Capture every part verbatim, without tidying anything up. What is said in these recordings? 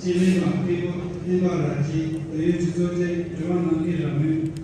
སྤྱི་བློན་ལགས། སྤེན་པ་སྤེན་པ་ར་ཆེན། བོད་ཡུལ་གྱི་གཙོ་གྲས་རེ་བ་ནམ་མཁའི་ར་མོན།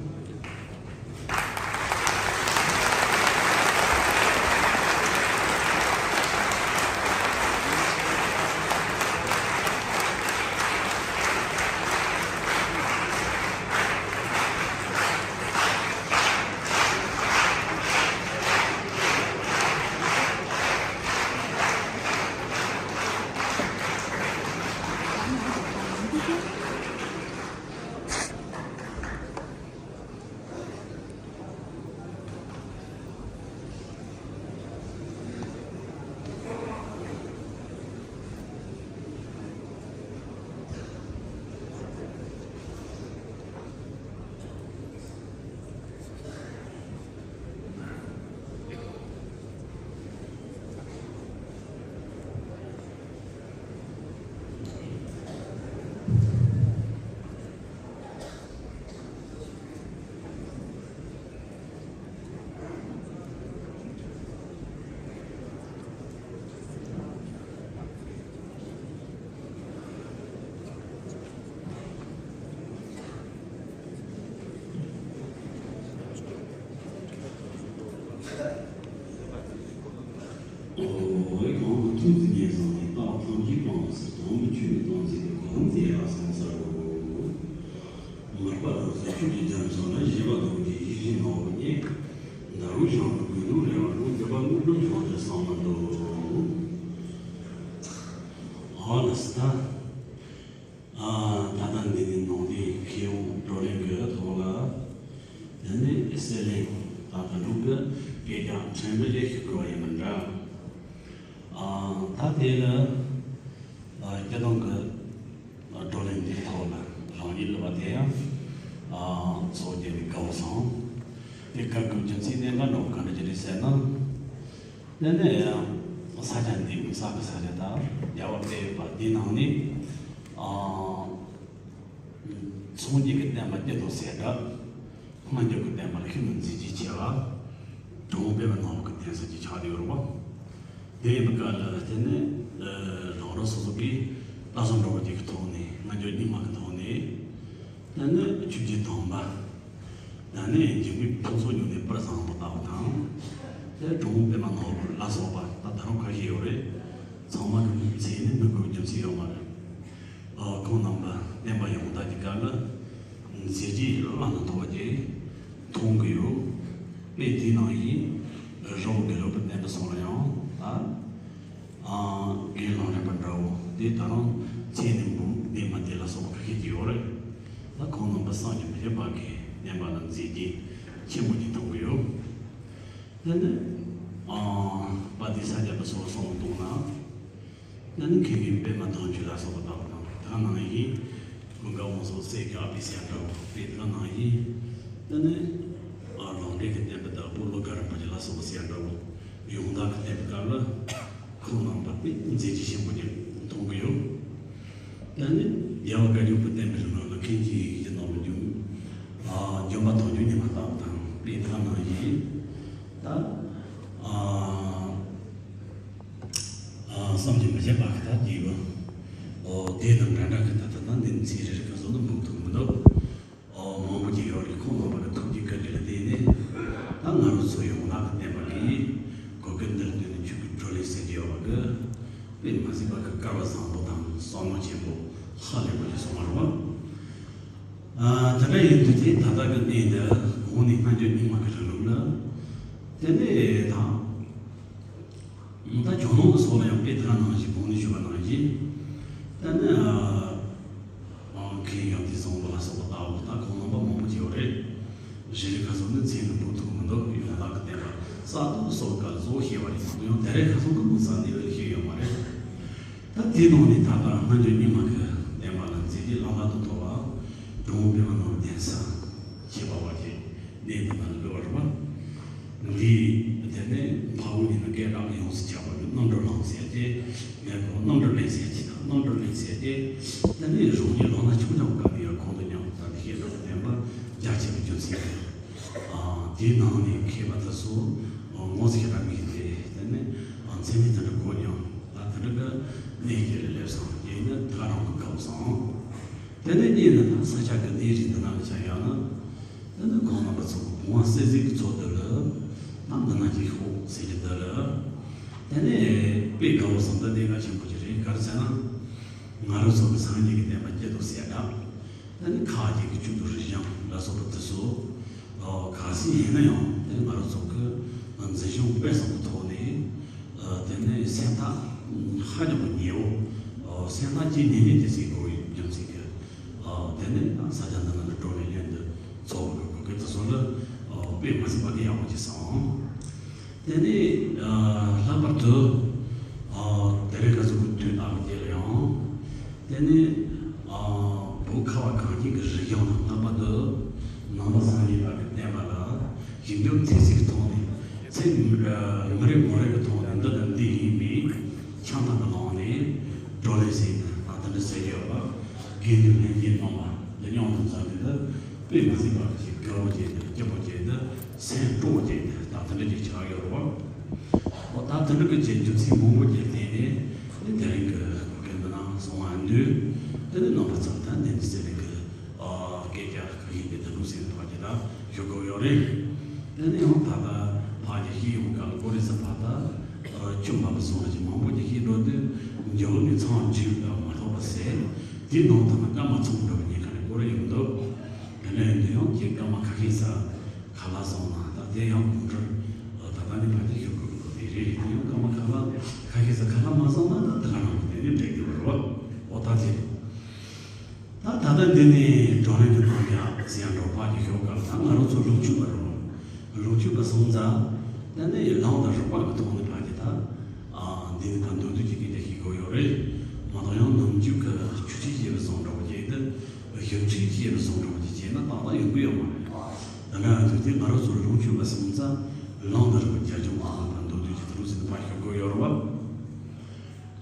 འོ། ཁོང་ཐུགས་རྗེ་ཉེར་བཟང་ནས་རྟགས་ཐམས་ཅད་སྤངས་སུ་དོན་ཆོས་སྟོང་ཟད་པའི་གོ་ལམ་དེ་ལ་སོང་ཚར་རོ། ངག་པ་རྡོ་རྗེ་ཆོས་ཀྱི་རྒྱ་མཚོ་ལ། བཞད་པ་རྡོ་རྗེ་ཡིད་བཞིན་ནོར་བུ་ཉིད། ཟླ་འོད་ཞགས་པའི་གོས་དུང་རལ་བ་ལུག། འདོད་པ་དངོས་གྲུབ་མཆོག་སྟེ་བསམ་མི་འདུག་ཨ་ལ་སི་ད། ཨ། ད་ལྟ་འདི་ནས་ནང་དེའི་མཁས་དབང་བགྲོ་གླེང་གི་ཐོག་ལ། དེ་ནས་སྲིད་བློན་ད་ལྟ་འགྲོ་གི་སྐད་ཆ་ཕྲན་བུ་ཞིག་ཞུ་དགོས་པ་ཡིན་པ་འདྲ། ཨ། ད་དེ་ལ། ཨ། སྤྱི་བཏང་གི། ཨ། བགྲོ་གླེང་འདིའི་ཐོག་ལ་རང་ཉིད་སླེབས་པ་དེ་ཡང་། ཨ། ཚོགས་བརྒྱུད་ནས་དགའ་བོ་སོང་། དེ་དགའ་དགོས་རྒྱུ་མཚན་གནད་འགག་འདྲ་བོ་ག་འདྲ་ཅིག་རེད་ཟེར་ན། དེ་ནས་ཡང་ས་ཆ་འདི་མི་ས་གི་ས་ཆ་དང་རྒྱལ་བ་དཔལ་ཡོད་པ་འདི་ནང་ནས། ཨ། སངས་རྒྱས་ཀྱི་བསྟན་པ་སྐྱིད་དོ་ཟེར་འདྲ། སྔ་འགྱུར་གྱི་བསྟན་པ་ལ་ཤིན་ཏུ་མཛད་རྗེས་ཆེ་བ། འབྲི་གུང་པདྨ་ནོར་བུ་གི་གདན་ས་ཅིག་ཆགས་བསྡད་ཡོད་རེད་བ། དེ་ཡིན་པའི་སྐབས་ལ་དེ་ནས། ཨ། རང་རང་སོ་སོ་གིས་ལྷ་བཟང་འགྲོ་བ་རྗེ་གི་ཐོག་ནས། སྔ་འགྱུར་རྙིང་མ་གི་ཐོག་ནས། དེ་ནས་ཆོས་བརྒྱུད་དམ་པ། ད་ནི་འཇིགས་མེད་ཕུན་ཚོགས་མྱུར་ནས་དཔལ་བཟང་པོ་ལྟ་བུ་དང་། དེ་འབྲི་གུང་པདྨ་ནོར་བུ་ལ་སོགས་པ་ད་ད་རུང་ཁ་ཤས་ཡོད་རེད། ཚང་མ་གི་མཚན་ནི་འབོད་དགོས་རྒྱུ་མཚན་ཡོད་མ་རེད། ཨ། ཁོང་རྣམ་པ་བསྟན་པ་ཡོངས་དག་གི་སྐབས་ལ་མཛད་རྗེས་བླ་ན་མཐོ་བ་ཅིག་མཐོང་གི་ཡོད། དཔེ་དེའི་ནང་བཞིན་རི་བོ་དགེ་ལུགས་པའི་བསྟན་པ་སོགས་ལ་ཡང་ད། ཨ། དགེ་སློང་རིམ་པ་འདྲ་བོ་དེ་ད་རུང་མཚན་ནི་འབུམ་སྡེ་མ་སྡེ་ལ་སོགས་པ་ཁ་ཤས་ཀྱི་ཡོད་རེད། ད་ཁོང་རྣམ་པ་བསམ་གྱིས་མི་ཁྱབ་པ་གི་བསྟན་པ་ལ་མཛད་རྗེས་ཆེན་པོ་ཅིག་མཐོང་གི་ཡོད། དེ་ནས། ཨ། དཔལ་ལྡན་ས་སྐྱ་པ་སོགས་སོང་གཏོང་ན། དེ་ནས་མཁན་པོ་པདྨ་དོན་གྲུབ་ལ་སོགས་པ་དང་། དེ་ནང་བཞིན་ཀུན་དགའ་བང་སོ་སྲས་ཀྱི་ཨ་ཕ་ཟེར་འདྲ་བོ་དེ། དེ་ནང་བཞིན་དེ་ནས། ཨ། ལུང་འདྲེན་གྱི་བསྟན་པའི་བདག་པོ་ཀླུ་དགའ་རིན་པོ་ཆེ་ལ་སོགས་པ་ཟེར་འདྲ་བོ་ཡོངས་དག་གི་བསྟན་པའི་སྐབས་ལ་ཁོང་རྣམ་པ་དཔེ་མཛད་རྗེས་ཆེན་པོ་ཅིག་མཐོང་གི་ཡོད། ད་ནི་རྒྱལ་བ་བཀའ་བརྒྱུད་པའི་བསྟན་པའི་རིམ་ལུགས་ལ་མཁན་ཆེན་ཡེ་ཤེས་ཀྱི་ནོར་བུ་འབྱུང་། ཨ། འཇོམས་པ་དོན་བརྒྱུད་ཉི་མ་ལྟ་བུ་དང་། དཔེ་དེ་ག་ནང་བཞིན་ད། ཨ། ཨ། བསམ་གྱིས་མི་ཁྱབ་པ་གི་ད་རྒྱས་པ། ཨོ། དེ་དང་འདྲ་འདྲ་གི་ད་ད་ད་འདི་ཚིག་རེ་རེ་ག་སོགས་ནི་འབུབ་ཐུབ་མི་འདུག་ཨོ། མང་པོ་ཅིག་ཡོད་རེད། ཁོང་རྣམ་པ་གི་ཐུགས་ཀྱི་བཀའ་དྲིན་ལ་བརྟེན་ནས་ད་ང་རང་ཚོ་ཡོངས་གྲགས་ཀྱི་བསྟན་པ་གི་གོ་སྐབས་འདིར་བསྟུན་ནས་ཆོས་ཀྱི་བགྲོ་གླེང་ཟེར་གྱི་ཡོད་པ་གི། དཔེ་མ་སྲིད་པ་གི་སྐལ་བ་བཟང་པོ་དང་བསོད་ནམས་ཆེན་པོ་ལྷག་ལས་པ་ཞིག་སོང་བ་རེད་བ། ཨ། དེ་འདྲ་ཡིན་དུས་དེ་ད་ལྟ་གི་གནས་འདི་གོང་ནས་སྔ་འགྱུར་རྙིང་མ་གི་རིང་ལུགས་ལ། དེ་ནས་དང་། ད་ཇོ་ནང་གི་སོགས་ལ་ཡང་དཔེ་དེ་ག་ནང་བཞིན་གོང་ནས་ཞུས་པ་ནང་བཞིན། ད་ནི། ཨ། མཁན་ཡང་དེ་བཟང་པོ་ལ་སོགས་པ་ལྟ་བུ་ད་ཁོང་རྣམ་པ་མང་པོ་ཅིག་ཡོད་རེད། རེ་རེ་ག་སོགས་ནི་མཚན་ནི་འབོད་ཐུབ་མི་འདུག་ཡོངས་གྲགས་ཀྱི་བསྟན་པ་གསར་གཏོད་སོགས་སྐབས་གཙོ་བོ་བཤད་པ་རེད་མ་གཏོགས། ཡང་དེ་རེ་ག་སོགས་ཀྱི་དམིགས་བསལ་གནས་བབ་ལ་བཤད་ཡོད་མ་རེད། ད་དེའི་ནང་ནས་ད་ལྟ་སྔ་འགྱུར་རྙིང་མ་གི་བསྟན་པ་ལ་མཛད་རྗེས་བླ་ལྷག་ཏུ་མཐོ་བ་འབྲི་གུང་པདྨ་ནོར་བུ་གདན་ས་ཁྱད་པར་བ་ཞིག་གནས་འདི་ན་ལུས་པ་རེད་པ། འདི་དེ་ནས་འཕགས་པོ་ཉིད་ནི་སྐད་གྲགས་ཡོངས་སུ་ཁྱབ་པ་གི་རྣམ་གྲོལ་གླིང་ཟེར་ཏེ། ངས་ཁོང་རྣམ་གྲོལ་གླིང་ཟེར་གྱི་དང་། རྣམ་གྲོལ་གླིང་ཟེར་ཏེ། དེ་ནས་རང་ཉིད་ལོ་ན་ཆུང་ཆུང་སྐབས་ནས་ཡང་ཁོང་དུ་མཉམ་དུ་ད་ལྟ་བཤད་གྲྭ་བསྟན་པ་རྒྱ་ཆེ་བའི་རྒྱུ་མཚན་རེད། ཨ། དེའི་ནང་ནས་མཁས་པ་དེ་ཚོ་ངོ་ཚ་ཞེ་དྲག་མི་ཡིན་ཏེ། དེ་ནས་མཚན་སྨད་དེ་འདྲ་དགོས་ཀྱང་ད་དེ་འདྲ་གི་གནས་སྐབས་ལ་སླེབས་སོང་། ཡིན་ན་ད་རང་གི་སྐབས་ སོང་། དེ་ནས་གཉིས་ནི་ད་ས་ཆ་གི་གནས་རིགས་འདི་ན་ལ་ཆ་ཡང་ན། དེ་ནི་ཁོང་རྣམ་པ་ཚོ་གི་བུང་བ་བསད་ཟིག་གི་ཚོ་འདི་ལ་ད་འདི་ན་གྱི་ཤོག་ཟེར་གྱི་འདི་ལ། དེ་ནས་དཔེ་དགའ་བོ་བཟང་འདི་གནད་འགག་ཆེན་པོ་ཅིག་རེད། ག་རེ་ཟེར་ན། ང་རང་ཚོ་གི་སངས་རྒྱས་ཀྱི་བསྟན་པ་སྐྱིད་སྡུག་གསལ་བསྒྲགས། ད་ནི་ཁ་ཅིག་གི་བཅུད་དུ་རིགས་ཞང་ལ་སོགས་པ་དེ་ཚོ། ཨོ། གལ་སྲིད་ཡིན་ན་ཡང་དེ་ང་རང་ཚོ་གི་འཛིན་སྐྱོང་སྤེལ་གསུམ་གྱི་ཐོག་ནས། ཨ། དེ་ནི་སེམས་ཐག་ཧ་ཅང་གི་ཉེ་བོ། ཨོ། སེམས་ཐག་ཇེ་ཉེ་ཉེ་དེ་ཟེར་དགོས་པའི་རྒྱུ་མཚན་གྱིས། ཨོ། དེ་ནི་ས་ཆ་འདི་ན་ལ་འགྲོ་བའི་ལྷན་དུ་ཚོགས་པ་གི་གོ་སྐབས་དེ་ཚོ་ལ། ཨོ། དཔེ་མི་སྲིད་པ་གི་ཡག་པོ་ཅིག་སོང་། དེ་ནས། ཨ། ལྷག་པར་དུ། ཨ། དེ་རིང་ཁ་སང་གི་དུས་དང་རྗེས་ལ་ཡང་། དེ་ནས། ཨ། བོད་ཁ་བ་གངས་ཅན་གྱི་རིག་གཞུང་དང་ལྷག་པར་དུ་ནང་པ་སངས་རྒྱས་པ་གི་བསྟན་པ་ལ་ཞིབ་འཇུག་ཚིག་གཅིག་གི་ཐོག་ནས། ཚེ་མི་རེ་ངོ་རེ་གི་ཐོག་ནས་འདི་དང་འདི་ཡིན་མིན་ཆང་ཐང་གི་ལོང་ནས་བགྲོ་གླེང་ཟེར་ནས་ད་དེ་འདྲ་ཟེར་གྱི་ཡོད་པ། དགེ་འདུན་ལྷན་རྒྱས་རྣམ་པ་འདི་མཉམ་དུ་མཛད་དེ་འདི་དཔེ་མི་སྲིད་པ་ཞིག་དགའ་བོ་བྱས་ཏེ་སྐྱིད་པོ་བྱས་ཏེ། སེམས་སྤྲོ་བོ་བྱས་ཏེ་ད་དེ་འདྲ་ཅིག་ཆགས་ཡོད་རེད་བ། འོ། ད་དེ་འདྲ་གི་ཅིག་རྒྱུ་མཚན་མང་པོ་ཅིག་བརྟེན་ནས་དེ་རིང་གི་གོ་སྐབས་འདི་ན་སོང་བ་འདུག་དེ་ནི་རྣམ་པ་ཚོ་ད་འདི་འདི་ཟེར་ནས་གི། ཨ། སྐད་ཆ་ག་ཡིན་དེ་དེ་འདུག་ཟེར་ནས་ཕར་གྱི་ད་ཞུ་དགོས་ཡོད་རེད། དེ་ནི་ཡང་ད་ལྟ་ཕར་གྱི་ཤེས་ཡོང་ག་ལ་གོ་རེ་ས་ཕར་ད། ཨ། ཆུ་འབབ་པ་སོང་ལ་ཅིག་མང་པོ་ཅིག་ཤེས་འགྲོ་དུས་འཇོག་ནས་ཚང་བྲིས་པ་མ་གཏོགས་པ་ཟེར། དེའི་ནང་དུ་ན་སྐར་མ་ཚོགས་འགྲོ་བ་ཉེན་ཁ་ནས་གོ་རེ་ཡོང་འདུག་དེ་འདྲ་ཡིན་དུས་ཡང་ཁྱེད་སྐར་མ་ཁ་ཤས་ས་ཁ་ལག་སོང་ན་ད་དེ་ཡང་གོང་འཕྲོ་ད་ལྟ་ནས་ཕར་གྱི་ཞུ་དགོས་ཀྱི་རེད། དེ་ཡང་སྐར་མ་ཁ་ལག་ཁ་ཤས་ས་ཁ་ལག་མ་སོང་ན་ད་དེ་ག་རང་གི་དེ་ནས་འགྲིག་གི་རེད་བ། འོ། ད་དེ། ད་ད་ལྟ་འདི་ནས་བགྲོ་གླེང་གི་གཏམ་རྒྱག་ཟེར་ཡང་འགྲོ་ཕར་གྱི་ཞོགས་ཀ་ལ་ད་ང་རང་ཚོ་ལོངས་སྤྱོད་པ་རེད། ལོངས་སྤྱོད་པ་སོང་ཙང་ད་ནི་ལམ་དང་རིམ་པ་གི་ཐོག་ནས་ཕར་གྱི་ད། ཨ། འདི་ནི་ད་མདོར་བསྡུས་ཀྱི་སྐད་ཆ་ཞིག་དགོས་ཡོད་རེད། མ་གཏོགས་ཡང་ནམ་རྒྱུན་གྱི་ཆུ་ཚོད་བྱས་པ་བཟང་འདྲ་བོ་བྱས་ཏེ་ཞབས་ཕྱི་བྱས་པ་བཟང་འདྲ་བོ་ཅིག་བྱས་ན་ཏག་ཏག་ཡོང་གི་ཡོད་མ་རེད། ད་ནི་ང་ཚོས་དེ་ང་རང་ཚོ་ལོངས་སྤྱོད་པ་སོང་ཙང་ལམ་དང་རིམ་པ་རྒྱབ་ལྗོངས་ཨ་ད་མདོར་བསྡུས་ཀྱི་ད་རུང་ཟིན་ཕར་ཞོག་དགོས་ཡོད་རེད་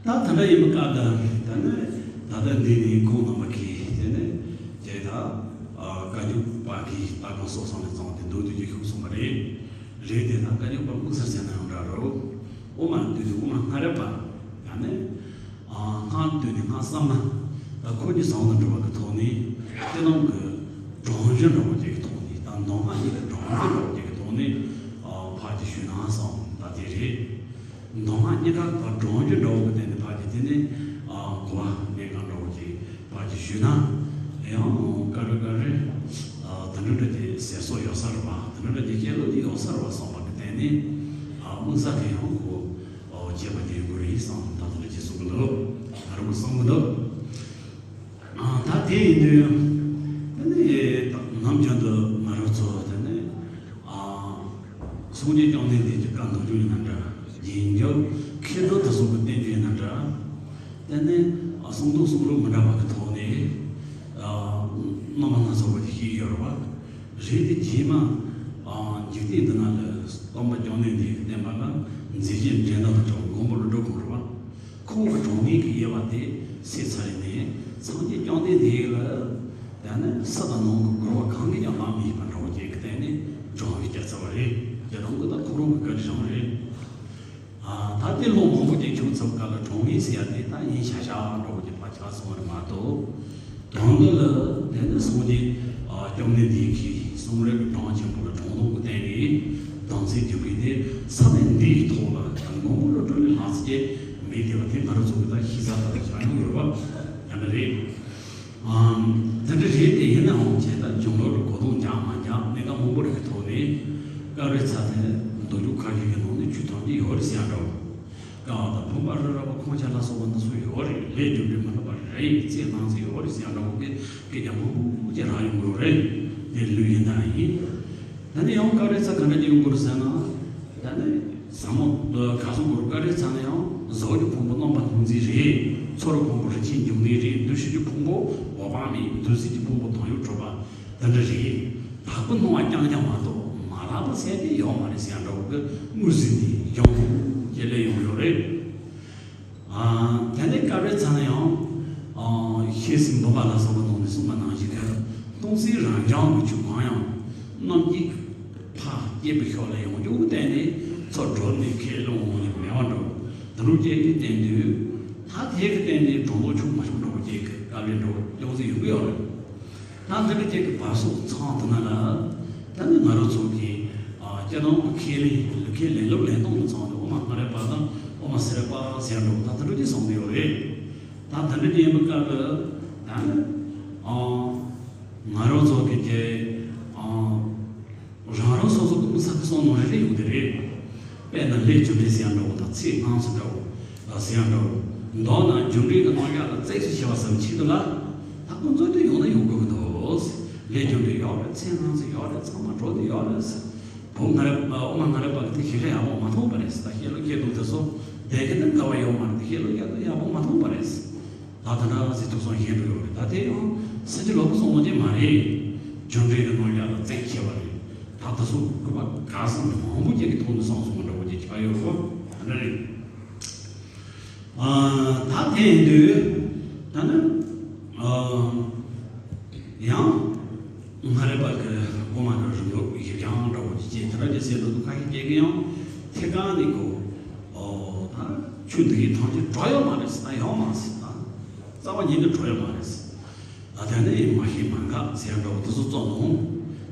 བ། ད་དེ་འདྲ་ཡིན་པ་ཀ་ད་ད་ནི་ད་ལྟ་འདི་ནི་ཁོང་རྣམ་པ་གིས་དེ་ནི་དེ་ད་བཀའ་བརྒྱུད་པ་གིས་ད་གང་སོགས་སོང་ནས་བཙོང་དེ་མདོར་བསྡུས་ཀྱི་ཤུགས་སོང་བ་རེད། རེད་དེ་ད་བཀའ་བརྒྱུད་པ་དམིགས་བསལ་ཟེར་ན་ཡང་འདྲ་རོ། དབུ་མ་བསྡུས་ཏེ་དབུ་མ་སྔ་རབས་པ་ཡང་ནི་སྔགས་བསྡུས་ནས་སྔགས་གསར་མ། ད་ཁོ་གཉིས་ཟུང་དུ་འགྲོ་བ་གི་ཐོག་ནས་དེ་རྣམས་ཀྱི་སྒྲོམ་གཞི་འདྲ་བོ་ཅིག་གི་ཐོག་ནས་ད་མདོ་སྔགས་གཉིས་ཀྱི་སྒྲོམ་གཞི་འདྲ་བོ་ཅིག་གི་ཐོག་ནས་ཕར་གྱི་ཞུས་ན་བསམ་ད་དེ་རེད། མདོ་སྔགས་གཉིས་ཀ་སྒྲོམ་གཞི་འདྲ་བོ་གི་སྟེང་ནས་ཕར་གྱི་དེ་ནི་གོ་བ་གནད་འགག་འདྲ་བོ་ཅིག་ཕར་གྱི་ཞུས་ན་ཡང་བཀའ་འགྲོ་བཀའ་རེ་དེ་འདྲ་འདྲ་ཅིག་ཟེར་སྲོལ་ཡོད་ས་རེད་བ། དེ་འདྲ་འདྲ་ཅིག་བཤད་ལུགས་ཅིག་ཡོད་ས་རེད་བ་བསམ་པ་གི་སྟེང་ནས་དམིགས་བསལ་གྱི་ཡང་ཁོ་བྱས་པ་དེ་ཡིན་དགོས་རེད་བསམ་ད་དེ་འདྲ་ཅིག་གསུང་གི་འདུག་ང་རང་གི་བསམ་གི་འདུག་ཨ། ད་དེ་ཡིན་དུས་དེ་ནི་ནམ་རྒྱུན་དུ་ང་རང་ཚོ་དེ་ནི་ཨ། སངས་རྒྱས་བཅོམ་ལྡན་འདས་ཀྱི་བཀའ་མདོ་རྒྱུད་ཡིན་ན་འདྲ། རྗེས་འཇུག་མཁས་གྲུབ་དེ་ཚོ་གི་བསྟན་བཅོས་ཡིན་ན་འདྲ། དེ་ནི་ཨ། གསུང་དོན་གསུང་ལུགས་མི་འདྲ་བ་གི་ཐོག་ནས་ཨ། རྣམ་པ་སྣ་ཚོགས་པ་ཅིག་བཤད་ཡོད་རེད་བ། རེད་དེ་རྗེས་མ་ཨ། འཇིག་རྟེན་འདི་ན་ལ་སྟོན་པ་བཅོམ་ལྡན་འདས་ཀྱི་བསྟན་པ་ལ་མཛད་རྗེས་འགྲན་ཟླ་དང་བྲལ་བ་མགོན་པོ་ཀླུ་སྒྲུབ་ཁོང་རེད་བ། ཁོང་གི་དྲང་ངེས་ཀྱི་དབྱེ་བ་དེ་སེལ་ཚར་ནས་སངས་རྒྱས་བཅོམ་ལྡན་འདས་ལ་ཡང་ན་ཕྱི་དང་ནང་གི་རྒོལ་བ་གང་གིས་ཀྱང་ལངས་མི་ཤེས་པ་འདྲ་བོ་ཅིག་གི་སྟེང་ནས་དྲང་ངེས་བསྐྱལ་ཚར་བ་རེད། དེ་དང་གི་ད་ཁོ་རང་གི་བཀའ་དྲིན་རང་རེད། ཨ། ད་དེ་ལོ་མང་པོ་ཅིག་བྱུང་ཚར་བ་ག་ལ་དྲང་ངེས་ཟེར་ཡ་དེ་ད་ཡིན་ཤག་ཤག་འདྲ་བོ་ཅིག་ཕར་ཆགས་སོང་བ་རེད་མ་གཏོགས། དོན་དུ་ལ་དེ་ནི་སངས་རྒྱས་བཅོམ་ལྡན་འདས་ཀྱིས་གསུང་རབ་ཀྱི་གྲངས་ཆེན་པོ་ལ་དྲང་སྟོང་གི་སྟེང་ནས་དམ་ཚིག་རྒྱུད་ཀྱི་དེ་ས་གནས་འདིའི་ཐོག་ལ་ད་མགོན་པོ་ཀླུ་སྒྲུབ་ལས་ལྷག་ཅིག་མེད་དེ་བ་དེ་ང་རང་ཚོ་གི་ད་ཤེས་ས་ད་ཆ་མྱོང་ཡོད་པ་ཡང་ན་རེད། ཨམ། དེ་འདྲ་རེད་དེ་ཡིན་ནའང་བྱས་ད་བྱུང་ལོག་གི་གོ་རྟོགས་འཇགས་མ་འཇགས་གནད་འགག་མང་པོ་རིགས་ཀྱི་ཐོག་ནས་སྐབས་རེ་ཚ་དེ་མདོ་རྒྱུད་ཁ་ཤས་ཀྱི་ནང་ནས་ཆོས་ཐམས་ཅད་ཡོད་རེད་ཟེར་ཡ་འདྲ་བོ། ཀ་བ་དང་བུམ་པ་རི་རབ་ཁོང་ཆ་ལ་སོགས་པ་འདི་ཚོ་ཡོད་རེད། ལས་རྒྱུ་འབྲས་མི་སླུ་བ་རེད། ཚེ་གནང་ཚེ་ཡོད་རེད་ཟེར་ཡ་འདྲ་བོ་གི་སྐད་ཆ་མང་པོ་ཅིག་རང་ཡོང་གི་ཡོད་རེད། དེ་ལོས་ཡིན་ན་ཡིན། ད་ནི་ཡང་སྐབས་རེ་ཚ་ག་འདྲ་ཅིག་ཡོང་གི་རེད་ཟེར་ན། ད་ནི་ཟབ་མོ་ག་ཚོད་གོ་རུ་སྐབས་རེ་ཚ་ན་ཡང་གཟུགས་ཀྱི་ཕུང་པོ་རྣམ་པར་སྣང་མཛད་རེད། ཚོར་བའི་ཕུང་པོ་རིན་ཆེན་འབྱུང་གནས་རེད། འདུ་ཤེས་ཀྱི་ཕུང་པོ་འོད་དཔག་མེད། འདུ་བྱེད་ཀྱི་ཕུང་པོ་དོན་ཡོད་གྲུབ་པ། དེ་འདྲ་རེད། དག་པའི་སྣང་བ་རྐྱང་རྐྱང་མ་གཏོགས་མ་དག་པ་ཟེར་དེ་ཡོད་མ་རེད་ཟེར་ཡ་འདྲ་བོ་གི་ངོས་ཟིན་ནས་ཡང་ཁོང་ཁྱེད་ལས་ཡོང་ཡོད་རེད། ཨ། དེ་ནས་སྐབས་རེ་ཚ་ན་ཡང་། ཨ། བཤད་སྲོལ་འབུམ་པ་ལ་སོགས་པ་ནང་ནས་གསུངས་པ་ནང་བཞིན་དུ་སྟོང་གསལ་རང་རྐྱང་གི་ཆོས་གང་ཡང་རྣམ་འབྱེད་ཕར་སྐྱེས་པའི་ཤུགས་ལ་ཡོང་རྒྱུ་བསྟན་ནས་ཚུར་གྲོལ་ནས་ཁས་བླངས་འོང་ནས་མེད་པ་འགྲོ། དེ་རུ་སྐྱེས་ནས་བསྟན་དུས་ད་ དེ་གི་སྟེང་ནས་སྒྲོ་འདོགས་ཆུང་མ་ཆུང་འདྲ་བོ་ཅིག་གི་དཀའ་ལས་འདྲ་བོ་ཅུང་ཟད་ཡོང་གི་ཡོད་རེད། ད་འདི་འདྲ་ཅིག་གི་བར་སོགས་མཚམས་དེ་ན་ལ། ད་ནི་ང་རང་ཚོ་གི་ཨ་སྤྱི་ནང་གི་ཁས་ལེན་ལུགས་ཁས་ལེན་ལུགས་ལེན་སྟངས་ཀྱི་མཚམས་དེ་དབུ་མ་སྔ་རབས་པ་དང་དབུ་མ་ཚུ་རབས་པ་ཟེར་འདྲ་བོ་ད་དེ་འདྲ་ཅིག་གསུངས་ཀྱི་ཡོད་རེད། ད་དེ་འདྲ་ཅིག་ཡིན་པའི་སྐབས་ལ་ད་ནི་ཨ་ང་རང་ཚོ་གི་ཀྱི་ཨ། རང་རང་སོ་སོ་གི་མི་ཚ་གི་སོང་ནང་རེ་རེ་ཡོང་དེ་རེད། དཔེར་ན་ལས་རྒྱུ་འབྲས་ཟེར་ཡ་འདྲ་བོ་དང་ཚེ་སྔ་ཕྱི་འདྲ་བོ་ཟེར་ཡ་འདྲ་བོ། མདོར་ན་རྒྱུ་འབྲས་ཀྱི་རྣམ་གཞག་ལ་རྩད་གཅོད་བྱེད་པ་བསམ་ཆེད་དུ་ལ། ད་ཁོང་ཚོ་དེ་ཡོང་ན་ཡོང་དགོས་ཀྱི་འདུག་ལས་རྒྱུ་འབྲས་ཡོད་རེད། ཚེ་སྔ་ཕྱི་ཡོད་རེད། ཚང་མ་འགྲོ་དེ་ཡོད་རེད། བོད་སྔ་རབས་པ་དབུ་མ་སྔ་རབས་པ་གི་དེ་ཞིག་ལས་ཡག་པོ་མ་མཐོང་བ་རེད། ད་བཤད་ལུགས་སྐྱེ་དུས་དེ་ཚོ་བསྡད་གི་ན་དགའ་བ་ཡོད་མ་རེད། དེ་བཤད་ལུགས་སྐྱེ་དུས་ཡག་པོ་མ་མཐོང་བ་རེད། ད་ད་འདྲ་ཟེར་ཐུབ་སོང་ཡིན་འགྲོ་ཡོད་རེད། ད་དེ་ཡང་སྲིད་ཇུས་ལོག་གི་སོང་བ་ཅན་མ་རེད། རྒྱུ་འབྲས་ཀྱི་རྣམ་གཞག་ལ་རྩད་ཆེ་བ་རེད། ད་ད་སོ་སྐུ་པ་ག་ས་མང་པོ་ཅིག་གི་ཐོག་ནས་སོང་སོང་འདྲ་བོ་ཅིག་ཆགས་ཡོད་རེད། ད་འདྲ་རེད། ཨ་ད་དེ་ཡིན་དུས་ད་ནི་ཨ་ཡང་སྔ་རབས་པ་གི་དབུ་མ་གི་རིམ་ལུགས་ཡིག་རྐྱང་འདྲ་བོ་ཅིག་ཅེས་དེ་འདྲ་ཅིག་ཟེར་འདུག་ཁ་ཤས་ཀྱིས་ཀྱང་ཐད་ཀར་ནས་གོ། ཨོ་ད་ཆོས་འདི་གའི་ཐམས་ཅད་གྲགས་ཡོད་མ་རེད་ཟེར། ད་ཡོད་མ་རེད་ཟེར། ད་རྩ་བ་ཉིད་ནས་གྲགས་ཡོད་མ་རེད་ཟེར། ད་དེ་ནས་མ་ཤེས་མ་འགག་ཟེར་འདྲ་བོ་དེ་ཚོ་བཙོན་ནོ།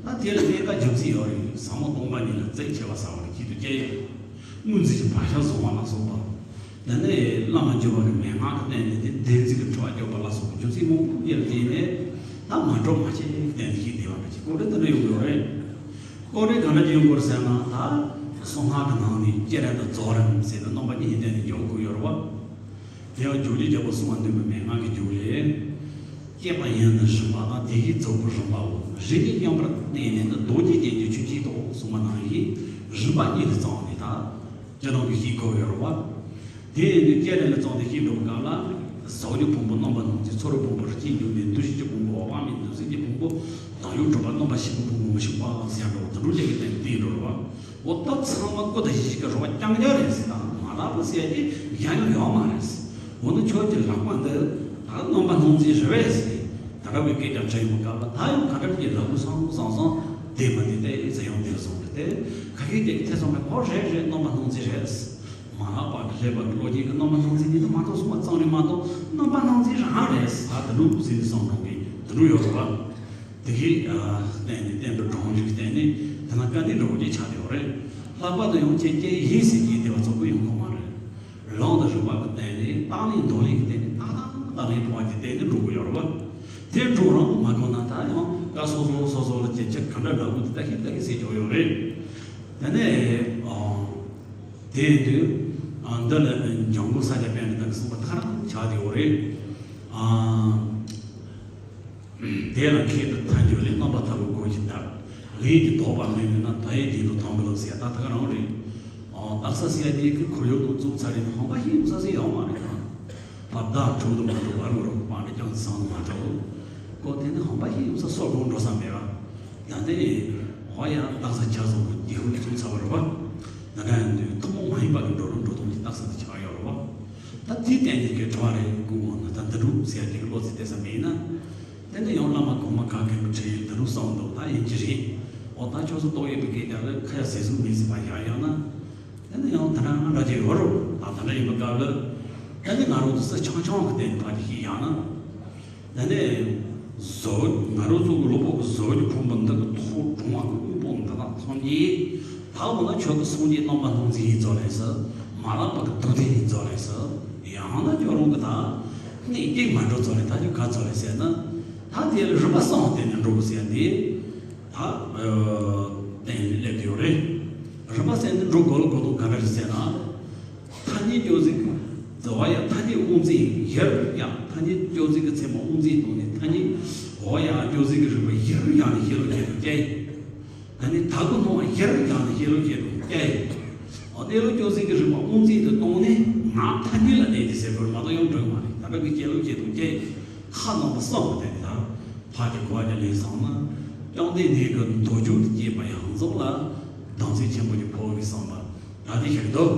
ད་དེ་ལ་གནད་འགག་རྒྱུ་མཚན་ཡོད་རེད། ཟབ་མོ་སྟོང་པ་ཉིད་ལ་རྩད་ཆེ་བ་ཟེར་བ་ལ་ཁྱད་དུ་བཅད་ཡོད། སྔོན་རྩིས་ཀྱི་བག་ཆགས་བཟུང་བ་ལ་སོགས་པ། དེ་ནས་བླ་མ་བརྒྱུད་པ་གི་མན་ངག་གི་སྟེང་ནས་དེ་བདེན་འཛིན་གྱི་འཁྲུལ་བ་སྐྱོབ་པ་ལ་སོགས་པའི་རྒྱུ་མཚན་མང་པོ་ཡོད་དེ་ནས་ད་མ་གྲུབ་མ་ཤེས་ཀྱི་སྟེང་ནས་ཤེས་བདེ་བ་འདྲ་ཅིག་ཀོ་རེ་དེ་འདྲ་ཡོང་གི་ཡོད་རེད། ཀོ་རེ་ག་འདྲ་ཅིག་ཡོང་གི་ཡོད་རེད་ཟེར་ན། ད་གསང་སྔགས་ཀྱི་ནང་ནས་བསྐྱེད་རིམ་དང་རྫོགས་རིམ་ཟེར་ནས་རྣམ་པ་གཉིས་སྟེང་ནས་འཇོག་དགོས་ཡོད་རེད་བ། དེ་ཡང་རྒྱུད་ལས་རྒྱལ་པོ་གསང་བ་འདུས་པའི་མན་ངག་གི་རྒྱུད་ལས། བསྐྱེད་པ་ཡིན་ནི་རིམ་པ་དང་དེ་གའི་རྫོགས་པའི་རིམ་པའོ། རིམ་གཉིས་མཉམ་པར་བསྟན་ནས་ནི་རྡོ་རྗེ་རྒྱན་གྱི་ཆོས་ཅན་ཏོ་གསུངས་པ་ནང་བཞིན་རིམ་པ་གཉིས་ལ་བརྩམས་ནས་ད་སྤྱི་དང་གི་ཤེས་དགོས་ཡོད་རེད་བ། དེ་ཡིན་དུས་བསྐྱེད་རིམ་ལ་བརྩམས་ཏེ་ཤེས་འགྲོ་བའི་སྐབས་ལ། ཟབ་སྦྱོང་ཕུང་པོ་རྣམ་པར་སྣང་མཛད། ཚོར་བའི་ཕུང་པོ་རིགས་ཅན་འབྱུང་གནས། འདུ་ཤེས་ཀྱི་ཕུང་པོ་འོད་དཔག་མེད། འདུ་བྱེད་ཀྱི་ཕུང་པོ་བདག་ཡུལ་གྲུབ་པ། རྣམ་པར་ཤེས་པའི་ཕུང་པོ་མི་ཤིགས་པ་ཟེར་འགྲོ་བ་དེ་འདྲ་ཅིག་གི་སྟེང་བསྟན་འགྲོ་རེད་བ། འོ་ད་ཚང་མ་སྐུ་དང་ཡེ་ཤེས་ཀྱི་རོལ་པ་རྐྱང་རྐྱང་རེད་ཟེར། ད་མ་དག་པ་ཟེར་ཡ་དེ་གཞན་ཡང་ཡོད་མ་རེད་ཟེར། འོ་ན་ཁྱོད་ཀྱི་ལག་པ་འདི་ད་རྣམ་པར་སྣང་མཛད་རེད་པས་ཟེར། ད་ར་བའི་སྐད་ཆ་དྲིས་ཡོང་སྐབས་ལ་ད་ཡང་ག་འདྲ་གྱི་ལབ་དགོས་བསམ་བསམ་བསམ་བསྡད་པ་འདི་ལྟས་ཟེར་ཡོང་དུས་སོང་རེད་དེ། ཁ་ཤས་དེ་ཐེ་ཚོམ་མེད་པར་རེད་རེད། རྣམ་པར་སྣང་མཛད་རེད་ཟེར། མ་དག་པ་གི་ལྷད་པ་གི་བློ་སྐྱེས་ཀྱི་རྣམ་པར་སྣང་མཛད་ཉིད་དུ་མ་གཏོགས་གསུངས་པ་ཙམ་རེད་མ་གཏོགས་རྣམ་པར་སྣང་མཛད་རང་རེད་ཟེར། ད་ལུགས་ཟིན་སོང་འགྲོ་གི་དེ་འདྲ་ཡོད་རེད་བ། དེ་གའི་བསྟན་ནས་བསྟན་པའི་གྲོང་ཞིག་བསྟན་ནས་དེ་ན་དཀའ་གནད་འདྲ་བོ་ཅིག་ཆགས་ཡོད་རེད། ལྷག་པར་དུ་ཡང་ཁྱེད་སྐྱེ་ཡིན་ཟེར་གྱི་བདེ་བ་ཚོགས་པ་ཡོང་གི་མ་རེད། ལམ་དང་རིམ་པ་གི་སྟེང་ནས་རྟག་ལས་འདོར་ལས་ཀྱི་སྟེང་ནས་ཏག་ཏག་ཏག་ལས་འཕོ་བ་གི་སྟེང་ནས་འགྲོ་གི་ཡོད་རེད་བ། དེ་འགྲོ་རང་མ་གོ་ན་ད་ཡང་ཀ་སོ་སོ་སོ་སོ་ལ་སྐྱེ་ཆ་ག་འདྲ་འདྲ་བོ་དེ་ལྟ་ཤི་ལྟ་ཤི་ཟེར་ཆོག་ཡོད་རེད། དེ་ནས་དེ་ཡིན་དུས་འདི་ལ་འཇམ་མགོན་ས་སྐྱ་པཎྜི་ཏ་གི་གསུངས་པ་ཐག་རང་ཆགས་ཡོད་རེད། དེ་ལ་ཁྱད་དུ་མཐའ་འཇུག་ལས། རྣམ་པར་ཐར་པའི་སྒོ་ཞིག་བརྡར། ལས་ཀྱི་ལྡོག་པ་མེད་ནུས་ན། མཐའ་ཡས་རྒྱན་དུ་དམ་པའི་ལུགས་ཟེར་ཡ་ད་ད་ག་རང་རེད། ཨོ་རྟགས་གསལ་ཟེར་ཡ་དེ་གི་ཁོར་ཡུག་དང་རྩུབ་ཚ་རེད། ཧམ་པ་ཞིག་ཡོང་ས་ཟེར་ཡོད་མ་རེད་ད། བར་བརྡ་འཁྲུག་ཏུ་མ་འགྲོ། བར་མི་རོ་པ་འདྲ་ཀྱང་བཟང་དུ་མ་འགྲོ། ཀོ་དེ་ནི་ཧམ་པ་ཞིག་ཡོང་ས་སོ་སྒོ་འགྲོ་ས་མེད་པ། ད་དེ་ནི་ཧོ་ཡ་རྟགས་གསལ་ཆ་བཟང་གི་རྒྱལ་ཧུ་རྩུབ་ཚ་བ་རེད་བ། ད་ག་ཡང་དུས་ཐུན་མོང་མ་ཡིན་པ་གི་འགྲོ་ལུགས་འགྲོ་སྟངས་ཀྱི་རྟགས་གསལ་དུ་ཆགས་ཡོད་རེད་བ། ད་དེའི་སྟེང་ནས་ཀྱི་དྲི་བ་རེ་དགོས་འོང་ན། ད་འདི་འདྲ་ཟེར་ཡ་དེ་གི་བློ་ཚིག་བལྟས་ས་མེད་ན། དེ་ནས་ཡང་བླ་མ་གོང་མ་ག་གེ་མོ་ཁྲིད་ཡིན་འདི་རུ་གསུངས་འདུག་ད་ཡིན་གྱི་རེད། འོ་ད་ཁྱོད་ཚོ་ཏོག་ཡོད་པའི་སྐད་ཆ་ལ་ཁ་ཡ་ཟེར་སྲོལ་མེད་ཟེར་བ་ཡག་ཡག་ན། དེ་ནས་ཡང་ད་ལྟ་ང་འདྲ་ཅིག་ཡོད་རུང་ད་ད་ལྟ་ཡིན་པའི་སྐབས་ལ། དེ་ནས་ང་རང་ཚོ་ས་ཆུང་ཆུང་གི་སྟེང་ནས་ཕར་ཅིག་ཤེས་ཡག་ན། དེ་ནས་བཟོ་ང་རང་ཚོ་གི་བློ་ཕུགས་ཀྱི་བཟོ་རྒྱུ་ཕུང་པོ་འདི་གི་ཐོག་གྲོང་བ་གི་དབུས་པོ་འདི་དག་ཐམས་ཅད། ད་འོ་ན་ཁྱོད་ཀྱི་སངས་རྒྱས་རྣམ་པར་སྣང་མཛད་ཡིན་ཚོ་ལས་སོ། མ་རབས་པ་གི་སྡུག་བདེན་ཡིན་ཚོ་ལས་སོ། ཡང་ན་ཁྱོད་རང་གི་ད་གནས་སྐྱེ་མ་འགྲོ་ཚོ་ལས་ད་ཁྱོད་ག་ཚོ་ལས་ཟེར་ན། ད་དེ་ལ་རིམ་པ་གསུམ་སྟེང་ནས་འགྲོ་དགོས་ཟེར་ཡ་འདི་ད་སྟེང་ནས་སླེབས་ཡོད་རེད། རིམ་པ་གསུམ་ནས་འགྲོ་དགོས་ལ་དགོས་དོན་ག་འདྲ་རེད་ཟེར་ན། ཐ་སྙད་སྤྱོད་ཚིག་གི་འོ་ཡ་ཐ་སྙད་དབང་འཛིན་ཡིར་ཡང་ཐ་སྙད་སྤྱོད་ཚིག་གི་ཚད་མ་དབང་འཛིན་བཏང་ནས་ཐ་སྙད་འོ་ཡ་སྤྱོད་ཚིག་གི་རིགས་པ་ཡིར་ཡང་ནས་ཤེས་ལུགས་ཁྱེད་དུ་སྐྱེ། ད་ནི་ད་གུ་སྣང་བ་ཡར་ཡང་ནས་ཤེས་ལུགས་ཀྱི་སྒྲུང་སྐད། ཨོ་གནས་ལུགས་སྤྱོད་ཚིག་གི་རིགས་པ་དབང་འཛིན་དུ་བཏང་ནས་ང་ཐ་སྙད་ལ་གནས་ཏེ་ཟེར་དགོས་མ་གཏོགས་ཡང་འགྲིག་མ་རེད། ད་ལྟ་གི་སྐྱེ་ལུགས་ཀྱི་སྒྲུང་སྐད་ཁ་ནང་དུ་གསོག་པ་དེ་ནི་ད་ཕ་གི་གོ་བ་གི་ལས་བཟང་ན་བཅོམ་ལྡན་འདས་ཀྱི་མདོ་རྒྱུད་དུ་སྐྱེས་པ་ཡང་རྫོགས་ལ་བདག་འཛིན་ཆེན་པོ་གི་འཕོ་བའི་བསམ་པ། ད་དེ་ཤར་འདུག་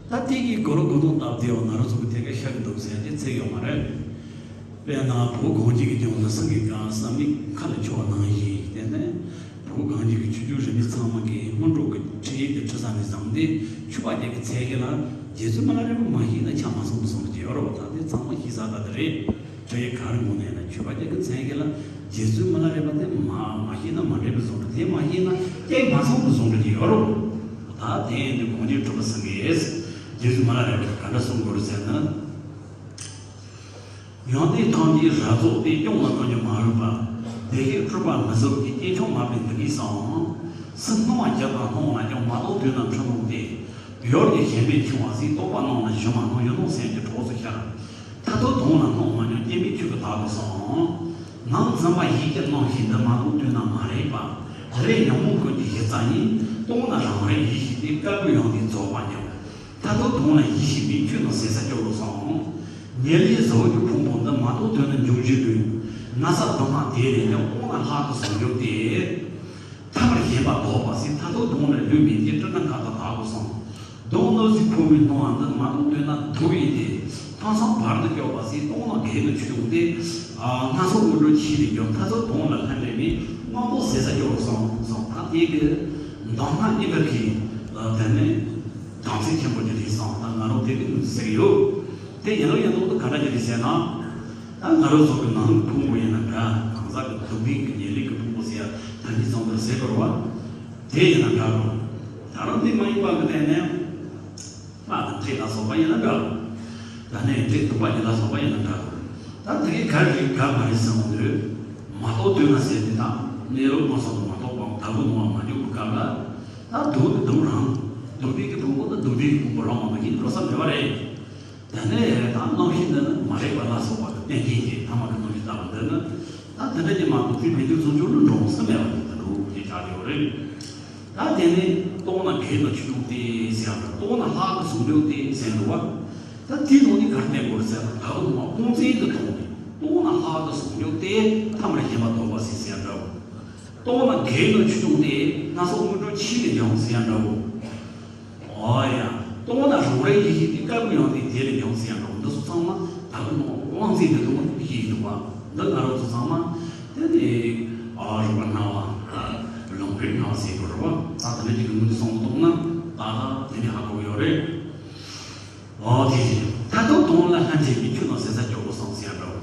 ད་དེ་གི་གོ་རུ་གོ་དོན་སྟབས་བདེ་བ་ང་རང་ཚོ་གི་ཐད་ཀ་ཤར་འདུག་ཟེར་ཏེ་ཚེགས་ཡོད་མ་རེད། དཔེར་ན་བོད་གངས་ཅན་གྱི་ལྗོངས་ལ་སེང་གེ་དཀར་བསམ་ཡས་མཁའ་ལ་འཕྱོ་བ་ནང་བཞིན། དེ་ནས་བོད་གངས་ཅན་གྱི་ཆོས་བརྒྱུད་རིས་མེད་ཚང་མ་གིས་སྔོན་འགྲོ་གི་ཁྲིད་ཡིག་དེ་ཁྲིད་ས་ནས་བཟུང་སྟེ་ཆོས་པ་བརྒྱད་ཀྱི་ཚད་གཞི་ལ་ རྗེ་བཙུན་མ་ལ་རས་པ་མ་ཤེས་ན་ཆ་མ་ཚང་བའི་བཟོ་འདྲ་ཅིག་ཡོད་རེད་བ། ད་དེ་ཚང་མ་ཤེས་ས་ད་དེ་རེད། ཁྱོད་ཡི་ག་རེ་དགོངས་ནས་ན་ཆོས་པ་རྒྱ་གི་མཚན་གྱི་ལ་རྗེ་བཙུན་མ་ལ་རས་པ་དེ་མ་མ་ཤེས་ན་མ་འགྲིག་པའི་བཟོ་འདྲ། དེ་མ་ཤེས་ན་ཀྱང་མ་ཚང་བའི་བཟོ་འདྲ་ཅིག་ཡོད་རེད་བ། ད་དེ་ཡིན་དུས་དགོངས་རྒྱུ་གྲུབ་པ་སངས་རྒྱས་རྗེ་བཙུན་མ་ལ་རས་པ་ག་འདྲ་གསུང་དགོས་རེད་ཟེར་ན། ཡང་དེ་ཐང་གི་ར་ཚོགས་དེ་སྐྱོང་ལ་གང་ཉོ་མ་འོས་པ། དེ་བཞིན་སྤྲུལ་པ་མི་ཟབ་ཀྱི་སྐྱེས་མཆོག་མ་པའི་འདི་གིས་སམ། སུ་སྣང་བ་བརྒྱབ་དང་སྣང་ན་ཀྱང་མ་རྟོགས་དོན་རྣམས་འཁྲུལ་སྣང་སྟེ། ཡོར་གྱི་ཞེན་པས་འཆིང་བ་ཟིག་རྟོག་པ་སྣང་ན་ཞུམ་མ་སྣང་ཡུལ་སྟོང་སེམས་ཀྱི་གྲོགས་སུ་ཤར། མཐར་ཐུག་དོན་ལ་སྣང་མ་མྱོང་སྐྱེ་མེད་ཆོས་ཀྱི་བདག་ཏུ་སོང་། ནང་འཛིན་པ་ཡིད་ཀྱི་སྣང་ཞེན་འདི་མ་རྟོགས་དོན་རྣམས་མ་རིག་པ། རེ་ཉོན་མོངས་ཀུན་གྱི་གཞི་རྩ་ཉིད། སྟོང་ན་རང་རིག་ཡེ་ཤེས་དེ། སྐལ་བུ་ཡང་དེ་རྫོགས་པ་སྙམ། མཐར་ཐུག་དོན་ལ་ཡིད་ཤེས་པས་ཆོས་རྣམས་ཟད་ས་སྐྱོ་རུ་སོང་། ཉེར་ལེན་བཟོ་བོ་གི་ཕུང་པོ་འདི་མ་རྟོགས་དོན་ནི་འབྱུང་བཞི་ལུས། ན་ཚ་སྡུག་བསྔལ་དེ་ལས་ཀྱང་སྟོང་ན་ལྷག་ཏུ་ཟུང་འཇུག་སྟེ། ཐ་མར་ཞེན་པ་ལྡོག་པ་ཟིན་མཐར་ཐུག་དོན་ལ་ལུས་མེད་དེ་སྤྲིན་ནག་མཁའ་དང་དག་པོ་སོང་། གདོང་གནོད་བྱེད་ཕོ་མོའི་སྣང་བ་འདི་མ་རྟོགས་དོན་ན་སྡུག་ཡིན་ཏེ། ཐང་སང་བར་དུ་སྐྱོ་བ་ཟིན་སྟོང་ན་གལ་དུ་ཆུད་ཡོང་སྟེ། སྣ་ཚོགས་དངོས་གྲུབ་ཆེ་ལས་ཀྱང་མཐར་ཐུག་དོན་ལ་ལྷན་འདྲེས་མེད་དངོས་པོ་ཟད་ས་སྐྱོ་བོ་སོང་སོང་། ད་དེ་གི་མདོ་སྔགས་གཉིས་པ་གི་དེ་ནས་དམ་ཚིག་ཆེན་པོ་ཅིག་རེད་སོང་། ད་ང་རང་དེ་གི་ཟེར་གི་ཡོད། དེ་ཡིན་ལུགས་ཡིན་ལུགས་དུ་ག་འདྲ་ཅིག་རེད་ཟེར་ན། ད་ང་རང་ཚོ་གི་ནང་ཕུང་པོ་ཡིན་ན་འདྲ། གང་ཟག་གི་སྡུག་བསྔལ་གྱི་ཉེར་ལེན་གྱི་ཕུང་པོ་ཟེར་ཡ་ད་ནི་ཚང་མར་ཟེར་དགོས་རེད་བ། དེ་ཡིན་ན་འདྲ་རོ། ད་རང་དེ་མ་ཡིན་པ་གི་སྟེང་ནས་སྔགས་དང་འདྲེ་ལ་སོགས་པ་ཡིན་ན་འདྲ། ད་ནི་འདྲེ་གདུག་པ་ཉིད་ལ་སོགས་པ་ཡིན་ན་འདྲ། ད་དེ་གའི་ག་རེ་རེད་ག་མ་རེད་ཟེར་འོང་དུས། མ་རྟོགས་དོན་ལ་ཟེར་དེ་དག་གནས་ལུགས་མངོན་སུམ་དུ་མ་རྟོགས་པའམ་དག་པོ་སྣང་བ་མ་འཇུག་པའི་སྐབས་ལ། ད་སྡུག་ནི་སྡུག་རང་། སྡུག་བསྔལ་གྱི་ཕུང་པོ་ནི་སྡུག་བསྔལ་གྱི་ཕུང་པོ་རང་མ་ཡིན་འགྲོ་ས་མེད་པ་རེད། དེ་ནས་ད་རྣམ་ཤེས་འདི་ནི་མ་རིག་པ་ལ་སོགས་པ་གི་རྟེན་འབྲེལ་གྱི་ཐ་མ་གི་རྣམ་ཤེས་ལྟ་བུ་འདི་ནི། ད་དེ་འདྲ་ཅིག་མ་གཏོགས་དེ་མི་འདུག་ཚུལ་འཇོག་ནི་འགྲོ་ས་མེད་པ་ཡིན་ད་འགྲོ་ཅེས་བྱ་ཡོད་རེད། ད་དེ་ནས་རྟོགས་ན་གལ་ཏུ་ཆུད་དེ་ཟེར་ཡང་འདྲ། རྟོགས་ན་ལྷག་ཏུ་ཟུང་འཇུག་སྟེ་ཟེར་འདུག་བ། ད་དེའི་ནང་ནས་གར་བསྟན་དགོས་ཟེར་ན་ད་དུང་མ་དབང་བཙན་དུ་བཏང་ནས་རྟོགས་ན་ལྷག་ཏུ་ཟུང་འཇུག་སྟེ་ཐ་མར་ཞེན་པ་ལྡོག་པ་ཟེར་ཟེར་ཡང་འདྲ། རྟོགས་ན་གལ་ཏུ་ཆུད་དེ་སྣ་ཚོགས་དངོས་གྲུབ་ཆེ་ལས་ཀྱང་ཟེར་ཡང་འདྲ། འོ་ཡ། རྟོགས་ན་རང་རིག་ཡེ་ཤེས་དེ་སྐལ་བུ་ཡང་དེ་དེ་ལས་ཀྱང་ཟེར་ཡང་འདྲ། འདི་ཚོ་ཚང་མ་ད་གི་ནང་དབང་བཙན་དུ་གཏོང་བ་ཞིག་འདུག་བ། འདི་ང་རང་ཚོ་ཚང་མ་དེ་ནི་ཨ་རིག་པ་སྣང་བ། ལུང་པའི་སྣང་བ་ཟེར་དགོས་རེད་བ། ད་དེ་འདྲ་ཅིག་གི་ངོས་ནས་བསམ་བློ་གཏོང་ན་ད་ད་དེ་ནི་ཧ་གོ་གི་ཡོད་རེད། འོ་དེ་བཞིན་མཐར་ཐུག་དོན་ལ་ལྷན་འབྲེལ་གྱི་ཆོས་རྣམས་ཟད་ས་སྐྱོ་བོ་སོང་ཟེར་ཡང་འདྲ།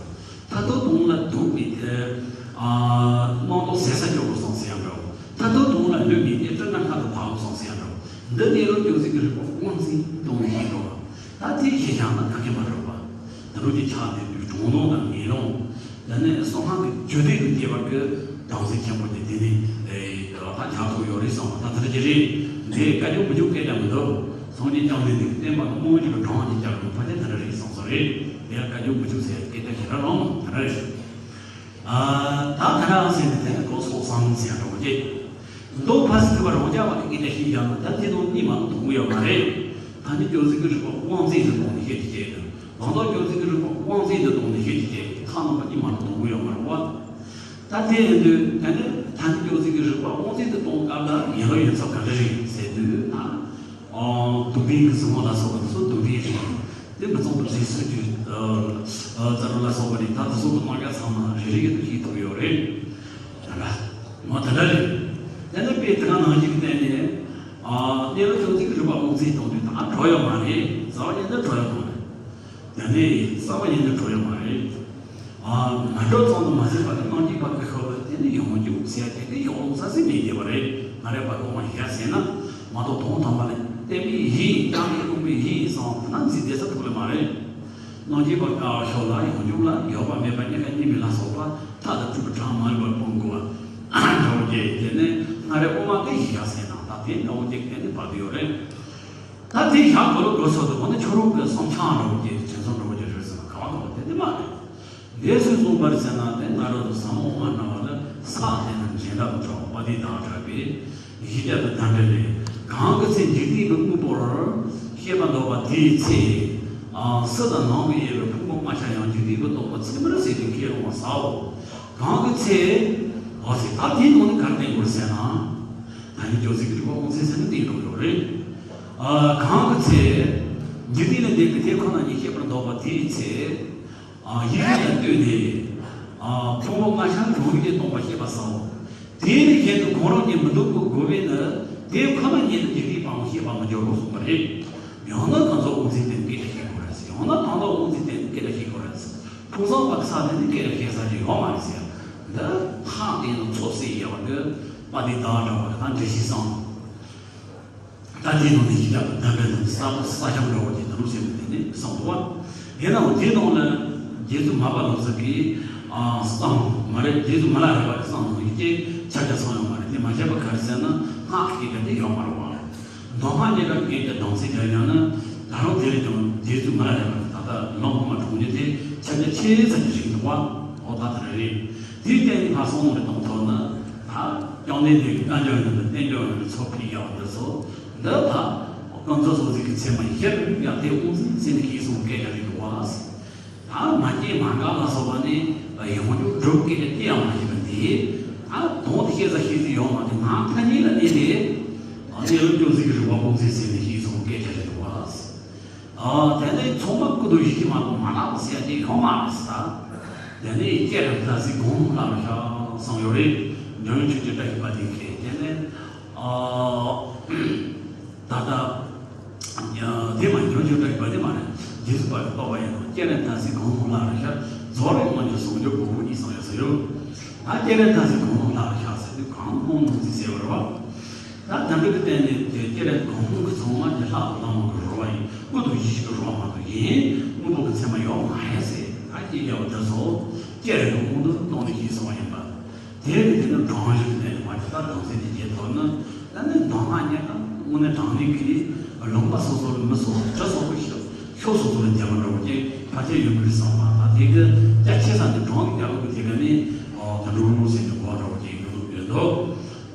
མཐར་ཐུག་དོན་ལ་སྡུག་བསྔལ་དེ། ཨ་རྣམ་རྟོག་ཟད་ས་སྐྱོ་བོ་སོང་ཟེར་ཡང་འདྲ། མཐར་ཐུག་དོན་ལ་ལུས་མེད་དེ་སྤྲིན་ནག་མཁའ་དང་དག་པོ་སོང་ཟེར་ཡང་འདྲ། འདི་གནས་ལུགས་སྐྱོབ་ཟིག་གི་རིག་པ་དབང་བཙན་གཏོང་བའི་ཤེས་འགྲོ་བ། ད་དེ་ཤེས་བྱ་ན་ག་གེ་མ་རེད་པ། ད་རུང་དེ་ཆགས་བསྡད་དུས་གྲོང་སྡོང་དང་ངེས་ལུང་། དེ་ནས་གསང་སྔགས་ཀྱི་རྒྱུད་སྡེ་དུ་སྐྱེས་པ་གི་དམ་ཚིག་ཆེན་པོ་དེ་དེ་ནས་ད་ཆགས་ཐུབ་ཡོད་རེད་བསམ་པ་ད་དེ་འདྲ་ཅིག་རེད། འདི་བཀའ་བརྒྱུད་མི་བརྒྱུད་སྐད་ཆ་མི་འདུག་སངས་རྒྱས་བཅོམ་ལྡན་འདས་ཀྱི་བསྟན་པ་གི་རྨང་གཞི་གི་སྒྲོམ་གྱི་རྒྱབ་ལ་ཕལ་ཆེར་དེ་འདྲ་རེད་བསམ་ས་རེད། དེ་ཡང་བཀའ་བརྒྱུད་མི་བརྒྱུད་ཟེར་སྐད་ཆ་ཞེ་དྲག་རང་དེ་འདྲ་རེད། ཨ་ད་ད་རང་ཟེར་ནས་དེ་ནས་ཁོ་སོགས་སམ་ཟེར་འགྲོ་གི། མདོ་ཕལ་ཆེར་ཐུབ་པ་རང་རྐྱ་བ་གི་སྐད་ཆ་ཞིག་ཡང་ན་ད་དེ་ནང་གཉིས་མ་གཏོགས་མཐོང་གི་ཡོད་མ་རེད། ད་ནི་སྐྱོབ་ཟིག་གི་རིག་པ་དབང་བཙན་དུ་གཏོང་ནས་བཤད་ཀྱི་བྱས་ནས། ལམ་དང་སྐྱོབ་ཚིག་གི་རིག་པ་དབང་བཙན་དུ་གཏོང་ནས་བཤད་ཀྱི་བྱས་ཁ་ནང་པ་གཉིས་མ་གཏོགས་གོ་ཡོད་མ་རེད་བ། ད་དེ་ཡིན་དུས་ད་ནི་ད་ནི་སྐྱོབ་ཚིག་གི་རིག་པ་དབང་བཙན་དུ་གཏོང་སྐབས་ལ་ཡིན་ལ་ཡོད་ཚབ་ག་འདྲ་རེད་ཟེར་དུས་ད། ཨོ་དུག་ལྡན་གྱི་གཟིགས་དབང་ལ་སོགས་པ་འདི་ཚོ་དུག་ལྡན་རེད། དེ་མི་ཚང་དུ་གཟིགས་སུ་གྱུར། རྩ་རུ་ལ་སོགས་པ་རེད། ད་དེ་ཚོ་གི་རྣམ་གཞག་ཚང་མ་རེ་རེ་གི་དུ་ཤེས་ཐུབ་ཡོད་རེད། ད་ལ་ངོ་ད་ལ་རེད། དེ་ནི་དཔེ་དེ་ག་ནང་བཞིན་གཏན་ནས་ཨ་གནས་ལུགས་སྐྱོབ་ཚིག་གི་རིག་པ་དབང་བཙན་གཏོང་དུས་ད་གྲོ་ཡོད་མ་རེད། རྩ་བ་ཉིད་དུ་གྲོ་ཡོད་མ་རེད། དེ་ནས་རྩ་བ་ཉིད་དུ་གྲོལ་ཡོད་མ་རེད། ཨ་མ་གྲོལ་ཙམ་དུ་མ་ཟད་པར་རྣམ་འབྱེད་པ་གི་ཤོག་ལ་དེ་ནི་ཡོངས་འཇུག་ཟེར་དེ་དེ་ཡོངས་ས་ཟིན་མེད་ཀྱི་བ་རེད། ང་རེ་བ་གོང་མ་ཞིག་ཟེར་ན་མ་གཏོགས་དོན་དམ་པ་ལ་བརྟེན་པའི་ཡིན་ཀྱང་མི་རུང་བའི་ཡིན་བསམ་དེ་ན་འཛིན་བདེ་ས་ཐུག་ལེ་མ་རེད། རྣམ་འབྱེད་པ་ཀ་བ་ཤོག་ལ་ཡོངས་འཇུག་ལ་ཡོད་པ་མེད་པ་གཉིས་ཀ་གཉིས་མེད་ལ་སོགས་པ་མཐའ་དང་སྤྲུལ་པའི་གྲངས་མ་ལུས་པར་སྤོང་དགོས་པ། འདྲ་བོ་ཅིག་དེ་ནི་ང་རེ་དབུ་མ་གི་ཞིག་ཟེར་ན་ད་དེ་འདྲ་བོ་ཅིག་དེ་ནི་བར་དུ་ཡོད་རེད། ད་དེ་ཞག་གོ་ལོ་གོ་སོ་དུ་འོ་ན་ཁྱོད་རང་གི་བསམ་འཆར་འདྲ་བོ་ཅིག་དྲན་གསོ་འདྲ་བོ་ཅིག་རེད་ཟེར་ན་ག་བ་ག་བ་དེ་དེ་མ་རེད། འདས་སུ་གསུངས་པར་ཟེར་ན་དེ་ང་རང་ཚོ་ཟབ་མོ་དབུ་མ་སྣང་བ་ལ་ས་དེ་ན་འཇན་དབ་འཕྲོག་པ་དེ་དང་འཕྲད་པའི་གཞི་རྒྱ་དང་དང་འབྲེལ་ལས་གང་གི་ཚེ་འཇིག་རྟེན་གྱི་དངོས་པོར་ཤེས་པ་འདོད་པ་དེའི་ཚེ། སྲིད་དང་ནང་གི་དབྱེ་བའི་ཕུང་པོ་ལྔ་ཆ་ཡང་འཇིག་རྟེན་གྱི་སྟོང་པ་ཚད་མར་ཟད་དུ་སྐྱེ་རུང་བ་ཟའོ། གང་གི་ཚེ། འོ་ཟེར་ད་དེའི་ནང་ནས་ག་རེ་བསྟན་དགོས་ཟེར་ན། ད་ནི་སྐྱོབ་ཚིག་གི་རིག་པ་དབང་བཙན་ཟེར་ན་དེའི་འགྲོ་ཡོད་རེད། ཨ་གང་གི་ཚེ། འཇིག་རྟེན་ལས་འདས་པའི་དེ་ཁོ་ན་ཉིད་ཤེས་པར་འདོད་པ་དེའི་ཚེ། ཨ་ཡིད་ལ་ལྟོས་ནས། ཨ་ཕུང་པོ་ལྔ་ཆ་རང་རིག་ཏུ་སྟོང་པ་ཤེས་པ་སོ། དེ་ནི་གཞན་དུ་གང་རུང་གིས་མི་འདོད་པའི་དགོས་པས་ནི་དེ་ཁོ་ན་ཉིད་དུ་འཇིག་རྟེན་པའང་ཤེས་པར་མི་འགྱུར་རོ་གསུངས་པ་རེད། ཡང་ན་གང་ཟག་ ཡང་ན་ད་ལྟ་དབུ་འཛིན་དེ་ནི་སྐད་ཆ་བཤད་དགོས་རེད། ཕུང་སམ་བ་གི་ས་དེ་ནི་སྐད་ཆ་བཤད་ས་ཅིག་ཡོད་མ་རེད་ཟེར། འདི་ཧང་དེ་ནི་ཚོ་སེ་ཡོད་པ་འདི་པ་དེ་ད་འདྲ་བ་ད་འགྲེལ་བཤད་སོང་། ད་དེའི་ནང་ནས་ཡིག་ཆ་གདམས་པའི་ནང་ས་ས་ཞབས་འདྲ་བོ་དེ་ད་ལུགས་ཟེར་ནས་དེ་ནས་གསུངས་འདུག་བ། དེ་ནང་དེའི་ནང་ལ་རྗེ་བཙུན་མར་པ་ལོ་ཙཱ་གིས་ཨ་གསུངས་མ་རེད། རྗེ་བཙུན་མི་ལ་རས་པ་གིས་གསུངས་ནང་ཡིག་ཆ་ཁྱབ་ཆ་ཚང་ཡོད་མ་རེད། དེ་མ་བྱས་པ་ག་རེ་ཟེར་ན་སྔགས་ཀྱི་སྐད་ཆ་དེ་ཡོད་མ་རེད་བ། མདོ་སྔགས་རྙེད་དཀའ་སྐད་ཆ་གདམས་ཟེར་རྒྱག་ཡང་ན་ད་རུང་དེ་ལས་ཀྱང་རྗེ་བཙུན་མི་ལ་རས་པ་གིས་ད་ལྟ་ལུང་ཁུངས་མ་གྲོང་ཁྱེར་དེ་ཁྱབ་རྒྱ་ཆེ་ཙམ་གྱི་རིགས་འདུག་བ། འོ་ད་དེ་རེད། དེའི་སྟེང་ནས་ཕར་སོང་ནས་གཏོང་ཐུབ་ན། ད་སྐྱོང་ལྡན་འདས་ཀྱི་བཀའ་འགྱུར་ཡིན་ན་བསྟན་འགྱུར་ཡིན་ན་ཚོ་ཕིག་ཡག་འདི་ཚོ་འདི་ད་ཀུན་རྫོབ་ཚོགས་ཟིག་གི་ཚད་མ་ཡར་ཡང་དེ་དབུ་འཛིན་ཟེར་ནས་ཤེས་སོང་སྐད་ཆ་རེད་འདུག་བ། ད་མ་སྐྱེས་མ་འགགས་ལ་སོགས་པ་ནི་ཡོངས་གྲུབ་སྒྲུབ་སྐད་ཆ་ཅི་ཡང་མ་ཤེས་པ་འདི། ད་དོན་དེ་ཤེས་ས་ཤེས་ཚུལ་ཡོད་མ་རེད། ང་ཐ་སྙད་ལ་གནས་ཏེ་གནས་ལུགས་སྐྱོང་ཚུལ་གྱི་རིགས་པ་དབུ་འཛིན་ཟེར་ནས་ཤེས་སོང་སྐད་ཆ་རེད་འདུག་བ། ཨ་དེ་ནས་ཚོགས་མ་ཀུན་ཏུ་ཡིད་ཀྱིས་མ་དང་མ་ལགས་པ་ཟེར་ཡ་དེ་ཡོད་མ་རེད་ཟེར། དེ་ནས་སྐྱེ་རབས་ད་གཟིགས་གོང་ལ་ཤར་གསུངས་ཡོད་རེད། འཇམ་དབྱངས་ཆོས་ཀྱི་བཀྲ་ཤིས་པ་དེ་ཁེ་དེ་ནས་ཨ་ད་ལྟ་དེ་མ་འཇམ་དབྱངས་ཆོས་ཀྱི་བཀྲ་ཤིས་པ་དེ་མ་རེད། རྗེས་སུ་དཔག་པའི་རྟོགས་པ་ཡིན་ནོ། སྐྱེ་རབས་ད་གཟིགས་གོང་ལ་ཤར་རྫོགས་རིམ་དབང་གི་ཟུང་འཇུག་གོ་བོ་གཉིས་གསུངས་ཡོད་ཟེར་ཡོད། ད་སྐྱེ་རབས་ད་གཟིགས་གོང་ལ་ཤར་ཟེར་དུས་གང་གོང་ནང་གཟིགས་ཟེར་བ་རེད་བ། ད་དམ་པའི་བསྟན་ནས་དེ་སྐྱེ་རབས་གང་ཕུང་གི་ཚང་མ་དེ་ལྷ་དང་ལྷ་མོ་གི་རོལ་པ་ཡིན། ཀུན་ཏུ་ཡིད་ཀྱི་རོལ་པ་མ་གཏོགས་ཡིན། དངོས་པོ་གི་མཚན་མ་ཡོད་མ་རེད་ཟེར། ད་ཀྱི་རྒྱལ་བ་འདི་ཚོ་སྐྱེ་རབས་ཀྱི་དབང་དུ་བཏང་ནས་ཤེས་སོང་བ་ཡིན་པ། དེ་ནི་དེ་ནི་གྲངས་གཞི་གི་གནས་ལུགས་མ་གཏོགས་ད་གྲངས་ཚད་དེ་རྒྱས་ཐོབ་ན། ད་ནི་མདོ་སྔགས་རྙེད་དཀའ་དངོས་གནས་དྲང་གནས་ཀྱི་ལུང་པ་སོ་སོ་ལ་མི་སོ་སོ་དྲི་སོ་སོ་ཞིག་ཕྱོགས་སོ་སོ་ལ་རྒྱབ་པ་འདྲ་བོ་ཅིག་ཕལ་ཆེར་ཡོད་དགོས་བསམ་པ་ད་དེ་གི་རྒྱ་ཆེ་ས་ནི་གྲངས་ཀྱི་རྒྱ་ལོ་གི་དེ་ག་ནི་ཨོ་དུད་འགྲོ་ཟེར་ནས་གོ་བ་འདྲ་བོ་ཅིག་ཡོད་ཡོད་འདུག་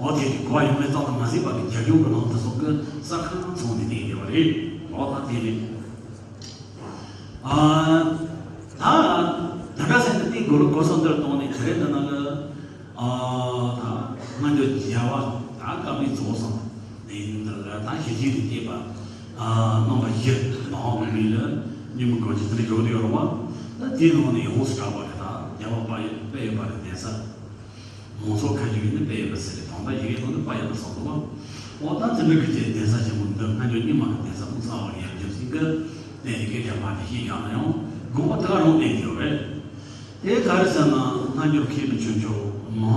ཨོ་དེ་གི་གོ་བ་ཡོད་མེད་ཙམ་དུ་མ་ཟད་པ་གི་རྒྱབ་ལྗོངས་ཀྱི་ནང་དུ་སོགས་ཀྱི་གསར་ཁང་ཚང་ནས་བསྡད་ཡོད་པ་རེད། ཨོ་ད་དེ་རེད། ཨ་ད་ད་ལྟ་ཟེར་ན་དེ་གོ་ལ་གོ་སོང་འདིར་གཏོང་ནས་དེ་རེད། འདི་ནང་གི་ཨ་ད་སྔ་འགྱུར་རྒྱལ་བ་ད་ཀ་པའི་རྫོགས་སངས་ནས་ཡིན་འདི་ལ་ད་ཞི་བྱེད་དུ་སྐྱེས་པ་ཨ་རྣམ་པ་བཞི་ནང་མི་ལ་ཉིན་མོ་གང་ཅི་དེ་འདྲ་ཡོད་དུ་ཡོད་རུང་བ། ད་དེའི་ནང་ནས་ཡོངས་སུ་གྲགས་པ་རེད། ད་རྒྱལ་བ་དཔལ་དཔལ་ཡུལ་པ་རེད། གདན་ས། མང་ཚོགས་ཁ་ཅིག་གིས་ནི་དཔལ་ཡུལ་པ་ཟེར་རེད། དོན་དག་ཡི་གེ་ཐོག་ནི་དཔལ་ཡུལ་པ་སོགས་འདུག་བ། འོ་ད་ཙི་མི་ཁུ་ཅེ་གདན་ས་ཆེན་མོ་འདི་སྔ་འགྱུར་རྙིང་མ་གི་གདན་ས་ཕུག་ཚང་བ་ཡར་རྒྱས་ཟིན་གི་གནས་ཀྱི་སྐད་ཆ་མ་དེ་ཤེས་ཡག་ན་ཡང་དགོངས་པ་ད་རུང་གནས་ཡོད་རེད། དེ་ག་རེ་ཟེར་ན་སྔ་འགྱུར་མཁས་པའི་ཆོས་མཆོག་མང་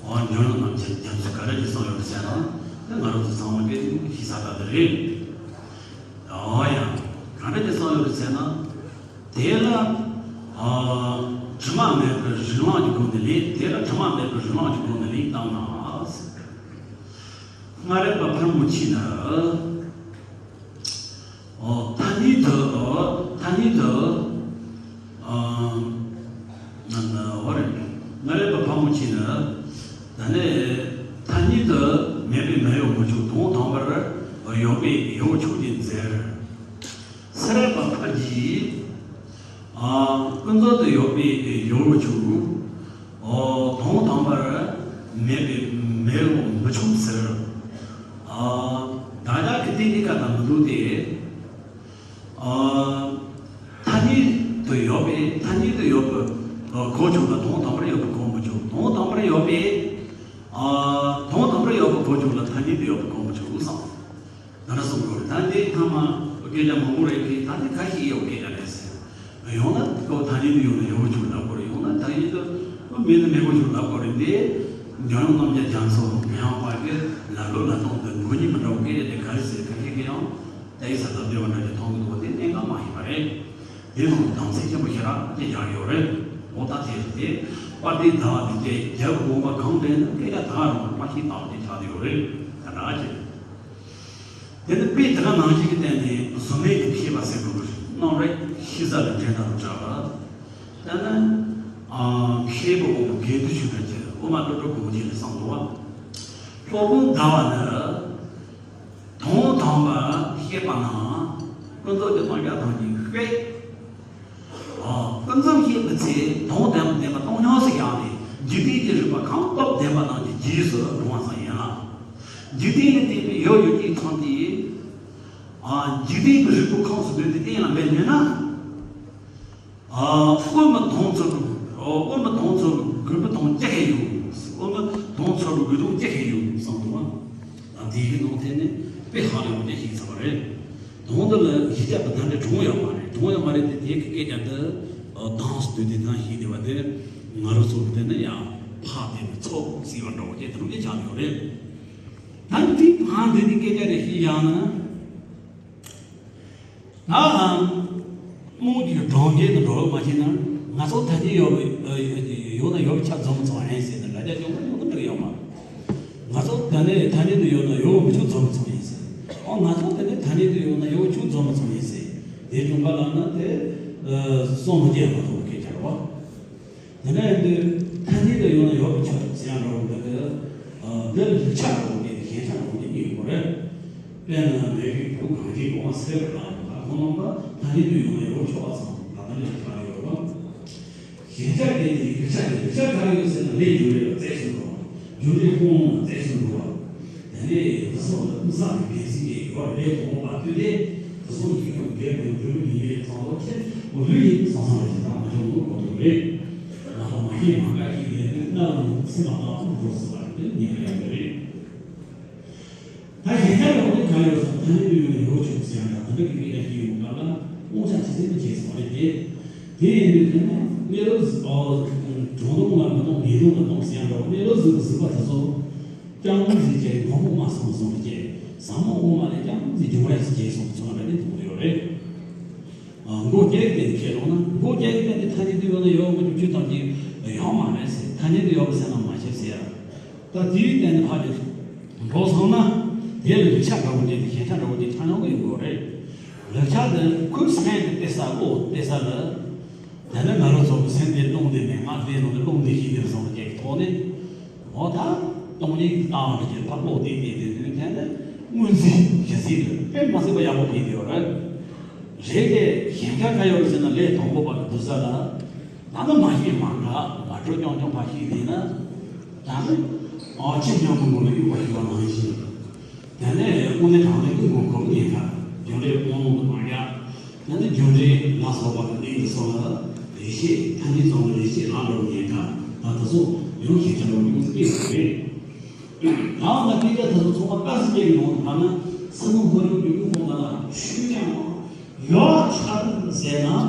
འོ་འཇམ་དབྱངས་རྣམ་རྒྱལ་རྒྱ་མཚོ་ག་རེ་ཅིག་གསུངས་ཡོད་རེད་ཟེར་ན། དེ་ང་རང་ཚོ་ཚང་མ་སྐད་ཅིག་ཤེས་ས་ད་དེ་རེད། འོ་ཡ། ག་འདྲ་ཅིག་གསུངས་ཡོད་རེད་ཟེར་ན། དེ་ལ་ཨ་དྲི་མ་མེད་པའི་རིགས་ལམ་གྱི་སྒོ་ནས་ལེགས། དེ་ལ་དྲི་མ་མེད་པའི་རིགས་ལམ་གྱི་སྒོ་ནས་ལེགས་བཏང་ན། སྔ་རབས་པ་ཕལ་མོ་ཆེ་ནི་ཨོ་ཐ་སྙད་དུ་ཨོ་ཐ་སྙད་དུ་ཨ་ན་ན་འོ་རེད། སྔ་རབས་པ་ཕལ་མོ་ཆེ་ནི་ད་ནི་ཐ་སྙད་དུ་མེད་པས་མེད་པར་མི་ཆོག་དོན་དམ་པར་ཡོད་པས་ཡོད་ཆོག་ཅེས་མཛད། སེ་ར་པ་ཕར་གྱིས། ཨ་ཀུན་རྫོབ་ཏུ་ཡོད་པས་ཡོད་ཆོག་ཨོ་དོན་དམ་པར་མེད་པས་མེད་རུང་མི་ཆོག་ཟེར། ཨ་བདག་ཅག་གི་སྟེང་གི་བཀའ་དང་མི་འདུག་སྟེ། ཨ་ཐ་སྙད་དུ་ཡོད་པས་ཐ་སྙད་དུ་ཡོད་པ་གོ་ཆོག་ལ་དོན་དམ་པར་ཡོད་པ་གོ་མི་ཆོག་དོན་དམ་པར་ཡོད་པས། ཨ་དོན་དམ་པར་ཡོད་པ་གོ་ཆོག་ལ་ཐ་སྙད་དུ་ཡོད་པ་གོ་མི་ཆོག་བསམ། ད་ནི་གསུང་དགོས་རེད། ད་འདི་ཐ་མ་སྐད་ཆ་མང་པོ་རེད་གི། ད་འདི་ཁ་ཤས་ཡོད་སྐད་ཆ་རེད་ཟེར། ཡང་ན་ཁོ་ཐ་སྙད་དུ་ཡོད་ན་ཡོད་ཆོག་ལབ་དགོས་རེད། ཡང་ན་ཐ་སྙད་དུ་མེད་ན་མེད་དགོས་ཆོག་ལབ་དགོས་རེད། འདི་འཇམ་དབྱངས་རྣམ་རྒྱལ་རྒྱ་མཚོ་མི་ཡང་པ་གི་ལ་ལོ་ལ་ཐོག་ཏུ་མགོ་གཉིས་མི་འདྲ་བ་སྐད་ཆ་དེ་ག་རེ་ཟེར། ཁ་ཤས་ཀྱིས་ཡང་ད་ཡིག་ས་ལབ་བདེ་བ་འདྲ་ཞིག་མཐོང་གི་འདུག་དེ་གནད་འགག་མ་ཡིན་པ་རེད། དེ་ནང་དམ་ཚིག་ཆེན་པོ་ཞེ་དྲག་ཅིག་ཡང་ཡོད་རེད། འོ་ད་དེ་རེད་དེ། པར་དེ་ཟླ་བ་དེ་སྐད་རྒྱབ་དགོངས་པ་གང་དྲན་ན་སྐད་ཆ་ད་རུང་པར་ཤིང་བཏང་དེ་ཆགས་དེ་ཡོད་རེད། ད་འདྲ་ཅིག་དེ་ནི་དཔེ་དེ་ག་ནང་བཞིན་གྱི་སྟེང་ནས་གཟུགས་མེད་ཀྱི་མཁས་པ་ཟེར་དགོས་པ་རེད། རྣམ་རིག་ཤེས་བྱ་ལ་འགྲན་ཟླ་རུ་བྱ་བ། ད་ནི་ཨ་མཁས་པ་དབང་པོ་དགེ་འདུན་ཆོས་གྲགས་ཀྱི་དབུ་མ་ཀླུ་སྒྲུབ་གི་དབུ་འབྱེད་ལས་གསུངས་འདུག་བ། སློབ་དཔོན་ཟླ་བ་ནི། དོན་དམ་པར་བཤད་པ་ན་ཀུན་རྫོབ་ཀྱི་སྟོང་རྐྱང་ཐམས་ཅད་ཤེས། ཨ་ཀུན་རྫོབ་ཤེས་པའི་ཚེ་དོན་དམ་བདེན་པ་སྟོང་ཉིད་སུ་བཞག་ནས་འཇིག་རྟེན་གྱི་རིག་པ་ཁམས་སྟོབས་ལྡན་པ་རྣམས་ཀྱི་རྗེས་སུ་འགྲོ་བ་ཙམ་ཡིན་ལ། འཇིག་རྟེན་ལ་བརྟེན་པའི་ཡོད་ཡོད་ཅིག་ཚང་སྟེ། ཨ་འཇིག་རྟེན་གྱི་རིག་པ་ཁམས་སུ་བསྡུས་ཏེ་གཏན་ལ་འབེབས་ནུས་ན། ཨ་དབུ་མ་དོན་ཚོགས་པའི་ཨ་དབུ་མ་དོན་ཚོགས་པའི་དགོས་པ་དང་ཅི་ཧེ་ཡོད། དབུ་མ་དོན་ཚོགས་པའི་དགོས་དང་ཅི་ཧེ་ཡོད་བསམ་འདུག་བ། ད་དེའི་ནང་དེ་ནི་དཔེ་ཧ་ལས་པ་དེ་ཞིག་ཚར་བ་རེད། དོན་དུ་ལ་གཞི་བཅའ་བ་ད་འདྲ་གྲུང་ཡོད་མ་རེད། གྲུང་ཡང་མ་རེད་དེ། དེ་གི་སྐད་ཆ་འདི་ཨ་དྭངས་སུ་སྡོད་དེ་དང་ཤེས་བདེ་བ་དེ་ང་རང་ཚོ་གི་དེ་ནི་ཡང་ཕ་དེ་ནི་ཚོགས་སྲིད་པ་འདྲ་བོ་དེ་དེ་རུ་དེ་ཆགས་ཡོད་རེད། ད་དེ་ཕ་འདི་ནི་སྐད་ཆ་རེ་ཞིག་ཡང་ན། ད་ཨ་དམངས་ཀྱི་གྲོང་ཁྱེར་དུ་འགྲོ་བ་མ་བྱས་ན། ང་ཚོ་ཐ་སྙད་ཡོད་པའི་ཡོད་ན་ཡོད་པའི་ཆ་འཛོམས་ཚོགས་ཡིན་ཟེར་ནས་ལ་རྒྱ་ཅུང་མ་ཉུང་དུ་འགྲིག་ཡོད་མ། ང་ཚོ་ད་ནས་ཐ་སྙད་དུ་ཡོད་ན་ཡོད་མི་ཆོག་འཛོམས་ཚོགས་ཡིན་ཟེར། ཨོ་ང་ཚོ་ད་ནས་ཐ་སྙད་དུ་ཡོད་ན་ཡོད་ཆོག་འཛོམས་ཚོགས་ཡིན་ཟེར། དེ་བྱུང་བ་ལ་ན་དེ་སོང་མི་རྒྱལ་མ་ཐོག་སྐད་ཆ་རེད་བ། དེ་འདྲ་ཡིན་དུས་ཐ་སྙད་དུ་ཡོད་ན་ཡོད་པའི་ཆ་ཟེར་ཡང་འགྲོ་འདི་གི་འདི་ལ་ལུག་ཆ་འགྲོ་འདི་གི་ཞན་ཆ་འགྲོ་འདི་གཉིས་ཡོད་རེད། དཔེར་ན་མེ་རིག་བུ་གང་ཞིག་གོང་མ་སེ་བར་ལ་ཡོད་ཁོང་རྣམ་པ་ཐ་སྙད་དུ་ཡོད་ན་ཡོད་ཆོག་པ་ཚང་ད་ལྟ་ནས་ཁ་ཡོད་རེད། ཞན་ཆ་དེ་ནི་ལུག་ཆ་དེ་ལུག་ཆ་ག་རེ་ཡོད་ཟེར་ན་ལས་རྒྱུ་རེད་ལ་རྩད་ཞིག་འགྲོ་བ། རྒྱུ་རེད་ཀོང་ལ་རྩད་ཞིག་འགྲོ་བ། དེ་ནས་དེ་སོགས་ལ་ཀུན་བཟང་གི་འགན་འཛིན་གྱི་ཡོད་ལས་གོང་མ་བཏུས་ཏེ་དེ་སོགས་ཀྱི་ཡོད་འགན་དང་འབྲེལ་བའི་ཉིན་རེ་ཚང་ལོ་ཁྱེད་མོ་ལུས་ཡིན་བསམ་བསམ་ལ་ཞིག་དང་མ་བྱུང་ལོ་གོ་ཐུབ་རེད། ང་ཚོ་མ་ཤེས་མ་དགའ་ཞིག་ལས་དུས་སྣ་ལ་མོ་ཚེ་མ་དང་ཕུགས་འགྲོ་སྲིད་པ་རེད་ཉེན་ཁ་ཡོད་རེད། ད་གཞན་ཆ་ཡོང་དུས་གང་ཡོད་སོང་ཐ་སྙད་དུ་ཡོད་ནས་ཡོད་ཆོག་ཟེར་ཡང་ད་འདི་འདྲ་གི་མི་འདྲ་ཞིག་ཡོང་སྐབས་ལ་དབང་ཆ་ཇི་སྲིད་མི་བྱེད་སོང་རེད་དེ། དེ་ཡིན་དུས་དེ་ནི་གནས་ལུགས་གྲོང་དུང་ལ་མི་གཏོང་མི་གཏོང་ལ་གཏོང་ཟེར་ཡང་འདྲ་བ་གནས་ལུགས་གཟུགས་ཀྱི་གཟུགས་པ་དེ་ཚོ་སྐྱང་མོ་ཟིག་བྱས་མགོ་མོ་མ་སོང་སོང་བྱས་ཟ་མོ་དབུ་མ་ལས་སྐྱང་མོ་ཟིག་འབྱུང་རེས་སུ་བྱས་སོང་ཚོ་འདྲ་ནི་མཐོང་ཡོད་རེད། མགོ་རྒྱག་གི་སྟེང་ནས་ཁྱེད་ལོང་ན་མགོ་རྒྱག་གི་སྟེང་ནས་ཐ་སྙད་དུ་ཡོད་ན་ཡོད་མ་ཆུ་ཆུ་ཐམས་ཅད་ཡོད་མ་རེད་ཟེར། ཐ་སྙད་དུ་ཡོད་པ་ཟེར་ན་མ་ཤེས་ཟེར་ཡ། ད་དེའི་སྟེང་ནས་ཕར་ཅིག་འགྲོ་སོང་ན་དེ་ལ་ལུག་ཆ་འདྲ་བོ་དེ་དང་ཞན་ཆ་འདྲ་བོ་དེ་ཆགས་ཡོང་གི་ཡོད་རེད། ལུག་ཆ་དེ་ཁོའི་སེམས་ཀྱི་གཏད་ས་བློ་གཏད་ས་ལ། དེ་ནས་ང་རང་ཚོ་གི་སེམས་དེ་རླུང་དེ་མེད་ང་དེ་ནང་དུ་རླུང་དེ་ཞིག་དེ་བཟུང་གི་ཐོག་ནས། འོ་ད་སྟོང་ཉིད་ཀྱི་ལྟ་བ་དེ་ཕར་བློ་དེ་དེ་དེ་དུས་དེ་ནས་སྔོན་རྩིས་གཞི་རྩིས་དེ་དཔེ་མ་སྲིད་པ་ཡག་པོ་ཕེབས་ཡོད་རེད། རེད་དེ་ཞན་ཆ་ག་ཡོད་རེད་ཟེར་ན་ལས་དང་པོ་བར་དུ་ས་ལ། ད་ནི་མ་ཤེས་མ་འགའ་མ་འགྲོ་རྐྱང་རྐྱང་ཕར་ཤེས་དེ་ན། ད་ནི་ཨ་ཅེ་སྙམ་པོ་ངོ་ལ་གཡུག་པ་ཞུ་བ་ནང་བཞིན། དེ་ནས་དངོས་གནས་དྲང་གནས་ཀུན་གོ་གོ་ཉེན་ཁ་རྒྱུ་འབྲས་དབང་ལུང་དུ་མ་ཡ། དེ་ནས་རྒྱུ་འབྲས་ལ་སོགས་པ་དང་གནས་ཀྱི་སོགས་ལ་རེ་ཤེས་ཐ་སྙད་ཙམ་ལ་རེ་ཤེས་ལ་འགྲོ་ཉེན་ཁ་ད་དེ་ཚོ་ཡང་ཞན་ཆ་འགྲོ་ཡོང་ཚུལ་སྐྱེས་ཡོད་རེད། ཡང་ན་སྐད་ཆ་དེ་ཚོ་ཚང་མ་དཀའ་སི་སྐད་ཀྱི་ནང་དུ་ཕབ་ན་སེམས་ནང་ཧོ་ཡོད་རྒྱུ་ཀུན་གོ་མ་ལ་ཤུལ་ཀྱང་། ཡོད་ཆ་ཟེར་ན།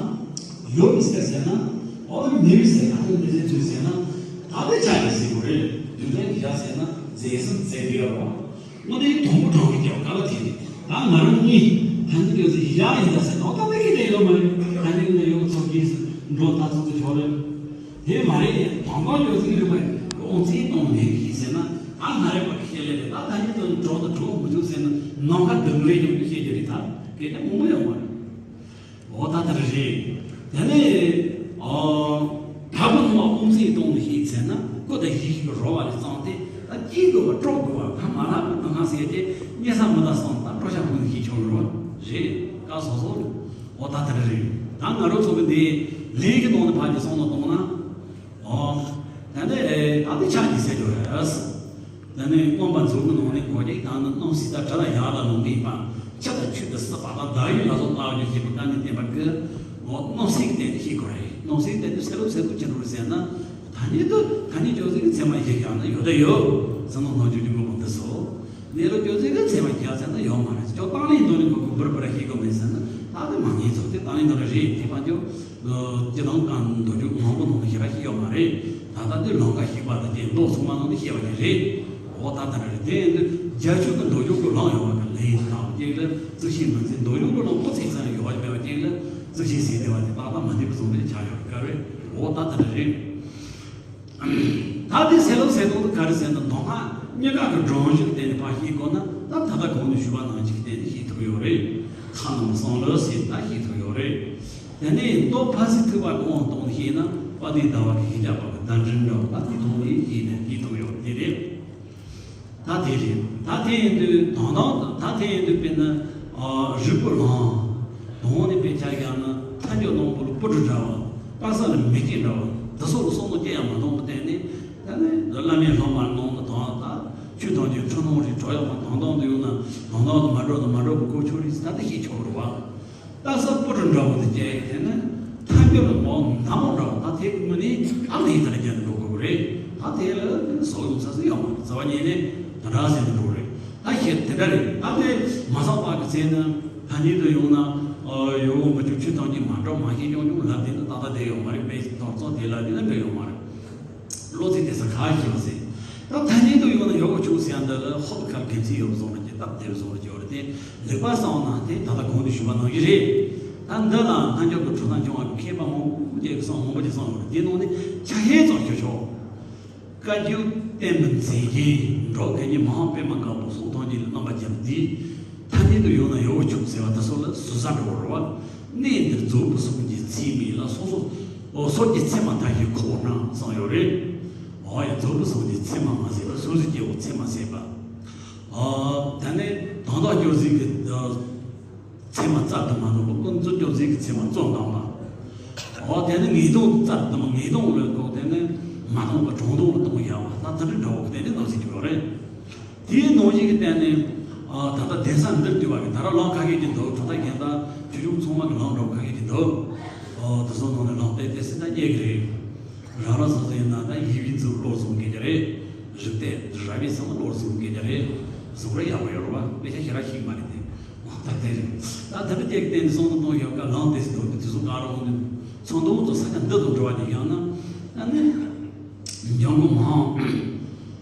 ཡོད་མི་ཟེར་ཟེར་ན། འོ་མི་མི་ཟེར་ན་ཁོ་མི་ཟེར་ཚུལ་ཟེར་ན། ད་ལྟ་ཆ་ཡི་ཟེར་དགོས་རེད། རྒྱུ་མཚན་གྱི་བཞག་ཟེར་ན་རྫས་སམ་རྫས་དེ་ཡོད་རོགས། དངོས་དེའི་དོན་པོ་གྲངས་ཀྱི་རྒྱབ་ག་ལ་ཐེ་ནས་ད་ང་རང་གཉིས་ད་ནི་ཡོད་ཟེར་བཞག་ཡིན་ད་ཟེར་ན་འོ་ད་ལྟ་གི་དེ་ཡོད་མ་རེད། ད་ནི་ཡོད་ན་ཡོད་ཚོ་གིས་འགྲོ་ད་ཚོ་ཚོ་ཆོག་རེད། དེ་མ་རེད། དོན་གང་ཡོད་ཚིག་རིག་པ་ཡོང་ཚིག་གཏོང་མེད་ཀྱི་ཟེར་ན་ད་ང་རེ་བ་གི་བཤད་ལས་རེད། ད་ད་ནི་དོན་གྲོགས་དང་གྲོགས་མི་འདུག་ཟེར་ན་ནམ་མཁའ་ལྡུམ་རེ་ཡོང་རྒྱུ་བཤད་རྒྱུ་རེད། ད་སྐད་ཆ་མང་པོ་ཡོང་བ་རེད། འོ་ད་ལྟར་རེད། དེ་ནས་ཨོ་ད་བུ་ནུ་བ་ཀུང་སིའི་སྟོང་ནས་ཤེས་ཟེར་ན་ཀུ་དང་ཡིག་ཤིག་རོ་བ་ལས་བཙང་སྟེ་ད་སྐྱིད་དགོས་པ་སྤྲོ་དགོས་པ་ང་མ་ལ་བུ་དང་ང་ཟེར་ཏེ་སྙེ་ས་མི་ད་སོང་ད་སྤྲོ་ཤ་ཀུན་ནས་ཤེས་ཆོག་རོ་རེད། ཀ་སོ་སོ་རེད། འོ་ད་ལྟར་རེད། ད་ང་རོ་ཚོ་གི་འདི་ལས་ཀྱི་ནང་ནས་ཕར་གྱི་སོང་ནོ་གཏོང་ན། ཨོ། ད་ནི་ད་ནི་ཆ་གཉིས་ཟེར་རྒྱུ་རེད། ད་ནི་རྔོན་པ་མཛོད་ཀྱི་ནང་ནས་གོ་རྒྱུ་དང་ནི་སྣང་སྲིད་དང་བྲལ་ལ་ཡར་ལ་ལོང་གི་ཡིན་པ། ཆུ་དང་ཆུ་དང་སྲིད་པ་དང་བདག་ཡིད་ལ་སོགས་ལྟ་བ་རྒྱུ་ཞེས་པ་ག་ནས་བསྟན་པ་གི། ཨོ་སྣང་སྲིད་ཀྱི་སྟེང་ནས་ཤེས་དགོས་རེད། སྣང་སྲིད་སྟེང་དུ་སེལ་ལུགས་སེལ་ལུགས་ཅི་འགྲོ་རེད་ཟེར་ན། ད་ནི་དུ་ད་ནི་ཅོག་ཙེ་གི་ཚེར་མ་ཡིག་ཡང་ན་ཡོད་ད་ཡོད། ཟིན་ལོ་ནང་བཅུད་ཀྱི་དངོས་པོ་འདི་སོ། གནས་ལུགས་ཅོག་ཙེ་གི་ཚེར་མ་རྒྱག་ཚར་ན་ཡོད་མ་རེད། ཅོག་བཏང་ལེན་འདོན་ནི་གོ་གོ་འབུར་འབུར་ཤེས་དགོས་མེད་ཟེར་ན་ད་དེ་མ་ངེས་ཚོ་དེ་བཏང་ལེན་འདོན་རེད་དེ་པ་ཅོག་སྤྱི་དང་གང་མདོ་རྒྱུགས་མང་པོ་ནང་དུ་ཞེ་དྲག་ཞིག་ཡོད་མ་རེད། ད་ལྟ་འདི་ལམ་ཁ་ཞིག་པ་དང་རྐྱེན་མདོ་ཚང་མ་ནང་དུ་ཤེས་པ་ཞིག་རེད། འོ་ད་ལྟ་རེད་དེ་འདི་རྒྱ་ཆོས་ཀྱི་མདོ་རྒྱུགས་ཀྱི་ལམ་ཡོད་པ་གི་ལན་ཞིག་དང་རྐྱེན་ལ་ཙིག་ཤེས་མི་འཛིན་མདོ་རྒྱུགས་ཀྱི་ལམ་ཁོ་ཚིག་ཚང་ཡོད་པ་མེད་པ་རྐྱེན་ལ་ཙིག་ཤེས་ཟེར་བསྡད་པ་དེ་ཏག་ཏག་མ་འདེབས་པ་བཟུང་རེད་ཆགས་ཡོད་དཀའ་བས། འོ་ད་ལྟ་རེད། ད་དེ་ཟེར་ལོ་ཟེར་དོན་དུ་ག་རེ་ཟེར་ན་མདོ་སྔགས་གཉིས་ཀ་གི་སྒྲོམ་གཞི་དེ་ནི་ཕར་ཤེས་དགོས་ན་ད་ད་ལྟ་གོང་ནས་ཞུས་པ་ནང་བཞིན་དེ་ནི་ཤེས་ཐུབ་ཡོད་རེད། ཁ་ནང་གསང་ལོ་ཟེར་ད་ཤེས་ཐུབ་ཡོད་རེད། དེ་ནས་མདོ་ཕ་སི་ཐུབ་པ་གི་དབང་གཏོང་ནས་ཤེས་ན་དཔལ་ལྡན་ཟླ་བ་གི་ཡིག་བརྒྱ་པ་གི་བརྡ་འཕྲིན་འདྲ་བོ་ད་དེ་མཐོང་ནས་ཤེས་ནས་དེ་ཐུབ་ཡོད་དེ་རེད། ད་དེ་རེད། ད་དེ་ཡིན་དུས་དོན་དག་ད་དེ་ཡིན་དུས་དཔེར་ན་རིག་པ་ལམ་དོན་ནི་དཔེ་ཆ་བཞག་ན་ཐལ་འགྱུར་སྣང་བ་ལ་སྤུ་གྲི་འདྲ་བ་དཀར་ས་ལ་མེ་སྐྱེས་འདྲ་བ་འདི་སོགས་ལ་བསམ་བློ་སྐྱེ་ཡང་མ་གཏོང་བ་བསྟན་ནས་ད་ནི་བླ་མའི་སློབ་མར་གནང་བ་དང་ད་ཆོས་དང་གི་འཁྲུལ་སྣང་རིགས་གྲོལ་ཡང་མ་དོན་དག་འདི་ཡོད་ན་དོན་དག་ཏུ་མ་འགྲོ་ན་མ་འགྲོ་བ་གོ་ཆོད་རིགས་ད་ལྟ་ཤེས་ཆོག་རེད་བ། ད་ས་སྤུ་གྲི་འདྲ་བོ་དེ་བཅད་དེ་ནི་ཐལ་འགྱུར་ལ་མོ་མདའ་མོ་འདྲ་བོ་ད་དེ་གི་མི་ནི་ཨ་ལི་ཡི་དར་རྒྱན་འགྲོ་དགོས་རེད། ད་དེ་ལ་སོགས་ཡོང་ས་སུ་ཡོང་བ་རྩ་བ་ཉིད་ནས་ད་འདྲ་ཟེར་ནས་འགྲོ་རེད། ད་ཤེས་དེ་འདྲ་རེད། ད་དེ་མ་བསམ་པ་གི་ཚེ་ན་ད་ཉིད་དུ་ཡོང་ན་ ཡོད་མི་ཆོག་ཆོས་ཐམས་ཅད་མ་འགྲོ་མ་ཤེས་ཀྱང་ཀྱང་ལབ་དེ་ནི་ཏག་ཏག་བསྡད་ཡོད་མ་རེད། དཔེ་དོན་རྩོད་དེ་ལ་དེ་ནི་འགྲོ་ཡོད་མ་རེད། བློ་ཚིག་དེ་ས་ཁ་ཤེས་པ་ཟེར། ད་ཐ་སྙད་དུ་ཡོད་ན་ཡོད་གི་ཆོག་ཟེར་ཡ་འདི་ལ་ཧོབ་ཁར་དགེ་མཚན་ཡོད་བཟོ་འདྲ་གྱི་སྟབས་བདེ་བཟོ་འདྲ་གྱི་ཡོད་རེད་དེ། ལེགས་པར་བསམ་ན་དེ་ད་ལྟ་གོང་དུ་ཞུས་པ་ནང་བཞིན་རེད། ད་འདི་ལ་རྣལ་འབྱོར་གྱི་གྲུབ་མཐའ་འབྱུང་བ་གི་མཁས་པ་མང་པོ་དེ་གི་བསམ་མང་པོ་ཅིག་བསམ་ཡོད་རེད། དེ་ནང་ནས་ཆ་ཤས་ཙམ་ཞུ་ཆོག་བཀའ་བརྒྱུད་བསྟན་པའི་མཛེས་རྒྱན་འབྲོག་དགེ་བསྙེན་མ་ཧཱ་པད་མ་དཀར་པོ་སོགས་ཐམས་ཅད་ལ་རྣམ་པར་རྒྱལ་བ་འདིས་ཐ་སྙད་དུ་ཡོད་ན་ཡོད་གི་ཆོག་ཟེར་བ་དེ་ཚོ་ལ་ཟུར་ཟ་འགྲོ་བ་རེད་བ། གནས་འདིར་རྫོགས་པའི་སངས་རྒྱས་ཚད་མེད་ལ་སོ་སོ་སོ་སྐྱེ་ཚད་མ་མཐའ་བཞི་འཁོར་བ་ན་གསུངས་ཡོད་རེད། འོ་ཡ། རྫོགས་པའི་སངས་རྒྱས་ཚད་མ་མ་ཟད་པ་སོ་སོ་སྐྱེ་བོ་ཚད་མ་ཟད་པ། ཨ། ད་ནི་དོན་དག་སྐྱོ་ཟིག་གི་ཚད་མ་རྩལ་དུ་མ་འདུག་པ། ཀུན་རྫོབ་སྐྱོབ་རྫས་ཀྱི་ཚད་མ་རྩལ་འདང་བ། འོ་དེ་ནི་ངེས་དོན་རྩལ་དུ་མ་ངེས་དོན་ལ་གོ། དེ་ནི་མ་བཏང་བ་དྲང་དོན་ལ་གཏོང་ཡ་བ། ད་དེ་འདྲ་འདྲ་བོ་དེ་ནི་ནང་སྲིད་ཀྱི་ཡོད་རེད། དེའི་ནང་བཞིན་གྱི་སྟེང་ནས་ཨ་ད་ལྟ་གདན་ས་འདིར་འདུས་པ་གི་ད་ར་ལམ་ཁ་ཤས་ཀྱི་འདུག་གྲུབ་མཐའ་རྒྱན་དང་ཆོས་འབྱུང་ཚང་མ་གི་ལམ་འདྲ་བོ་ཁ་ཤས་ཀྱི་འདུག་ཨོ་དེ་ཚོ་ནང་ནས་ལམ་སྟེགས་དེ་སྲིད་ད་རྙེད་ཀྱི་རེད། རང་རང་སོ་སོ་ཡིན་ན་ད་ཡིད་བཞིན་ཚུལ་བློར་བཟུང་སྐད་ཆ་རེད། རིག་གཏད་ར་བའི་སེམས་བློར་བཟུང་སྐད་ཆ་རེད། བཟུང་ར་ཡག་པོ་ཡོད་རེད་བ། དཔེ་ཆ་ཞེ་དྲག་ཤེས་ཀྱི་མ་རེད་དེ། འོ་ད་དེ་རེད། ད་དེ་འདྲ་སྐྱེ་གི་བརྟེན་ནས་སོང་དུ་གཏོང་ཡོད་ཀ་ལངས་ཏེ་སི་དོ་དེ་དུས་སུ་ག་རུ་འོང་དུས། ཚོང་དུ་འོང་དུ་ས་ཆ་འདི་དང་འགྲོ་བ་དེ་ཡང་ན། ད་ནི། འཇང་གོ་མང་།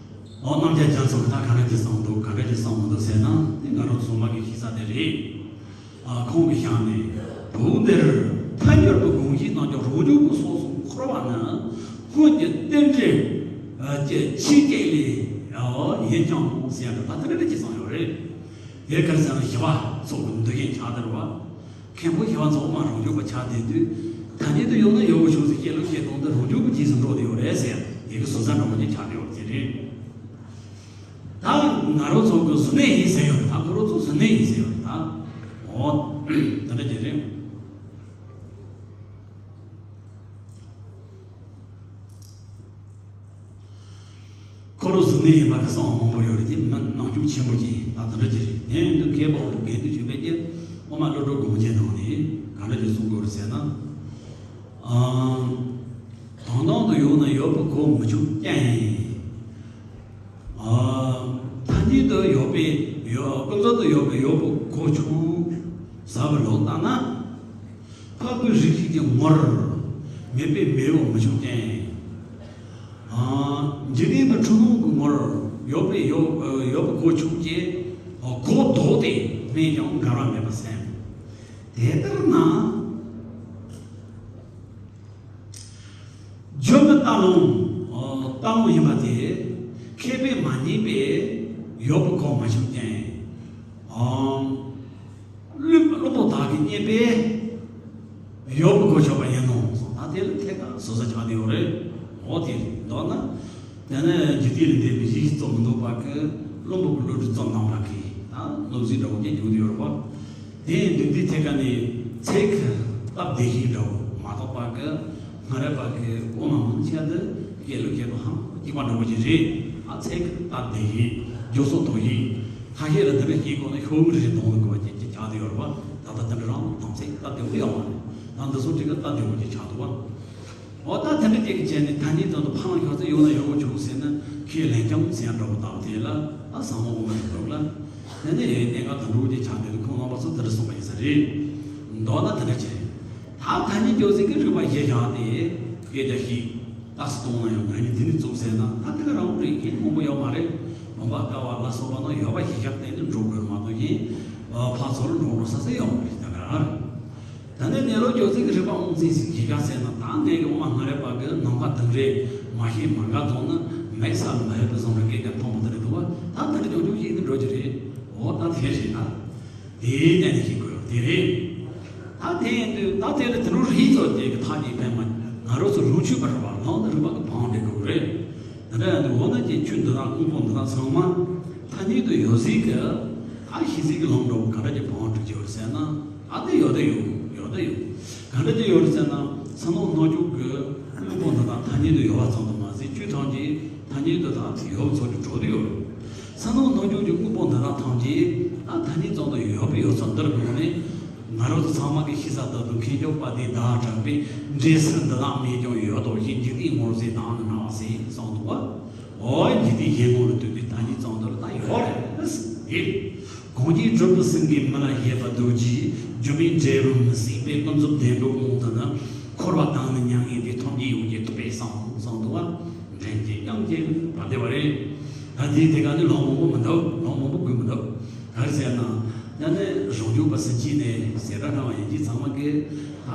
འོ་རྣམ་རྒྱལ་རྒྱ་མཚོ་གི་ད་ག་འདྲ་ཅིག་བསམ་འདུག་ག་འདྲ་ཅིག་བསམ་མི་འདུག་ཟེར་ན་དེ་ང་རང་ཚོ་མ་གི་ཤེས་ས་དེ་རེད། ཨ་ཁོང་གིས་བཞག་ནས་བོད་འདིར་ཐལ་འགྱུར་གྱི་དགོངས་གཞི་རྣམས་ཀྱང་རང་བྱུང་གི་སོ་སོར་འཁོར་བ་ནི་སྔོན་གྱི་རྟེན་འབྲེལ་གྱི་ཆོས་ཅན་ལས་ཡིན་ཀྱང་ཟེར་ཡ་འདྲ་ད་དེ་འདྲ་ཅིག་བསམ་ཡོད་རེད། དེ་ག་རེ་ཟེར་ན་ཞི་བ་ཚོགས་ཀྱི་འདུལ་ཞིང་ཆགས་དེ་རེད་བ། མཁན་པོ་ཞི་བ་ཚོགས་མ་རང་བྱུང་པ་ཆགས་བསྡད་དུས། ཐ་སྙད་དུ་ཡོད་ན་ཡོད་པ་བྱུང་ཟེར་བཤད་ལུགས་བཤད་སྟངས་འདི་རང་བྱུང་གི་རྗེས་སུ་འགྲོ་བསྡད་ཡོད་རེད་ཟེར་དེ་གི་ཟུར་ཟ་འདྲ་བོ་ཅིག་ཆགས་བསྡད་ཡོད་རེད་དེ་རེད། ད་ང་རང་ཚོ་གི་གཟུར་གནས་ཡིན་ཟེར་ཡོད་རེད། ད་ཁོ་རང་ཚོ་གཟུར་གནས་ཡིན་ཟེར་ཡོད་རེད་ད། འོ། དེ་འདྲ་ཅིག་རེད། ཁོ་རང་གཟུར་གནས་ཡིན་པ་གི་གསུང་མང་པོ་ཡོད་རེད་དེ་མི་སྣང་ཆུང་ཆེན་པོ་ཅིག་ད་དེ་འདྲ་ཅིག་རེད། དེ་ཡིན་དུས་མཁས་པ་འོ་དགེ་འདུན་ཆོས་འཕེལ་གྱིས་དབུ་མ་བློ་གྲོས་སྒོམ་ཆེན་ནང་ནས་ག་འདྲ་ཅིག་གསུང་དགོས་རེད་ཟེར་ན། ཨང་། དོན་དམ་དུ་ཡོད་ན་ཡོད་པ་གོ་མི་ཆོག་ཀྱང་། ཨང་། ཐ་སྙད་དུ་ཡོད་པའི་ཡོད་ཀུན་རྫོབ་ཏུ་ཡོད་པའི་ཡོད་པ་གོ་ཆོག་ཟེར་བ་ལོག་ལྟ་ན། འཕགས་པའི་རིགས་ཤིག་གི་ངོར་མེད་པའི་མེད་པ་མི་ཆོག་ཀྱང་། ཨང་། འཇིག་རྟེན་པའི་འཁྲུལ་སྣང་གི་ངོར་ཡོད་པའི་ཡོད་ཡོད་པ་གོ་ཆོག་ཀྱང་གོ་ལྡོག་སྟེ་སྨྲས་ཀྱང་འགལ་བ་མེད་པར་སེམས། དེ་ལྟར་ན། བརྗོད་པའི་རྟ་ལུང་། རྟ་ལུང་ཡིན་པ་དེ། མཁས་པས་མ་རྙེད་པས་ཡོད་པ་གོ་མ་ཆོག་ཀྱང་། བླུན་བླུན་པོ་དག་གིས་རྙེད་པས་ཡོད་པ་གོ་ཆོག་པ་ཡིན་ནོ། ད་དེ་ལ་ཐད་ཀར་ཟུར་ཟ་ཆགས་བསྡད་ཡོད་རེད། འོ་དེ་མདོར་ན། དེ་ནས་འཇིག་རྟེན་ལས་འདས་པའི་གཞི་ཞིག་རྩོམ་མི་འདུག་པ་གི་བླུན་པོ་གི་བློ་གྲོས་རྩོམ་གནང་བ་གི་ད་སློབ་གསོའི་འདྲ་བོ་ཅིག་འཇུག་བསྡད་ཡོད་རེད་པ། དེ་ཡིན་དུས་འདི་ཐད་ཀ་ནས་ཚད་ཀྱི་སྟབས་བདེ་ཞིང་འདྲ་བོ་མ་གཏོགས་པ་གི་སྔ་རབས་པ་གི་དབུ་མ་མང་ཆེ་བ་འདི་བཤད་ལུགས་བཤད་པ་ཧང་སྐྱིད་པ་འདྲ་བོ་ཅིག་རེད། ཨ་ཚད་ཀྱི་སྟབས་བདེ་ཞིང་འཇོག་སོ་དོ་ཞིང་ཁ་ཤས་ལ་འདི་འདྲ་བཤད་དགོས་ན་ཤོག་བུ་རེ་རེ་གཏོང་དགོས་པ་ཅིག་ཅིག་ཆགས་བསྡད་ཡོད་རེད་པ། ད་ལྟ་འདི་འདྲ་རང་དམ་ཚིག་སྟབས་བདེ་བོ་ཡོད་མ་རེད། ད་འདི་ཚོ་འགྲིག་གི་སྟབས་བདེ་བོ་ཅིག་ཆགས་འདུག་པ། འོ་ད་དེ་འདྲ་ཅིག་གི་བྱས་ནས་ཐ་སྙད་དོན་དུ་ཕ་མ་ཤོག་ཚེ་ཡོང་ན་ཡོང་བ་བྱུང་ཟེར་ན་ཁས་ལེན་ཀྱང་ཟེར་ཡ་འདྲ་བོ་དང་དེ་ལ་ཨ་བསམ་བློ་འོང་གི་འདུག་ལ། དེ་ནས་ཡོད་གནད་འགག་དང་འགྲོ་རྒྱུ་ཆགས་དེ་ཁོང་རྣམ་པ་ཚོ་དེ་འདྲ་གསུངས་པ་ཡིན་ས་རེད། མདོར་ན་དེ་འདྲ་ཅིག་རེད། ད་ཐ་སྙད་སྐྱོན་ཟེར་གི་རིག་པ་གཞིར་བཞག་སྟེ་སྐད་ཆ་ཞིག་ཏག་ཙི་གཏོང་ན་ཡང་ང་གཉིས་དེ་ནས་བཙུགས་ཟེར་ན་ད་དེ་ག་རང་རེད། ཡིན་མང་པོ་ཡོད་མ་རེད། བུམ་པ་ཀ་བ་ལ་སོགས་པ་ན་ཡོད་པ་གཞིར་བཞག་སྟེ་འདི་འགྲོ་དགོས་མ་གཏོགས་ཡིན་ཕར་ཚུར་འགྲོ་འགྲོ་ས་ས་ཡོད་མ་རེད། ད་ག་རང་རེད། ད་ནི་གནས་ལུགས་སྐྱོན་ཟེར་གི་རིག་པ་དབང་འཛིན་ཟེར་གི་ག་ཟེར་ན་ད་ངས་གི་དབུ་མ་སྔ་རབས་པ་གི་ནམ་མཁའ་དང་རེ་མ་ཤེས་མ་དགའ་བཙོང་ན་མེད་ས་ལ་མ་ཡོད་པའི་བཟང་རེ་སྐད་ཀྱང་མཐོང་མ་ཐུབ་རེད་འདུག་བ། ད་དེ་འདྲ་ཀྱང་ཀྱང་ཤེས་ནི་འགྲོ་གི་རེད། འོ་ད་དེ་རེད་ད། དེའི་གཏན་ནས་ཤེས་དགོས་དེ་རེད། ད་དེ་ཡིན་དུས་ད་དེ་ལ་དེ་འདྲ་རེད་ཚོ་དེ་གི་ཐག་ཉེ་ཕན་མ་ང་རང་ཚོ་ལུང་ཆོས་པ་རེད་བ་ལང་ད་རིག་པ་གི་བང་འགྲིག་དགོས་རེད། དེ་འདྲ་ཡིན་དུས་འོ་ན་ཀྱི་ཆོས་འདི་དང་དངོས་པོ་འདི་དང་ཚང་མ་ཐ་སྙད་དུ་ཡོད་ཟིག་གི་ཨ་ཤེས་ཟིག་གི་ལམ་འགྲོ་ག་འདྲ་ཀྱི་བང་འགྲིག་ཀྱི་ཡོད་ཟེར་ན། ཨ་དེ་ཡོད་དེ་ཡོད་ཡོད་དེ་ཡོད། ག་འདྲ་ཅིག་ཡོད་རེད་ཟེར་ན་ས་ནང་སྣང་རྒྱུ་གི་དངོས་པོ་འདི་དག་ཐ་སྙད་དུ་ཡོད་པ་ཙམ་དུ་མ་ཟད་བཅུད་ཐམས་ཅད་ཐ་སྙད་དུ་དག་ཡོད་ཚོད་ཀྱི་གྲོགས་དུ་ཡོད་རེད། ས་ནང་སྣང་རྒྱུ་གི་དངོས་པོ་འདི་དག་ཐམས་ཅད་ཨ་ཐ་སྙད་ཙམ་དུ་ཡོད་པའི་ཡོད་ཚད་འདིར་དགོངས་ནས་ང་རང་ཚོ་ཚང་མ་གི་ཤེས་ས་ལྟར་དུ་མཁས་མཆོག་དཔལ་ལྡན་ཟླ་བ་གྲགས་པས་འདྲེ་སྲིན་འདི་དག་མེད་ཀྱང་ཡོད་དོ་ཞེས་འཇིག་རྟེན་ངོར་ཟས་དང་ནི་སྣང་བ་ཟས་གསུངས་འདུག་པ། འོ་འཇིག་རྟེན་གཞན་ངོ་ལ་ལྟོས་ཏེ་ཐ་སྙད་ཙམ་དུ་ད་ཡོད་རེད་ཟེར། གང་ཞིག་གྲུབ་པའི་སེང་གེའི་མིག་ལ་བཞད་པ་འདུག་ཅེས་ སྒྱུ་མའི་འབྲས་བུ་མི་ཟད་པའི་ཀུན་རྫོབ་བདེན་པའི་དབང་དུ་ནི། འཁོར་བ་དང་ནི་མྱ་ངན་འདས། ཐོབ་ནས་ཡོངས་བརྒྱའི་ཐུབ་པས་གསང་གསུངས་འདུག་བ། འདྲེན་བྱེད་དབྱངས་ཅན་བ་དེ་བ་རེད། ད་དེའི་དེ་ག་ནི་ལུང་མང་པོ་མི་འདུག་ལུང་མང་པོ་དགོས་མི་འདུག་ག་རེ་ཟེར་ན། ཡང་ནི་རང་བྱུང་བ་སྲིད་ཅིག་ནས་ཟེར་སྒྲ་སྣང་བ་ཡིན་གྱི་ཚང་མ་གིས་ད་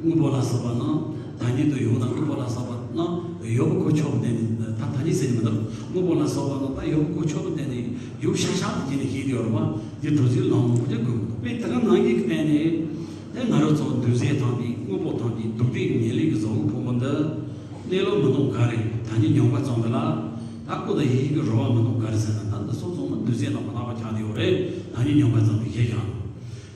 དངོས་པོ་ལ་སོགས་པ་རྣམས་ཐ་སྙད་དུ་ཡོད་ན། དངོས་པོ་ལ་སོགས་པ་རྣམས་ཡོད་པ་གོ་ཆོད་པ་བསྟན་ནས། ད་ཐ་སྙད་ཟེར་གྱི་མི་འདུག་དངོས་པོ་ལ་སོགས་པ་རྣམས་ད་ཡོད་པ་གོ་ཆོད་པ་བསྟན་ནས་ཡོད་ཤག་ཤག་ཏུ་བྱས་ནས་བཤད་དེ་ཡོད་རེད་བ། འདི་གྲུབ་ཚུལ་ལུང་མང་པོ་ཅིག་དགོས་མི་འདུག་དཔེ་དེ་ག་ནང་གི་སྟེང་ནས། དེ་ང་རང་ཚོ་འདུས་བྱས་ཐམས་ཅད། དངོས་པོ་ཐམས་ཅད། སྡུག་བདེན་གྱི་ངེས་ལེགས་ཀྱི་གཟུགས་ཕུང་པོ་འདི་གནས་ལུགས་མི་མཐོང་ག་རེ། ཐ་སྙད་མྱོང་བ་ཙམ་དུ་ལ། ད་ཀུན་ཏུ་ཡིད་ཀྱི་རེ་བ་མི་མཐོང་ག་རེ་ཟེར་ན། ད་འདི་སོ་སོ་མ་འདུས་བྱས་དང་མི་རྟག་པ་ཆགས་ཏེ་ཡོད་རེད། ཐ་སྙད་མྱོང་བ་ཙམ་དུ་ཤེས་ཀྱང་།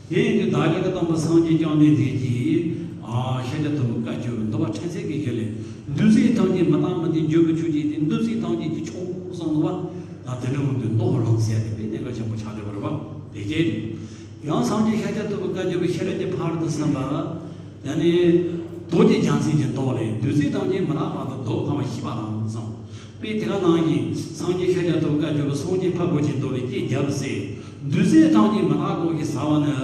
དེ་ཡིན་དུས་བདག་ཅག་གི་སྟོན་པ་སངས་རྒྱས་བཅོམ་ལྡན་འདས་ཀྱིས། ཨ། ཤཱཀྱ་ཐུབ་པའི་བཀའ་བརྒྱུད་པའི་འདུལ་བ་ཕྲན་ཚེགས་ཀྱི་ཞལ་ལས། འདུས་བྱས་ཐམས་ཅད་མི་རྟག་མི་བདེན་འགྱུར་བའི་ཆོས་ཅན་ཏེ། འདུས་བྱས་ཐམས་ཅད་ཀྱི་མཆོག་གསུངས་འདུག་བ། ད་དེ་འདྲ་མི་འདུག་མདོ་རང་ཟེར་དེ་དཔེ་གནད་འགག་ཆེན་པོ་ཆགས་བསྡད་པ་རེད་བ། དེ་རྗེས། ཡང་སངས་རྒྱས་ཤཱཀྱ་ཐུབ་པའི་བཀའ་བརྒྱུད་པའི་ཤེས་རབ་ཀྱི་ཕ་རོལ་ཏུ་ཕྱིན་པ། ཡང་ནི། མདོ་རྒྱུད་རྒྱལ་མཚན་གྱི་མདོ་ལས། འདུས་བྱས་ཐམས་ཅད་མི་རྟག་པ་དང་། མདོ་ཕ་མ་ཤེས་པ་དང་གསུངས། དཔེ་དེ་ག་ནང་བཞིན་སངས་རྒྱས་ཤཱཀྱ་ཐུབ་པའི་བཀའ་བརྒྱུད་པའི་སངས་རྒྱས་འཕགས་པ་ཆེན་མདོ་ལས་དཔེ་བརྒྱབ་པ་ཟེར། འདུས་བྱས་ཐམས་ཅད་མི་རྟག་གོ་ཞེས་བྱ་བ་ནི།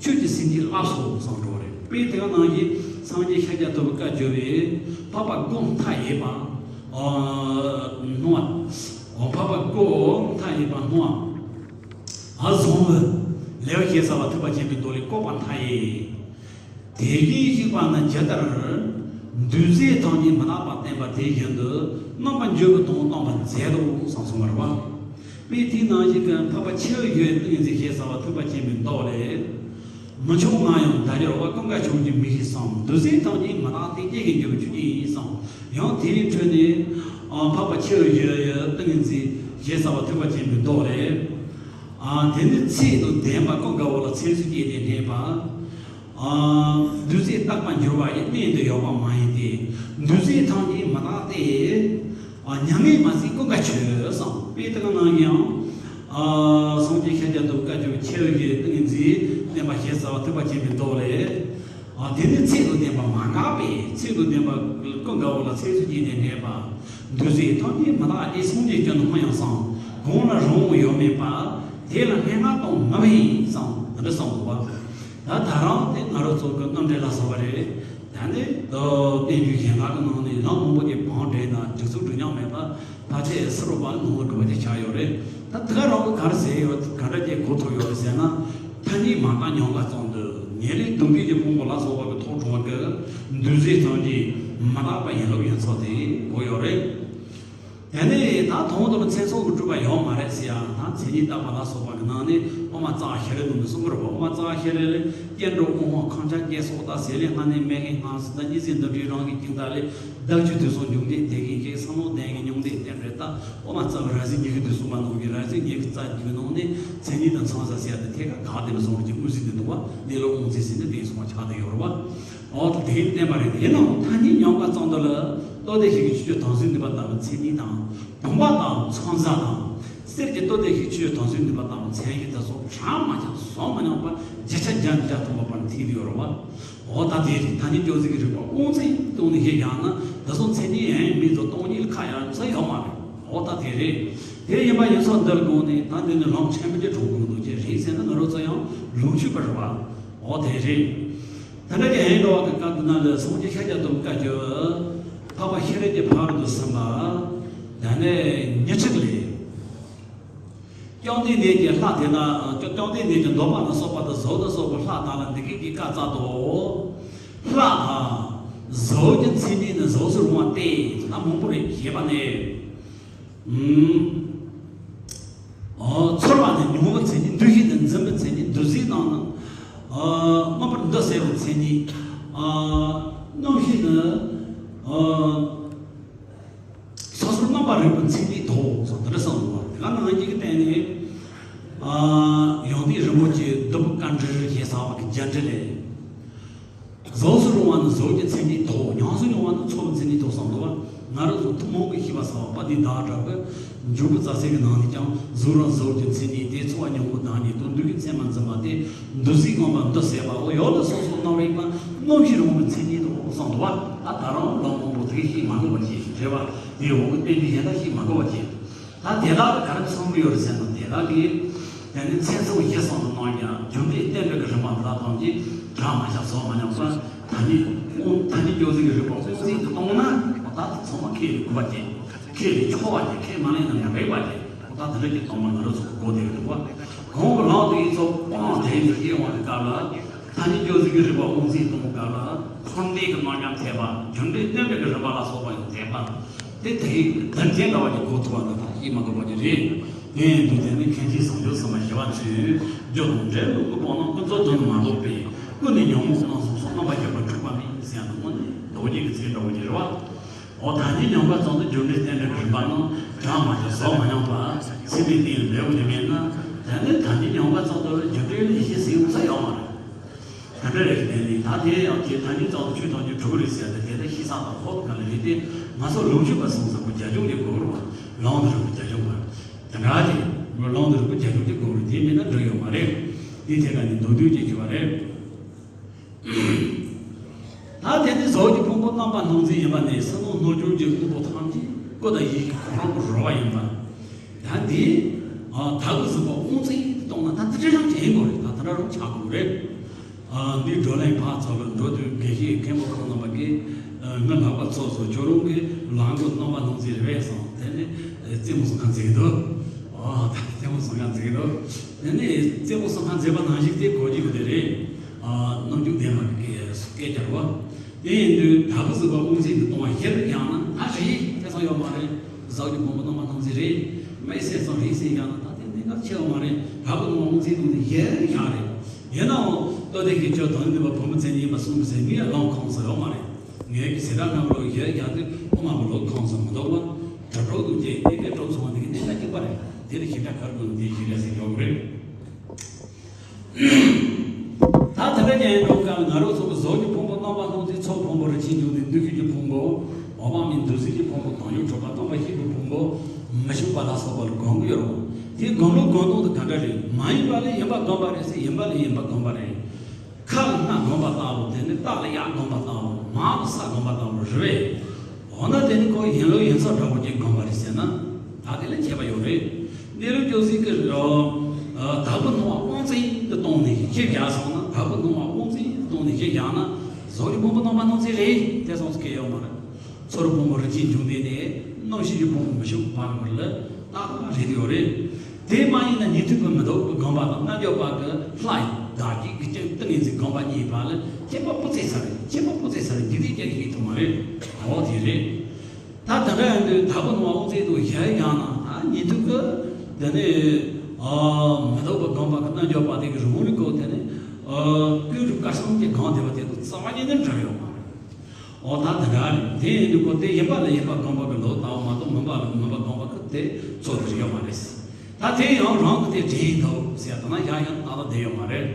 ཆོས་ཀྱི་སེམས་ཀྱི་བསླབ་སོ་གསུངས་འགྲོ་བ་རེད། དཔེ་དེ་ག་ནང་བཞིན་སངས་རྒྱས་ཤཱཀྱ་ཐུབ་པའི་བཀའ་བརྒྱུད་པའི་འཕགས་པ་སྒོམ་མཐའ་ཡས་པ། ཨ། སྣང་བ། འཕགས་པ་སྒོམ་མཐའ་ཡས་པ་སྣང་བ། ཨ། བཟང་པོ། ལེའུ་ཞེས་བྱ་བ་ཐེག་པ་ཆེན་པོའི་མདོ་ལས་བཀོད་པ་མཐའ་ཡས། དེ་བཞིན་གཤེགས་པ་ནི་ཇི་ལྟར། འདུས་བྱས་ཐམས་ཅད་མི་རྟག་པ་བསྟན་པ་དེ་བཞིན་དུ། རྣམ་པར་འགྱུར་བའི་དོན་སྟོན་པར་མཛད་དོ་གསུངས་སོང་བ་རེད་བ། དཔེ་དེ་ནང་བཞིན་གྱི་འཕགས་པ་ཁྱེའུ་ཡོས་ཏིང་ངེ་འཛིན་ཞེས་བྱ་བ་ཐེག་པ་ཆེན་པོའི་མདོ་ལས། མི་མཆོག་ང་ཡང་བདག་འགྱུར་བ། ཀུན་དགའ་ཕྱོགས་ཀྱི་མིག་གིས་བསམ། འདུས་བྱས་ཐམས་ཅད་མི་རྟག་སྟེ། སྐྱེ་ཞིང་འགྱུར་བའི་ཆོས་ཅན་ཡིན་གསུངས། ཡང་དེའི་འཕྲོས་ནས། ཨ། འཕགས་པ་ཁྱེའུ་ཡོས་ཏིང་ངེ་འཛིན་ཞེས་བྱ་བ་ཐེག་པ་ཆེན་པོའི་མདོ་ལས། ཨ། དེ་ནི་ཚེ་དང་ལྡན་པ་ཀུན་དགའ་བོ་ལ་ཚེ་བསོད་སྐྱེས་ཏེ་གནས་པ། ཨ། འདུས་བྱས་རྟག་པར་འགྱུར་བ་ཡི། གནས་འདི་ཡོད་པ་མ་ཡིན་ཏེ། འདུས་བྱས་ཐམས་ཅད་མི་རྟག་སྟེ། ཨ། མྱ་ངན་མ་ཟད་ཀུན་དགའ་ཁྱོད་གསུངས། དཔེ་དེ་ག་ནང་བཞིན། ཨ། སངས་རྒྱས་ཤཱཀྱ་ཐུབ་པའི་བཀའ་བརྒྱུད་ཁྱེའུ་ཡོས་ཏིང་ངེ་འཛིན་བསྟན་པ་ཞེས་བྱ་བ་ཐེག་པ་ཆེན་པོའི་མདོ་ལས། ཨ། དེ་ནི་ཚེ་དང་ལྡན་པ་མ་འགགས་པས། ཚེ་དང་ལྡན་པ་ཀུན་དགའ་བོ་ལ་ཚེ་བསོད་སྐྱེས་ཏེ་གནས་པ། འདུས་བྱས་ཐམས་ཅད་མི་རྟག་སྟེ། སངས་རྒྱས་སྐྱོན་དུ་སྨྲ་ཡང་བསམ། གང་ལ་རང་དབང་ཡོད་མེད་པ། དེ་ལ་སྔོན་མ་དང་མ་བུ་ཡིན་གསུངས། འདི་འདྲ་གསུངས་འདུག་བ། ད་ད་རང་དེ་ང་རང་ཚོ་གི་རྣམ་འགྲེལ་ལ་སོགས་པ་རེད། ད་ནི་བསྟན་བཅོས་གཞན་དག་གི་ནང་ནས་ལུང་མང་པོ་ཅིག་བང་བསྒྲིགས་ན་འཇུག་ཚུལ་འགྲོ་མྱོང་མེད་པ། ཕལ་ཆེར་སུ་རུ་བ་ནང་ལ་གྲུབ་པ་དེ་ཆགས་ཡོད་རེད། ད་དེ་ག་རང་གིས་ག་རེ་ཟེར་ཡོད། ག་འདྲ་ཅིག་གོ་ཐུབ་ཡོད་རེད་ཟེར་ན། ཐ་སྙད་མ་བརྟགས་མྱོང་བ་ཙམ་དུ། ངེས་ལེགས་སྡུག་བདེན་གྱི་ཕུང་པོ་ལ་སོགས་པ་གི་ཐོག་དྲངས་ཀྱི་འདུས་བྱས་ཐམས་ཅད་མི་རྟག་པ་ཡིན་ལུགས་ཡིན་ཚུལ་དེ་གོ་ཡོད་རེད། དེ་ནས་ད་དང་པོ་དེ་མཚན་གསུམ་གྱིས་གྲུབ་པ་ཡོད་མ་རེད་ཟེར་ཡ། ད་མཚན་ཉིད་བརྟག་པ་ལ་སོགས་པ་གི་ནང་ནས་དབུ་མ་རྩ་བ་ཤེས་རིག་ནང་ནས་གསུང་གི་རེད་པ། དབུ་མ་རྩ་བ་ཤེས་རིག་ལས། སྐྱེ་འགྲོ་དབང་ཤེས་ཁམས་ཆ་སྐྱེ་སོགས་དང་། ཟས་ལས་སྔ་ནས་མེད་མཁན་སྣང་སྲིད་དང་། གཉིད་སད་འདུ་འབྲལ་རང་གི་ཁྱིམ་བདག་ལས། བདག་ཆོས་དུས་གསུམ་འབྱུང་ལྡན་དེ་བཞིན་གཤེགས། བསམ་བློ་ལྡན་གྱི་མྱང་འདས་རྟེན་འབྲེལ་ལྟ། དབུ་མ་རྩ་བ་རང་བཞིན་ཉིད་ཀྱི་དུས་གསུམ་པ་རྣམས་ཀྱི་རང་བཞིན་ཉིད་ཀྱི་རྩ་རྒྱུད་ནང་ནས་མཚན་ཉིད་དང་མཚོན་བྱ་ཟེར་ཡ་དེ་ཐད་ཀར་དགག་བདེན་པའི་བཟོ་འདྲ་ཅིག་མངོན་གསལ་དུ་འདུག་པ། གནས་ལུགས་དབང་བཙན་ཟེར་ནས་དེ་གསུངས་པ་ཆགས་བསྡད་ཡོད་རེད་པ། འོ་ད་དེ་བསྟན་པ་རེད། ཡིན་ནའང་ཐ་སྙད་མྱོང་བ་ཙམ་དུ་ལ། ལྟོ་ལྡན་ཞིག་གི་ཆོས་ཅན་དམ་ཚིག་ནུས་པ་ལྟ་བུའི་མཚན་ཉིད་དང་། བུམ་པ་དང་མཚོན་བྱ་དང་། གསེར་གྱི་ལྟོ་ལྡན་ཞིག་ཆོས་ཅན་དམ་ཚིག་ནུས་པ་ལྟ་བུའི་མཚན་ཉིད་དེ་ཚོ་གྲངས་མ་ཆག་བཟོ་མ་མྱོང་བར་བརྒྱ་ཆ་བརྒྱ་ནས་བརྒྱ་ཐམ་པ་བར་ཐིག་ཡོད་རེད་པ། འོ་ད་དེ་རེད། ཐ་སྙད་སྤྱོད་ཚུལ་གྱི་རིགས་པ་དབང་བཙན་སྟེང་ནས་བཤད་ཀྱང་ན། དེ་ཚོ་མཚན་ཉིད་ཡིན་མིན་ཚོ་སྟོང་ཉིད་ཁ་ཡར་ཚུད་ཡོད་མ་རེད། འོ་ད་དེ་རེད། དེ་ཡིན་པ་ཡིན་ཚུལ་འདིར་དགོངས་ནས། ད་འདི་ནི་ལུང་ཆེན་པོ་ཅིག་དྲངས་དགོས་འདུག་ཅེས་རེད་ཟེར་ན། ང་རང་ཚོ་ཡང་ལུང་ཆོས་པ་རེད་པ། འོ་དེ་རེད། ད་ལྟ་གི་ཨེ་འགྲོ་བ་གི་སྐབས་འདི་ན་ལ་སངས་རྒྱས་ཤཱཀྱ་ཐུབ་བཀའ་བརྒྱུད་འཕགས་པ་ཤེས་རབ་ཀྱི་ཕ་རོལ་ཏུ་ཕྱིན་པ། ད་ནི་ཉི་ཁྲི་ལས། བཅོམ་ལྡན་འདས་ཀྱི་ལྷ་དེ་ན། བཅོམ་ལྡན་འདས་ཀྱི་འདོད་པ་ལ་སོགས་པ་དང་། གཟུགས་ལ་སོགས་པའི་ལྷ་དག་ལ་འདི་སྐད་ཅེས་བཀའ་སྩལ་ཏོ། ལྷ་དང་གཟུགས་ཀྱི་མཚན་ཉིད་ནི་གཟུགས་སུ་རུང་བ་སྟེ། ད་མང་པོ་རེད། ཞེས་པ་ནས། ཨུམ། ཨ། ཚོར་བ་ནི་མྱོང་བའི་མཚན་ཉིད། འདུ་ཤེས་ནི་འཛིན་པའི་མཚན་ཉིད། འདུ་བྱེད་རྣམས་ནི། ཨ། རྣམ་པར་འདུ་ཟེར་བའི་མཚན་ཉིད། ཨ། རྣམ་ཤེས་ནི། ཨ། སོ་སོར་རྣམ་པར་རིག་པའི་མཚན་ཉིད་དོ་གསུངས། འདི་འདྲ་གསུངས་འདུག་པ། དེ་ག་ནང་བཞིན་གྱི་སྟེང་ནས། ཨ། ཡང་ཏིག་རིན་པོ་ཆེ་བདུག་སྤོས་དཀར་འབྲུ་ཞེས་བྱ་བ་གི་རྒྱན་འགྲེལ་ལས། གཟུགས་སུ་རུང་བ་ནི་གཟུགས་ཀྱི་མཚན་ཉིད་དོ། ཉམས་སུ་མྱོང་བ་ནི་ཚོར་བའི་མཚན་ཉིད་དོ་གསུངས་འདུག་པ། ང་རང་ཚོ་ཐུན་མོང་གི་ཤེས་པ་གསར་པ་འདི་དག་དྲག་གི། འཇུག་པའི་རྩ་ཚིག་གི་ནང་ནས་ཀྱང་། གཟུགས་རང་གཟུགས་ཀྱི་མཚན་ཉིད་དེ། ཚོར་བ་མྱོང་བའི་བདག་ཉིད་དོ། འདུ་ཤེས་མཚན་མར་འཛིན་པ་སྟེ། འདུ་བྱེད་རྔམ་པར་འདུ་ཟེར་བའོ། ཡུལ་ལ་སོ་སོར་རྣམ་རིག་པ། རྣམ་ཤེས་རུང་བའི་མཚན་ཉིད་དོ་གསུངས་འདུག་པ། ད་ད་རུང་ལུང་མང་པོ་དེ་ཤེས་མ་དགོས་པ་བྱས་རེད་པ། དེའི་འོག་གི་བསྟན་བཅོས་གཞན་དག་ཤེས་མ་དགོས་པ་བྱས། ད་དེ་དག་གི་ག་རེ་གསུང་གི་ཡོད་རེད་ཟེར་ན། དེ་དག་གི་དེ་ནི་མཚན་གསུམ་གཞི་གསུམ་ལ་ ཡང་རྒྱུ་འབྲས་རྟེན་འབྲེལ་གྱི་རིམ་པ་འདི་དག་ཐམས་ཅད་བྲལ་མ་བྱ་ཟོར་མ་ཉམས་པར། ཐ་སྙད་དབང་ཐ་སྙད་སྐྱོར་ཟིག་གི་རིག་པ་དབང་འཛིན་དུ་བཏང་ན། ད་དེ་ཚང་མ་ཁས་ལེན་དགོས་པ་ཅན། ཁས་ལེན་ཆོག་པ་ཅན། ཁས་མ་ལེན་ན་ཡང་རིགས་པ་ཅན། ད་དེ་འདྲ་གི་སྟོང་པ་ང་རང་ཚོ་གི་གོ་བདེ་གི་འདུག་པ། གོང་གི་ལམ་དེ་ཡི་ཚོ་སྤང་དེ་ཡི་སྐྱེ་བ་གི་སྐབས་ལ། ཐ་སྙད་སྐྱོར་ཟིག་གི་རིག་པ་དབང་འཛིན་གཏོང་གི་སྐབས་ལ། ཚོར་འདས་ཀྱི་རྣམ་གྲངས་འཐད་པ། རྒྱུ་འབྲས་རྟེན་འབྲེལ་གྱི་རིམ་པ་ལ་སོགས་པ་ཡང་འཐད་པ། དེ་དེ་ཡི་དོན་དེ་འདྲ་བ་ཅིག་གོ་ཐུབ་པ་འདི་དག་ཤེས་མ་དགོས་པ་ཅིག་རེད། དེ་ཡིན་དུས་དེ་ནི་མཁན་ཆེན་བཟང་སྤྱོད་ཟེར་བ་ཞེས་པ་ཚོས་རྒྱུ་དང་འབྲས་བུ་དངོས་པོ་རྣམས་ཀུན་རྫོབ་ཏུ་ནི་མ་གཏོགས་པའི། ཀུན་ནས་ཉོན་མོངས་རྣམ་གསུམ་སོགས་རྣམ་པར་འབྱེད་པར་གྲུབ་པ་མིན་ཟེར་ཡ་འདི་དངོས་གནས་རྡོ་རྗེ་གི་ཚིག་འདྲ་བོ་ཅིག་རེད་བ། འོ་ད་ནི་མྱོང་བ་ཙམ་དུ་རྒྱུ་འབྲས་རྟེན་འབྲེལ་གྱི་རིམ་པ་རྣམས་བྲལ་མ་བྱ་ཟོར་མ་ཉམས་པ། ཚད་མའི་སྟེང་ལ་འབྲས་བུ་དེ་མེད་ན། དེ་ནི་ད་ནི་མྱོང་བ་ཙམ་དུ་རྒྱུ་འབྲས་ལ་ཡིད་ཆེས་ཟེར་ཡོང་ས་ཡོད་མ་རེད། དེ་འདྲ་རེད། དེ་ནི་ད་དེ་ཡང་ཁྱེད་ཐ་སྙད་ཙམ་དུ་ཆོས་ཐམས་ཅད་གྲུབ་རེད་ཟེར་ཏེ་དེ་ལྟར་ཤེས་ས་དང་ཧོབ་ག་ལ་རེད་དེ། ང་ཚོ་ལོངས་སྤྱོད་པ་སོང་ཙམ་པོ་རྒྱ་ཆུང་དེ་གོ་རུ་བ་ལོང་དུ་རུ་རྒྱ་ཆུང་བ། དེ་འདྲ་དེ་ལོང་དུ་རུ་རྒྱ་ཆུང་དེ་གོ་རུ་དེ་མེད་ན་འགྲིག་ཡོད་མ་རེད། དེ་ཐད་ཀ་ནས་མདོ་སྡུད་ཀྱི་བྱུང་བ་རེད། ད་དེ་ནི་ཟོག་གི་ཕུང་པོ་རྣམ་པ་སྣང་མཛད་ཡིན་པ་ནས་བསམ་བློ་སྣོད་བཅུད་ཀྱི་དངོས་པོ་ཐམས་ཅད་ཀུན་ཏུ་ཡིད་ཀྱི་ཁོ་རང་གི་རོལ་པ་ཡིན་པ། ད་འདི་ད་གི་གཟུགས་པོ་དབང་འཛིན་གཏོང་ན་ད་དེ་འདྲ་རང་ཅིག་ཡིན་དགོས་རེད། ད་དེ་འདྲ་རང་ཆགས་དགོས་རེད། འདི་བགྲོ་གླེང་ཕར་ཚུར་ལ་འགྲོ་དུས་དགེ་བཤེས་མཁན་པོ་ཁོང་རྣམ་པ་གིས་ངའི་ལག་པ་ཚོ་ཚོ་ཁྱོད་རང་གི་ལག་མགོ་རྣམ་པ་སྣང་མཛད་རེད་པས་སོང་། དེ་ནི་རྩེད་མོ་སོང་ཁ་འཛིན་འདུག་ཨོ་ད་རྩེད་མོ་སོང་ཁ་འཛིན་འདུག་དེ་ནི་རྩེད་མོ་སོང་ཁ་འཛིན་པ་ནང་བཞིན་དེ་གོ་རྒྱུ་དེ་རེད། རྣམ་འགྱུར་ལྡན་པ་གི་སྐད་སྐད་ཆ་རེད་བ། དེ་ཡིན་དུས་ད་གི་གཟུགས་པོ་དབང་འཛིན་གྱིས་གཏོང་བ་ཡིན་ཡང་ན་ད་རེད་དེ་ཚང་ཡོད་མ་རེད། ཟོག་གི་ཕུང་པོ་རྣམ་པ་སྣང་མཛད་རེད། མི་སེམས་ཙམ་རེད་ཟེར་ཡང་ན་ད་དེ་གནད་འགག་ཆེ་བ་མ་རེད། ད་གི་གཟུགས་པོ་དབང་འཛིན་གཏོང་ནི་ཡིན་ཡང་རེད། ཡིན་ནའང་ལྟོ་ལྡན་གྱི་ཆོས་དང་ནི་ནུས་པ་བུ་མོ་མཚན་ཉིད་ཡིན་པ་གསུང་གི་ཟེར་མི་ཡང་ལོང་ཁོང་ཟེར་ཡོད་མ་རེད། ངས་ཀྱི་ཟེར་ད་ནམ་ལོ་ཡིན་ཡང་དེ་ཁོ་མ་གི་ལོ་ཁོང་ཟེར་མི་འདུག་བ། དྲ་གྲོགས་དུ་བཅས་དེ་གའི་གྲོགས་ཚོང་བ་དེ་གི་གནད་འགག་གཅིག་པ་རེད། དེ་ལ་ཞིབ་ཕྲ་གར་དགོས་ནི་དེ་ཞིབ་ཕྲ་ཟེར་ཡོད་རེད། ད་དེ་འདྲ་ཅན་འགྲོ་སྐབས་ང་རང་ཚོ་གི་ཟོག་གི་ཕུང་པོ་རྣམ་པ་སྣང་མཛད་ཚོགས་ཕུང་པོ་རིན་ཆེན་འབྱུང་ལྡན་འདུ་ཤེས་ཀྱི་ཕུང་པོ། འོད་དཔག་མེད་འདུ་བྱེད་ཀྱི་ཕུང་པོ་དང་ཡུལ་འཕྲོག་པ་རྣམ་པར་ཤེས་པའི་ཕུང་པོ། མི་ཤིགས་པ་ལ་སོགས་པ་ལ་སྒོམ་གྱི་ཡོད་རེད། དེའི་སྒོམ་ལུགས་སྒོམ་སྟངས་དེ་ག་འདྲ་རེད། མ་ཡིན་པ་ལ་ཡིན་པ་སྒོམ་པ་རེད་ཟེར་ཡིན་པ་ལ་ཡིན་པ་སྒོམ་པ་རེད། ཁ་ལ་སྣ་སྒོམ་པ་ལྟ་བུ་དེ་ནི་རྟ་ལ་གཡག་སྒོམ་པ་ལྟ་བུ་མ་ལ་ས་སྒོམ་པ་ལྟ་བུ་རེད་པས། འོ་ན་དེ་ནི་ཁོ་ཡིན་ལུགས་ཡིན་ཚུལ་འདྲ་པོ་ཅིག་སྒོམ་པ་རེད་ཟེར་ན། ད་དེ་ལས་ཁྱད་པར་ཡོད་རེད། གནས་ལུགས་སྐྱོ་ཟིག་གི་བདག་པོ་སྣང་བ་དབང་འཛིན་དུ་བཏང་ནས་གཞི་བཞག་སོང་ན། བདག་པོ་སྣང་བ་དབང་འཛིན་དུ་བཏང་ནས་གཞི་བཞག་ན། ཟོག་གི་ཕུང་པོ་རྣམ་པ་སྣང་མཛད་རེད་དེ་སོང་ཟེར་གྱི་ཡོད་མ་རེད། ཚོར་བུ་མོ་རིན་ཆེན་འབྱུང་ལྡན་ནི་རྣམ་ཤེས་ཀྱི་བུ་མོ་མི་ཤིགས་པ་བར་ལ་ཏག་ཏག་རེད་ཡོད་རེད། དེ་མ་ཡིན་ན་ཉན་ཐོས་ཀྱི་མི་ལྡོག་པའི་སྒོམ་པ་དང་རྣལ་འབྱོར་པ་གི་ལྷ་ཡི་བདག་བསྐྱེད་ཀྱི་ཏིང་ངེ་འཛིན་སྒོམ་པ་གཉིས་བར་ལ་ཁྱད་པར་སྤུ་ཙེ་ས་རེད། ཁྱད་པར་སྤུ་ཙེ་ས་རེད། འཇིག་རྟེན་ཅན་ཤེས་ཐུབ་མ་རེད། འོ་དེ་རེད། ད་ད་ལྟ་ཡང་དུས་བདག་པོ་སྣང་བ་དབང་འཛིན་དུ་གཞི་བཞག་ན་ད་ཉན་ཐོས་ཀྱི་དེ་ནས་མི་ལྡོག་པའི་སྒོམ་པ་གི་རྣལ་འབྱོར་པ་དེ་གི་རང་རིག་གོ་དེ་ནས་ཀུན་རིག་སྐར་གསུམ་གྱི་སྒང་དེ་བ་དེ་དང་རྩ་བ་ཉིད་ནས་འབྲེལ་ཡོད་མ་རེད། འོ་ད་དེ་འདྲ་རེད། དེ་ཡིན་དུས་ཁོ་དེ་ཡིན་པ་ལ་ཡིན་པ་སྒོམ་པ་གི་ལུགས་ལྟ་བུ་མ་གཏོགས་མིན་པ་ལ་མིན་པ་སྒོམ་པ་གི་དེ་ཚོ་དེར་ཡོད་མ་རེད། ད་དེ་ཡང་རང་གི་དེ་དྲན་འདུག་ཟེར་ཡ་ད་ན་ཡང་ཡང་ཏག་ཏག་བསྡད་ཡོད་མ་རེད།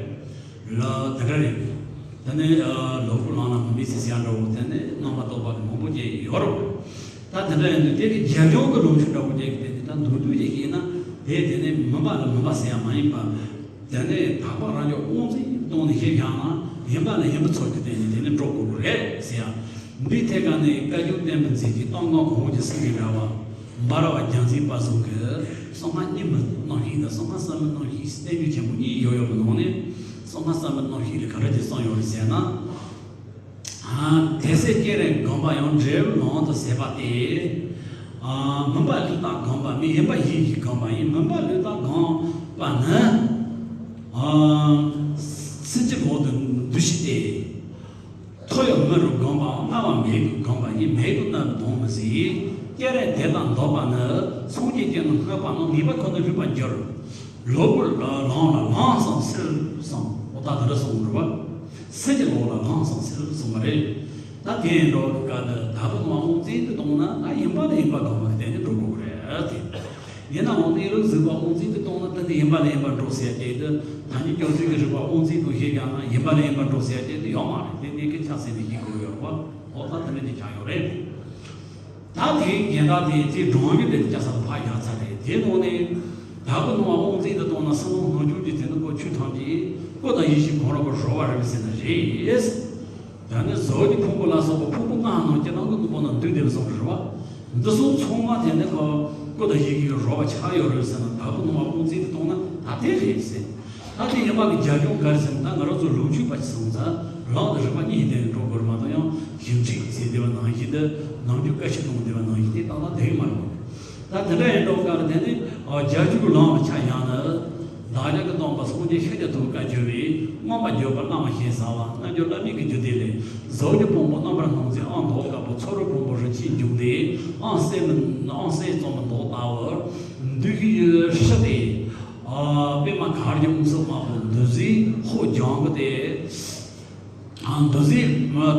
ལ་དེ་འདྲ་རེད། ད་ནི་ལོ་ཕུག་ལང་ན་མི་མི་སི་སི་ཡ་འདྲ་བོ་དེ་ནི་རྣམ་པ་རྟོག་པ་གི་མང་པོ་ཅིག་ཡོད་རེད། ད་དེ་འདྲ་ཡིན་དུས་དེ་གི་རྒྱབ་ལྗོངས་གི་ལུང་ཕྱོགས་འདྲ་བོ་ཅིག་གི་དེ་ནི་ད་མདོར་བསྡུས་ཅིག་བཤད་ན་དེ་དེ་ནི་མིན་པ་ལ་མིན་པ་ཟེར་ཡ་མ་ཡིན་པ། དེ་ནས་དག་པ་རང་རྒྱུད་དབང་འཛིན་གཏོང་ནས་ཤེས་བཞག་ན་ཡིན་པ་ལ་ཡིན་པ་ཚོར་གྱི་སྟེང་ནས་དེ་ནས་འགྲོ་དགོས་ཀྱི་རེད་ཟེར་ཡ། འདིའི་ཐད་ཀ་ནས་བཀའ་བརྒྱུད་བསྟན་པའི་མཛེས་རྒྱན་གཏམ་ངག་གོང་འོག་གི་སེང་གེ་འདྲ་བ། འབར་བ་རྒྱལ་མཚན་པ་ཚོ་གི་གསང་སྔགས་རྙིང་མའི་རྣམ་བཤད་དང་གསང་སྔགས་གསར་མའི་རྣམ་བཤད་བསྟན་བཅོས་ཆེན་པོ་གཉིས་ཡོད་ཡོད་པའི་ནང་ནས་གསང་སྔགས་གསར་མའི་རྣམ་བཤད་ལ་ག་འདྲ་ཅིག་གསུངས་ཡོད་རེད་ཟེར་ན། དེ་ཚེ་སྐྱེ་རེ་སྒོམ་པ་ཡང་འབྲས་བུ་ལམ་དུ་ཟད་པ་སྟེ། མིན་པ་ལུགས་ལྟར་སྒོམ་པ་མིན། ཡིན་པ་ཡིད་ཀྱིས་སྒོམ་པ་ཡིན། མིན་པ་ལུགས་ལྟར་སྒོམ་པ་ནི། སྲིད་ཀྱི་འོག་ཏུ་འདུ་ཤེས་ཏེ། ཐོ་ཡོད་མི་རུ་སྒོམ་པའམ་སྨྲ་བ་མེད་དུ་སྒོམ་པ་ཡིན། མེད་དུ་ན་དོན་མི་སྲིད། སྐྱེ་རེ་དེ་དང་ལྡོག་པ་ནི། སངས་རྒྱས་ཀྱི་རྣམ་སྨོད་པ་རྣམས་ངེས་པར་ཁོ་ན་ལུས་པར་འགྱུར། ལོ་པོ་ལ་ལམ་ལ་ལམ་སང་སེལ་གསུངས། འོ་ད་དེ་འདྲ་གསུངས་རེད་བ། སྲིད་ཀྱི་ལོག་ལ་ལམ་སང་སེལ་གསུངས་པ་རེད། ད་དེ་འདྲ་གི་སྐབས་ལ་བདག་པོ་སྣང་བ་དབང་འཛིན་དུ་བཏང་ན་ད་ཡིན་པ་ལ་ཡིན་པ་སྒོམ་པ་གི་སྟེང་ནས་འགྲོ་དགོས་རེད་དེ། ཡིན་ནའང་གནས་ལུགས་གཟིགས་པ་དབང་འཛིན་དུ་བཏང་ན་ད་དེ་ཡིན་པ་ལ་ཡིན་པ་འགྲོ་ཟེར་ཡ་དེ་དུ་ཐ་སྙད་སྐྱོར་ཚུལ་གྱི་རིགས་པ་དབང་འཛིན་དུ་བཞེད་ཀྱང་ན་ཡིན་པ་ལ་ཡིན་པ་འགྲོ་ཟེར་ཡ་དེ་དུ་ཡོད་མ་རེད། དེ་གནད་ཀྱི་ཆ་ཟེར་ནས་ཤེས་དགོས་ཡོད་རེད་བ། འོ་ད་དེ་འདྲ་ཅིག་ཆགས་ཡོད་རེད། ད་དེའི་རྒྱན་དག་དེ་དེའི་སྒྲུང་གི་དེ་སྐྱ་སར་ཕར་བཞག་ཚར་རེད། དེའི་ནང་ནས་བདག་པོ་སྣང་བ་དབང་འཛིན་དུ་བཏང་ན་བསམ་བློ་སྣོད་བཅུད་ཀྱི་དེ་ནི་ཀོ་ཆུ་ཐམས་ཅད་ཀོ་དང་ཡེ་ཤེས་གང་རུང་གི་རོལ་པ་རེད་ཟེར་ན་རེད། ད་ནི་ཟོག་གི་ཕུང་པོ་ལ་སོགས་པ་ཕུང་པོ་ལྔ་ནང་སྤྱིར་བཏང་གི་དངོས་པོ་རྣམས་འདུས་བསྡད་པ་བཟུང་གི་རེད་བ། འདི་སོགས་ཚང་མ་དེ་ནི་ཀོ་ཀོ་དང་ཡེ་ཤེས་ཀྱི་རོལ་པ་ཆགས་ཡོད་རེད་ཟེར་ན་བདག་པོ་སྣང་བ་དབང་འཛིན་དུ་བཏང་ན་ད་དེ་རེད་ཟེར། ད་དེ་ཡིན་པ་གི་རྒྱབ་ལྗོངས་ག་རེ་ཟེར་ན། ད་ང་རང་ཚོ་ལོ་རྒྱུས་པ་ཞིག་སོང་ཙང་ལམ་དང་རིམ་པ་གཉིས་ལྡན་འགྲོ་དགོས་རེད་མ་གཏོགས། ཡང་ཞིབ་འཇུག་ཟེར་བསྡད་པ་ནང་བཞིན་དུ། ནམ་རྒྱུན་བཀའ་ཆོས་གཏོང་བསྡད་པ་ནང་བཞིན་དེ་བཏང་ན་འགྲིག་མ་རེད། ད་དེ་འདྲ་ཡིན་འགྲོ་ག་རེ། དེ་ནི་རྒྱལ་སྤྱིའི་ལམ་ལ་ཆ་བཞག་ན། བདག་ཅག་གི་སྟོན་པ་སངས་རྒྱས་ཤཱཀྱ་ཐུབ་པའི་བཀའ་བརྒྱུད་པའི་མངོན་པར་བརྗོད་པ་བླ་མ་ཞེས་བྱ་བ་རྣལ་འབྱོར་བླ་མའི་གི་རྒྱུད་སྡེ་ལས། ཟབ་རྒྱས་ཕུང་པོ་རྣམ་པར་སྣང་མཛད་ཨ་མདོ་དཀར་པོ། ཚོགས་རིག་ཕུང་པོ་རིན་ཆེན་འབྱུང་ལྡན། ཨང་གསལ་མི་ཨང་གསལ་རྩོམ་མི་མདོ་ལྟ་བུ། འདུས་བྱས་ཀྱི་སྲིད་དེ། ཨ། པདྨ་གར་གྱི་དབུས་སུ་དམར་པོ་འདུ་བྱེད་ཧོ་ལྗང་གུ་སྟེ། ཨ། འདུ་བྱེད། ཨ།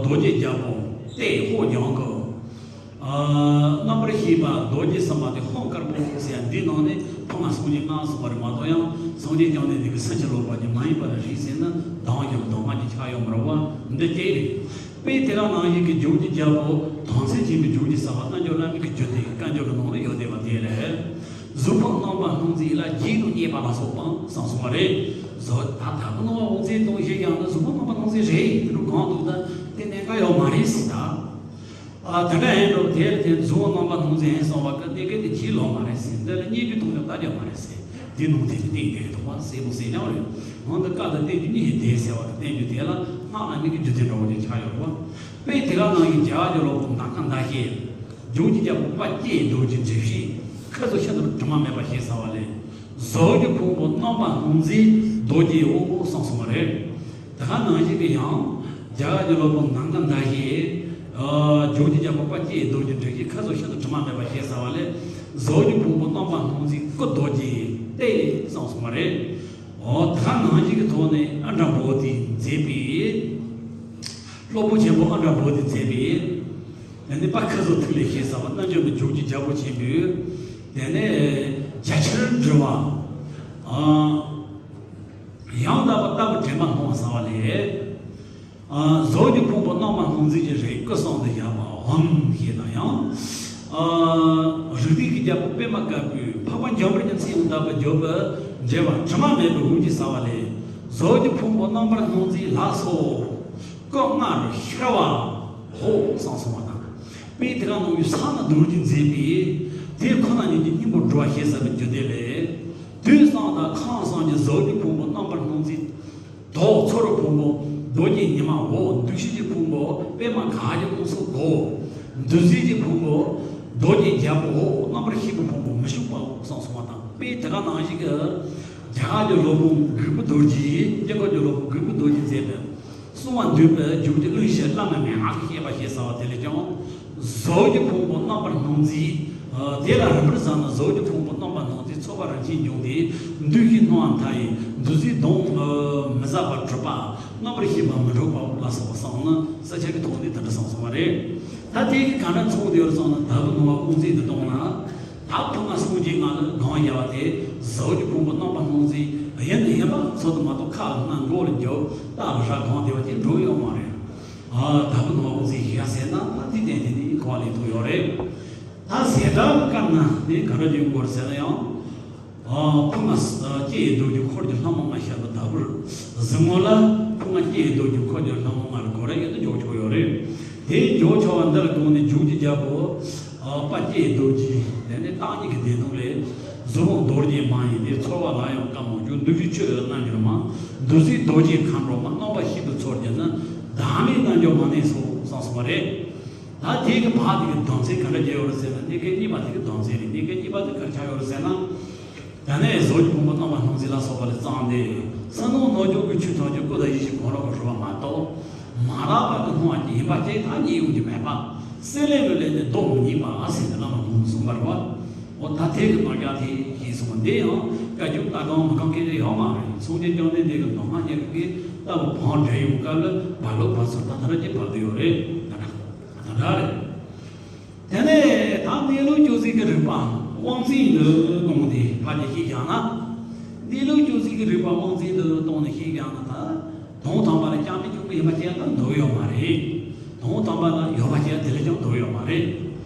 རྡོ་རྗེ་རྒྱལ་པོ་སྟེ་ཧོ་ལྗང་གུ། ཨ། རྣམ་པར་ཤེས་པ་རྡོ་རྗེ་གསུམ་པ་དེ་ཧོ་དཀར་པོ་ཟེར་ཡ་འདི་ནང་ནས་ཕ་མ་སངས་རྒྱས་ལྔ་གསུངས་པ་རེད་མ་གཏོགས། ཡང་སངས་རྒྱས་བཅོམ་ལྡན་འདས་ཀྱི་སུམ་ཅུ་ལོག་པ་ཅན་མ་ཡིན་པ་ལ་རིགས་ཟེར་ན་གདངས་ཀྱང་གདངས་ངག་གི་ཆ་ཡོད་མ་རེད་པ། འདི་སྐད་རེད། དཔེ་དེ་ག་ནང་བཞིན་གྱི་རྗོད་བྱེད་རྒྱལ་པོ་དམ་ཚིག་ཆེན་པོའི་རྗོད་བྱེད་ཟབ་པ་རྣལ་འབྱོར་བླ་མའི་གི་རྒྱུད་སྡེ་བཀའ་འགྱུར་གྱི་ནང་ལ་ཡོད་བསྡད་པ་དེ་ལས། གཟུགས་ཕུང་རྣམ་པར་སྣང་མཛད་ལ་བརྒྱད་དང་བསྙེན་པ་ལ་སོགས་པ་གསུངས་སོང་བ་རེད། བཟོ་ད་ལྟ་བུ་ནང་བ་དབུ་མཛད་དང་བཞི་ཡང་ན་གཟུགས་ཕུང་རྣམ་པར་སྣང་མཛད་རེད། དེ་འདྲ་གང་འདུག་ད་དེ་གནད་འགག་ཡོད་མ་རེད་ཟེར་ད། ཨ། དེ་འདྲ་ཡིན་འགྲོ། དེར་བརྟེན་གཟུགས་ཕུང་རྣམ་པར་སྣང་མཛད་ཡིན་གསུངས་པ་གི་གནད་འགག་དེ་གྱིས་ལོག་མ་རེད་ཟེར། འདི་ལ་སྙན་བརྒྱུད་མཐོང་ཆོས་ལྟ་རྒྱུ་མ་རེད་ཟེར། དེ་ནང་དེ་ནི་བསྟན་བསྡད་ཀྱི་འདུག་པ། གསལ་པོ་གསལ་རྐྱང་རེད། འོན་ཏེ་བཀའ་དང་བསྟན་བཅོས་གཉིས་ཀྱི་སྡེ་ཟེར་བ་གི་བསྟན་བཅོས་དེ་ལ་སྔགས་བླ་མེད་ཀྱི་རྒྱུད་སྡེ་འདྲ་བོ་ཅིག་ཆགས་ཡོད་རེད་པ། དཔེ་དེ་ག་ནང་བཞིན་རྒྱ་གར་གྱི་སློབ་དཔོན་ནཱ་ལནྡཱ་ཞེས། རྗོད་བྱེད་རྒྱལ་པོ་དཔལ་སྐྱེས་རྡོ་རྗེ་འགྲེལ་བཤད་ཁ་ཚུབ་ཤིན་ཏུ་དྲི་མ་མེད་པ་ཞེས་བྱ་བ་ལས། ཟབ་རྒྱས་ཕུང་པོ་རྣམ་པར་སྣང་མཛད་རྡོ་རྗེའོ་གསུངས་སོང་བ་རེད། དེ་ག་ནང་བཞིན་གྱི་ཡང་རྒྱ་གར་གྱི་སློབ་དཔོན་ནཱ་ལནྡཱ་ཞེས། ཨ། རྗོད་བྱེད་རྒྱལ་པོ་དཔལ་སྐྱེས་རྡོ་རྗེ་འགྲེལ་བཤད་ཁ་ཚུབ་ཤིན་ཏུ་དྲི་མ་མེད་པ་ཞེས་བྱ་བ་ལས། ཟབ་རྒྱས་ཕུང་པོ་རྣམ་པར་སྣང་མཛད་སྐུ་རྡོ་རྗེ་སྟེ་གསུངས་སོང་བ་རེད། འོ། དེ་ག་ནང་བཞིན་གྱི་ཐོག་ནས་ཨ་མྲ་བོ་དྷིས་མཛད་པའི། སློབ་དཔོན་ཆེན་པོ་ཨ་མྲ་བོ་དྷིས་མཛད་པའི། དེ་ནས་དཔལ་ཁ་ཚུབ་ཐིག་ལེ་ཞེས་བྱ་བ་རྣལ་འབྱོར་མའི་རྗོད་བྱེད་རྒྱལ་པོ་ཆེན་པོའི། དེ་ནས་རྒྱ་ཆེར་འགྲེལ་བ། ཨ། ཡང་དག་པར་ལྟ་བུ་དྲན་པ་སྣང་བ་ཟེར་བ་ལས། ཨ། ཟབ་རྒྱས་ཕུང་པོ་རྣམ་པར་སྣང་མཛད་ཀྱི་རིགས་སྐུ་གསུམ་དུ་བཞག་པའམ་ཞེས་དང་ཡང་། ཨ། རིགས་ལྡན་གྱི་རྒྱལ་པོ་པདྨ་དཀར་པོས་འཕགས་པ་འཇམ་དཔལ་གྱི་མཚན་ཡང་དག་པར་བརྗོད་པའི་འགྲེལ་པ་དྲི་མ་མེད་པའི་འོད་ཀྱིས་ཟེར་བ་ལས། ཟབ་རྒྱས་ཕུང་པོ་རྣམ་པར་སྣང་མཛད་ལ་སོགས་སྐུ་ལྔར་ཤར་བའོ་གསུངས་སོང་བ་དང་། དཔེ་དེ་ག་ནང་བཞིན་ས་ན་རྡོ་རྗེས་མཛད་པའི་དེ་ཁོ་ན་ཉིད་ཀྱི་སྙིང་པོ་སྒྲུབ་པ་ཞེས་བྱ་བའི་རྒྱུད་སྡེ་ལས། དུས་གསུམ་དང་ཁམས་གསུམ་གྱི་ཟབ་རྒྱས་ཕུང་པོ་རྣམ་པར་སྣང་མཛད། མདོ་ཚོགས་རིག་ཕུང་པོ་རྡོ་རྗེ་ཉི་མའོ། འདུ་ཤེས་ཀྱི་ཕུང་པོ་པདྨ་གར་གྱི་དབུས་སུ་གོ། འདུ་བྱེད་ཀྱི་ཕུང་པོ་རྡོ་རྗེ་རྒྱལ་པོའོ། རྣམ་པར་ཤེས་པའི་ཕུང་པོ་མི་ཤིགས་པའོ་གསུངས་སོང་བ་དང་། དཔེ་དེ་ག་ནང་བཞིན་གྱི་རྒྱ་གར་གྱི་སློབ་དཔོན་གུས་པ་རྡོ་རྗེ། དཔྱིད་ཀ་གི་སློབ་དཔོན་གུས་པ་རྡོ་རྗེས་མཛད་པའི་གསང་བ་འདུས་པའི་རྗོད་བྱེད་གླིང་བཞི་བླ་མའི་མན་ངག་གི་བཤད་པ་ཞེས་བྱ་བ་དེ་ལས་ཀྱང་། ཟབ་རྒྱས་ཕུང་པོ་རྣམ་པར་སྣང་མཛད། ཨ། དེ་ལ་རིམ་པར་བཞག་ན་ཟབ་རྒྱས་ཕུང་པོ་རྣམ་པར་སྣང་མཛད། ཚོགས་པ་རིན་ཆེན་འབྱུང་ལྡན། འདུ་ཤེས་སྣང་བ་མཐའ་ཡས། འདུ་བྱེད་གདེང་མི་ཟ་བར་གྲུབ་པ། རྣམ་པར་ཤེས་པ་མི་འཁྲུགས་པ་ལ་སོགས་པ་གསུངས་ན། ས་ཆ་གི་ཐོག་ནས་དེ་འདྲ་གསུངས་སོང་བ་རེད། ད་དེ་གི་ག་འདྲ་མཚུངས་ཏེ་ཡོད་གསུངས་ན། དྭགས་པོ་ནང་བ་དབུ་མཛད་དུ་བཏང་ན། ད་ཕུང་ལྔ་སངས་རྒྱས་ལྔ་ལ་གང་ཡང་བ་དེ་ཟབ་རྒྱས་ཕུང་པོ་རྣམ་པར་སྣང་མཛད་ཡིན་ཡིན་པ་ཚོད་དུ་མ་གཏོགས། ཁ་ལ་སྔ་མགོ་ལ་འཇོག་ལྟ་བུ་ར་གང་དེ་བ་དེ་འགྲོ་ཡོད་མ་རེད། ཨ། དྭགས་པོ་ནང་བ་དབུ་མཛད་ཞིག་ཡ་ཟེར་ན། ད་དེ་ཏན་ཏན་ནི་གོ་བ་ལེན་ཐུབ་ཡོད་རེད། ད་ཟེར་སྒྲ་གི་སྐབས་ན་དེ་ག་འདྲ་བྱུང་དགོས་རེད་ཟེར་ན་ཡང་། ཨ། ཕུང་ལྔ་སྐྱེ་ཡི་རྡོ་རྗེ་འཁོར་གྱི་ལྷ་མོ་ལྔ་ཞེས་པ་ལྟ་བུར། གཟིགས་ངོ་ལ་ཕུང་ལྔ་སྐྱེ་ཡི་རྡོ་རྗེ་འཁོར་གྱི་ལྷ་མོ་ལྔ་ལ་གོ་ར་ཡོད་དུ་འཇོག་ཆོག་ཡོད་རེད། དེ་འཇོག་ཆོག་པ་འདི་ལ་དགོངས་ནས་རྗོད་བྱེད་རྒྱལ་པོ། ཨ། དཔལ་སྐྱེས་རྡོ་རྗེ། དེ་ནས་བརྟག་གཉིས་ཀྱི་སྡེ་སྣོད་ལས། གཟུགས་ཕུང་རྡོ་རྗེ་མ་ཡིན་ཏེ། ཚོར་བ་ལ་ཡང་སྐབས་མང་བྱུང་། འདུ་ཤེས་ཆོས་ལ་རྣལ་འབྱོར་མ། འདུ་བྱེད་རྡོ་རྗེ་མཁའ་འགྲོ་མ། རྣམ་པར་ཤེས་པའི་ཚོགས་བརྒྱད་ནི། བདག་མེད་རྣལ་འབྱོར་མ་ནི་སོ་གསུངས་སོང་བ་རེད། ད་དེ་གི་བར་དེ་གི་དོན་ཚན་ག་འདྲ་བརྒྱབ་ཡོད་རེད་ཟེར་ན། གནད་འགག་གཉིས་པ་དེ་གི་དོན་ཚན་རེད། གནད་འགག་གཉིས་པ་དེ་ག་རེ་ཆགས་ཡོད་རེད་ཟེར་ན། ད་ནས་ཟབ་རྒྱས་ཕུང་པོ་རྣམ་པར་སྣང་མཛད་ལ་སོགས་པ་ལས་བརྩམས་ཏེ། ཕྱི་ནང་རྣལ་འབྱོར་གྱི་ཆོས་ཐམས་ཅད་སྐུ་དང་ཡེ་ཤེས་གང་རུང་གིས་གྲུབ་པ་མ་གཏོགས། མ་རིག་པ་གིས་སྣང་བ་ཡིན་པ་ཅན་ཐ་སྙད་ཡོང་རྒྱུ་མེད་པ། སྲེད་ལེན་མི་ལེན་ཏེ་ལྡོག་མི་ཉན་པ་ཟེར་ཏེ་བླ་མ་གོང་གསུངས་པ་རེད་པ། འོ་ད་དེ་གི་རྣམ་གཞག་དེ་ཡིན་སོང་། འདི་ཡང་བཀའ་བརྒྱུད་ལྟ་སྟངས་མི་གང་གི་རེ་ཡོད་མ་རེད། སངས་རྒྱས་བཅོམ་ལྡན་འདས་ཀྱི་མདོ་སྔགས་རྙེད་པའི་ལྟ་བུ་བང་བསྒྲིགས་ཡོང་སྐབས་ལ་བ་ལོ་བ་ཚོ་ད་ལྟ་ར་ཅིག་བབས་བསྡད་ཡོད་རེད། ད་ད་ད་རེད། དེ་ནས་ད་གནས་ལུགས་སྤྱོད་ཚུལ་གྱི་རིགས་པ་དབང་བཙན་དུ་དགོངས་ཏེ་ཕར་ཅིག་བཤད་བཞག་ན། གནས་ལུགས་སྤྱོད་ཚུལ་གྱི་རིགས་པ་དབང་བཙན་དུ་བཏང་ནས་བཤད་བཞག་ན། ད་དོན་དམ་པ་ལ་རྐྱང་མི་འཇུག་པ་ཡིན་པ་ཅན་ད་འདུག་ཡོད་མ་རེད། དོན་དམ་པ་ལ་ཡོད་པ་ཅན་དེ་ལས་ཀྱང་འདུག་ཡོད་མ་རེད།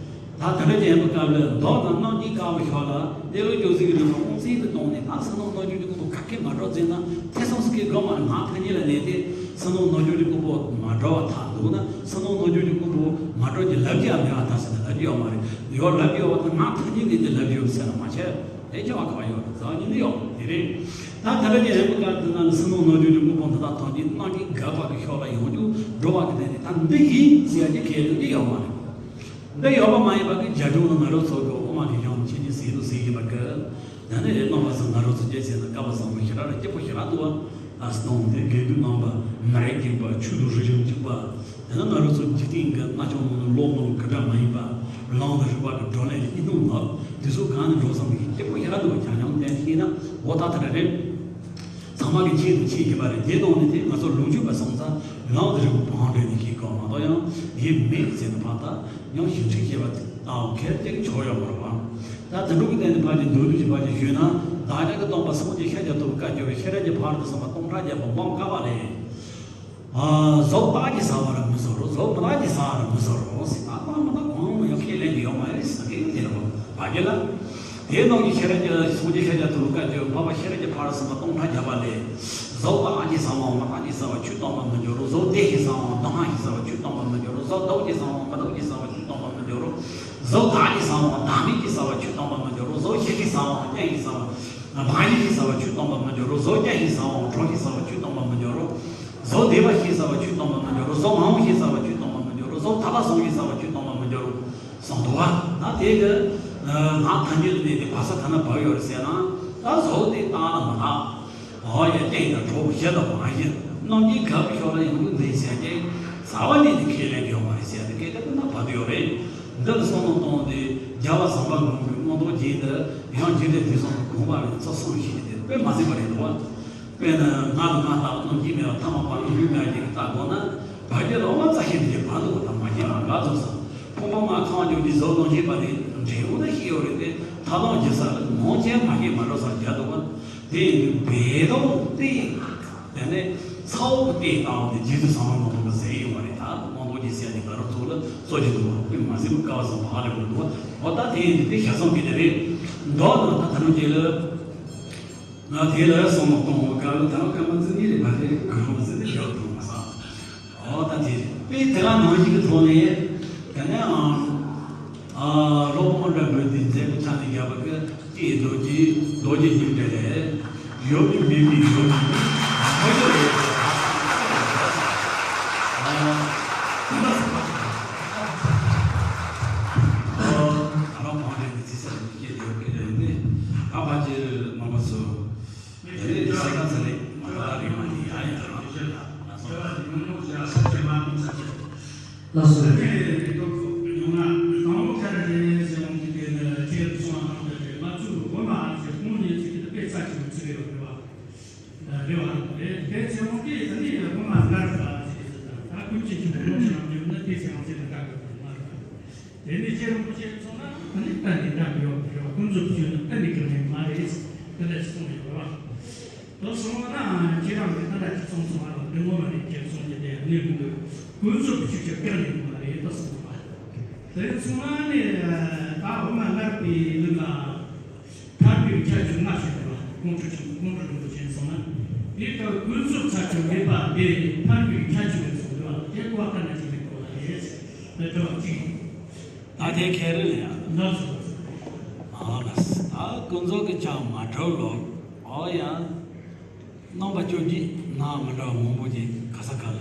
ད་དེ་འདྲ་ཅན་ཡིན་པའི་སྐབས་ལ་མདོ་དང་རྣམ་འབྱེད་དཀར་པོ་ཕྱོགས་ལ་གནས་ལུགས་སྤྱོད་ཚུལ་གྱི་རིགས་པ་དབང་བཙན་དུ་བཏང་ནས། ད་ཕྱི་ནང་རྣལ་འབྱོར་གྱི་སྐུ་པོ་ག་གེ་མ་གྲུབ་ཟེར་ན། ཐེ་ཚོམ་ཟེར་གྱི་དགོས་མ་རེད། ངག་ཐ་སྙད་ལ་གནས་ཏེ་ཕྱི་ནང་རྣལ་འབྱོར་གྱི་སྐུ་པོ་མ་གྲུབ་པ་ཐལ་འདུག་ན། ཕྱི་ནང་རྣལ་འབྱོར་གྱི་སྐུ་པོ་མ་གྲུབ་ཀྱི་ལབ་རྒྱུ་ཡང་མེད་པ་ཐལ་ཟེར་ན་ལབ་རྒྱུ་ཡོད་མ་རེད། ཡོད་ལབ་རྒྱུ་ཡོད་པ་དང་ངག་ཐ་སྙད་ལ་གནས་ཏེ་ལབ་རྒྱུ་ཡོད་ཟེར་ན་མ་བྱས། དེ་ཆེ་བ་གང་ཡོད་རེད། ཟ་ཉིན་ནི་ཡོད་དེ་རེད། ད་ད་ལྟ་ཀྱི་རིང་པོ་ཀ་དེ་ན་ནི་སྲིན་མོ་ནོར་འཁྲུལ་གྱི་དངོས་པོ་འདི་དག་ཐམས་ཅད་རྣམ་མཁྱེན་རྒྱལ་བ་གི་ཤུགས་ལ་ཡོང་རྒྱུ་འགྲོ་བ་གི་སྟེང་ནས་ད་འདི་ཡིན་ཟེར་ཡ་གི་ཁས་ལེན་གྱི་ཡོད་མ་རེད། འདི་ཡོད་པ་མ་ཡིན་པ་གི་རྒྱ་གཞུང་ནི་ང་རང་ཚོ་གི་དབུ་མ་གི་གཞུང་ནི་ཆོས་ཀྱི་ཟས་དུ་ཟས་ཡིན་པ་གི། ད་ནི་རེད། རྣམ་པ་ཚོ་ང་རང་ཚོ་སྐྱེས་ཚེ་ན་སྐལ་བ་བཟང་པོ་ཞེ་དྲག་རེད། སྐྱིད་པོ་ཞེ་དྲག་འདུག་བ། ད་སྟོང་དེ་དགེ་འདུན་རྣམ་པ་མི་རིགས་གཅིག་པ། ཆོས་དང་རིག་གཞུང་གཅིག་པ། དེ་ནི་ང་རང་ཚོ་འཇིག་རྟེན་གྱི་རྣལ་འབྱོར་མ་ནི་ལོག་མ་ལོག་གི་འདྲ་མ་ཡིན་པ། ལམ་དང་རིགས་པ་གི་བགྲོ་གླེང་གཉིས་སྟོང་ལ་དེ་ཚོ་གང་ནས་འགྲོ་བསམ་གི་སྐྱིད་པོ་ཞེ་དྲག་འདུག་བ། ཆ་མཉམ་བསྟན་ཤེས་ན་འོ་ད་དེ་འདྲ་རེད། ཚང་མ་གི་ཆེད་དུ་ཆེད་ཀྱི་པ་རེད། དེ་དང་ནི་དེ་ང་ཚོ་ལོ་རྒྱུས་པ་སོང་ཙང་ལམ་དང་རིགས་པ་བང་བྲལ་ནས་ཤེས་དགོས་མ་གཏོགས་ཡང་དེ་མེད་ཟེར་ནས་ཕར་ད་ཡང་ཞིབ་འཇུག་བྱས་པ་དང་ཁེར་ཅིག་ཆོག་ཡོད་མ་རེད་པ། ད་དེ་འདྲ་གི་སྟེང་ནས་ཕར་གྱི་མདོར་བསྡུས་ཀྱི་ཕར་གྱི་ཞུས་ན། བདག་ཅག་གི་སྟོན་པ་སངས་རྒྱས་ཤཱཀྱ་ཐུབ་པའི་བཀའ་བརྒྱུད་པའི་ཤེས་རབ་ཀྱི་ཕ་རོལ་ཏུ་ཕྱིན་པ་སྟོང་ཕྲག་བརྒྱ་པ་འབུམ་དཀའ་བ་ལས། ཨ། གཟུགས་རྟག་ཅིང་བཟང་བར་མི་བཟོ་རོགས། གཟུགས་མི་རྟག་ཅིང་བཟང་བར་མི་བཟོ་རོགས་ཟེར། ད་རྟག་མི་རྟག་གང་ཡང་ཁས་ལེན་གྱི་ཡོད་མ་རེད་ཟེར་གི་དེ་རེད་པ། བ་གི་ལ། དེ་རྣམས་ཀྱི་ཤེས་རབ་ཀྱི་སངས་རྒྱས་ཤཱཀྱ་ཐུབ་པའི་བཀའ་བརྒྱུད་འཕགས་པ་ཤེས་རབ་ཀྱི་ཕ་རོལ་ཏུ་ཕྱིན་པ་སྟོང་ཕྲག་བརྒྱ་པ་ལས། གཟུགས་རྟག་ཅིང་བཟང་བའམ་མི་རྟག་ཅིང་བཟང་བ་ཆོས་སྟོན་པར་མི་འགྱུར་རོ། གཟུགས་བདེ་ཞིང་བཟང་བའམ་སྡུག་བསྔལ་ཞིང་བཟང་བ་ཆོས་སྟོན་པར་མི་འགྱུར་རོ། གཟུགས་སྡུག་ཅིང་བཟང་བའམ་མི་སྡུག་ཅིང་བཟང་བ་ཆོས་སྟོན་པར་མི་འགྱུར་རོ། གཟུགས་བདག་ཅིང་བཟང་བའམ་བདག་མེད་ཅིང་བཟང་བ་ཆོས་སྟོན་པར་མི་འགྱུར་རོ། གཟུགས་ཞི་ཞིང་བཟང་བའམ་རྐྱང་ཞིང་བཟང་བ། བག་ཡོད་ཅིང་བཟང་བ་ཆོས་སྟོན་པར་མི་འགྱུར་རོ། གཟུགས་རྐྱང་ཞིང་བཟང་བའམ་གྲང་ཞིང་བཟང་བ་ཆོས་སྟོན་པར་མི་འགྱུར་རོ། གཟུགས་བདེ་བ་ཞིང་བཟང་བ་ཆོས་སྟོན་པར་མི་འགྱུར་རོ། གཟུགས་མང་པོ་ཞིང་བཟང་བ་ཆོས་སྟོན་པར་མི་འགྱུར་རོ། གཟུགས་ཐར་པ་བཟང་ཞིང་བཟང་བ་ཆོས་སྟོན་པར་མི་འགྱུར་རོ། གསུངས་འདུག་བ། ད་དེ་གི་ངག་ཐམས་ཅད་ལ་གནས་ཏེ་བར་ས་ག་ན་བབས་ཡོད་རེད་ཟེར་ན། ད་གཟུགས་དེ་རྟག་ལ་མི་རྟག་འོ་ཡ། རྐྱེན་དང་གྲོགས་ཞི་དང་མ་ཞི། རྣམ་མཁྱེན་རྒྱལ་བའི་ཤུགས་ལ་ཡོང་རྒྱུ་མེད་ཟེར་ཏེ། རྩ་བ་ནས་དེ་ཁས་ལེན་རྒྱུ་ཡོད་མ་རེད་ཟེར་ཏེ། སྐད་ཆ་དེ་ན་བབས་ཡོད་རེད། འདི་ལ་བསམ་བློ་གཏོང་སྟེ་རྒྱལ་བ་བྱམས་པ་མགོན་པོའི་མངོན་རྟོགས་རྒྱན་དེ་ཡང་རྒྱུད་སྡེ་བདུན་ཚང་གི་དགོངས་པ་རེད། ཚོ་གསུམ་ཞིག་དེ་དཔེ་མ་ཟིན་པ་རེད་འདུག་བ། དཔེར་ན་ང་དང་ང་ལྟ་བུ་རྣམ་མཁྱེན་མེད་པ་ཐ་མ་པ་ལུང་རིགས་མེད་ཅིག་ལྟ་དགོས་ན། བར་རྒྱུད་ལ་དབུ་མ་རྩ་ཤེ་འདི་བར་དུ་དང་མ་སྐྱེས་པ་འགའ་ཚོགས་སམ། ཕུང་པོ་ལྔ་ཁམས་བཅུ་གཉིས་གཟུགས་རྣམ་ཤེས་པ་དེ་འབྲས་བུ་ལ་ཤེས་ཡོད་རེད་དེ། ཐར་ལམ་རྒྱུ་ས་ལ་ནང་ཆེན་མ་སྐྱེས་མ་འགྲོ་སར་རྒྱག་འདུག་བ། དེ་ཡིན་དུས་སྦས་དོན་དེ། དེ་ནས་ཚ་བོ་གི་སྟེང་བཏང་སྟེ་རྗེས་སུ་བཟང་བའི་ངོ་བོ་གི་ཟེར་ཡོང་བ་རེད། ད་དབང་རྡོ་རྗེ་ཟེར་ནས་ང་རང་ཚོ་ལ་གཙོ་ཆེ་འདུག་བ། དཔེ་མ་ཟིན་པ་སྐལ་བ་བཟང་བ་ཧ་ལས་པ་འདུག་བ། འོ་ད་དེ་ཡིན་དུས་དེ་ཞག་བཟང་གི་དེ་རེད། མདོར་ན་ད་ད་ནང་རྗེས་ལ། ང་དེ་ལ་བསམ་བློ་གཏོང་བ་ག་ལ་ད་ལོ་སྐར་མ་བཅུ་གཉིས་རེད་པ། དེ་སྐར་མ་བཅུ་གཉིས་ཡག་ཐུབ་མ་སོང་། ཨོ་ད་དེ་རེད། དཔེ་དེ་ག་ནང་བཞིན་གྱི་ཐོག་ནས་དེ་ནས་ཨང་ཨ་སློབ་དཔོན་འདྲ་བོས་དེ་མཛད་པའི་ཆ་ནས་རྒྱབ་པ་གི་ཀྱེ་རྡོ་རྗེ་རྡོ་རྗེ་སྙིང་འདྲ་ལས་ཡོད་མིན་མེད་མིན་ཡོད་མིན་མ་ཡོད་རེད། ཨ་ད་སོང་བ་ཞིག་ཨ་ད་རང་གང་རེད་ནས་ཚིག་ས་རེད། ཀྱེ་རྡོ་རྗེ་རེད་ནས་ཨ་ཕ་ཀྱེ་མ་མ་སོ། དེ་ནས་ས་ཁ་ཚ་ལེ་མ་ད་རེ་མ་ནི་ཡ་ཡ་རང་ཤོད་ད་ལ་སོ། ལ་སོ། དེ་ནས་ཁྱེད་རང་ཚོ་ཆེད་སོང་ན་ཨ་ནི་གཏན་ནས་འདྲ་གི་ཡོད་མ་རེད་བ། ཀུན་རྫོབ་ཆོས་ནི་གཏན་ནས་གང་ཡང་མ་རེད། དེ་འདྲ་ཞིག་གསུངས་ཡོད་རེད་བ། དེ་སོང་ན་ཁྱེད་རང་གིས་ད་ལྟ་ཅིག་གསུངས་སོང་བ་དང་དེ་ངོ་མ་རེད། ཁྱེད་གསུངས་ཀྱི་དེ་ནས་ཀུན་རྫོབ་ཀུན་རྫོབ་ཆོས་ཅིག་གཏན་ནས་མ་རེད་ད་གསུངས་པ། དེ་སོང་ན་ནི་ད་འོ་མ་སྔར་པའི་ལུགས་ལ། ཐར་པའི་ཁྱད་ཆོས་ལྔ་ཞིག་འདུག་བ། ཀོང་སྤྲུལ་ཆེན་ཀོང་སྤྲུལ་རིན་པོ་ཆེས་གསུངས་ན། དེ་ལྟར་ཀུན་རྫོབ་ཁྱད་ཆོས་མེད་པ་དེ་ཐར་པའི་ཁྱད་ཆོས་ལས་གསུངས་འདུག་བ། དེ་གོ་བ་ག་འདྲ་ཞིག་ལེན་དགོས་པ་རེད། དེ་དྲི་བ་གཅིག་ད་དེ་ཁས་ལེན་ཡང་། ལགས་སོ། ཨ་ལགས། ད་ཀུན་རྫོབ་ཀྱི་ཆ་མ་གྲུབ་ལོ། ཨོ་ཡ། རྣམ་པ་བཅོ་བརྒྱད་ནང་མི་འདྲ་བ་མང་པོ་ཅིག་ག་ས་ག་ལ་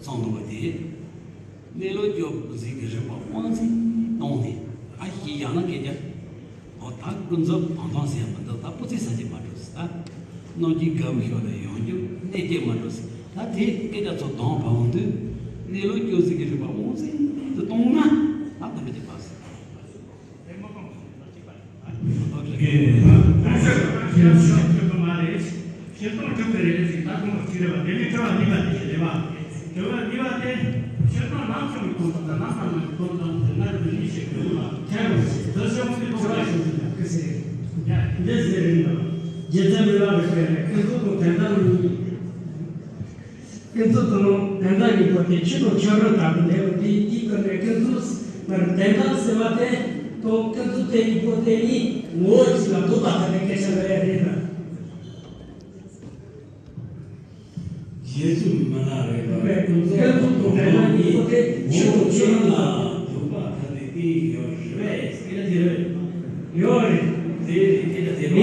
གསུངས་འདུག་པ་དེ། གནས་ལུགས་སྐྱོབ་ཟིག་གི་རིགས་པ་དབང་ཚད་གཏོང་ནས་ཨ་ཞེས་ཡང་ན་སྐད་ཆ། འོ་ད་ཀུན་རྫོབ་དོན་དམ་ཟེར་མི་འདུག་ད་སྤུ་ཚེ་ས་ཆ་མ་འགྲོ་ཟེར། ད་རྣམ་མཁྱེན་རྒྱལ་བའི་ཤུགས་ལ་ཡོང་རྒྱུ་གནས་སྐྱེལ་མ་འགྲོ་ཟེར། ད་དེ་སྐད་ཆ་ཚོ་དང་བབས་འོང་དུས་གནས་ལུགས་སྐྱོབ་ཟིག་གི་རིགས་པ་དབང་ཚད་དུ་གཏོང་ན་ད་ད་ག་ཅིག་བབས་ཟེར། ཨོ་ཁེ། ཁྱེད་རང་ཚོ་ཁྱོད་ཚོ་མ་རེད། ཁྱེད་རང་ཚོ་གྲུབ་པའི་རེད་ཟེར། ད་དགོངས་པ་གཅིག་རེད་པ། དེ་ནས་དྲི་བ་གཉིས་པ་དེ་ཞིག་རེད་པ། དྲི་བ་གཉིས་པ་དེ། ཁྱེད་རང་ལམ་སང་གི་དོན་དང་ལམ་སང་མ་གི་དོན་དང་དེ་ལྔ་རེ་གཉིས་ཤིག་གྲུབ་པ། ཁྱེད་རང་ཚོ་དེ་བྱུང་དེ་དྲི་བ་ཞིག་འདུག་གི་ཟེར། ཡ་འདི་ཟེར་རིང་ལ། རྗེ་བཙུན་མི་ལ་རེ་ཟེར་ནས་ཀུན་རྫོབ་དང་དོན་དམ་གཉིས། ཀུན་རྫོབ་དང་དོན་དམ་གཉིས་པོ་དེ་ཆོས་དང་ཕྱི་རོལ་ལྟ་བུ་ལས་པ་དེ་དེའི་སྐབས་ནས་ཀུན་རྫོབ་ཟེར་བར་དོན་དམ་ཟེར་བ་དེ་དང་ཀུན་རྫོབ་དེ་གཉིས་པོ་དེ་གཉིས་ངོ་བོ་གཅིག་ལ་ལྡོག་པ་ལྟ་བུའི་སྐད་ཆ་ལ་ཡ་རེད་ན། རྗེ་བཙུན་མི་ལ་རས་པ། ཀུན་རྫོབ་དང་དོན་དམ་གཉིས་པོ་དེ་ཆོས་དང་ཕྱི་རོལ་ལ་ལྡོག་པ་ལྟ་བུའི་སྐད་ཡོད་རེད། སྐད་ཆ་དེ་རེད། ཡོད་རེད། དེ་རེད། སྐད་ཆ་དེ་རེད།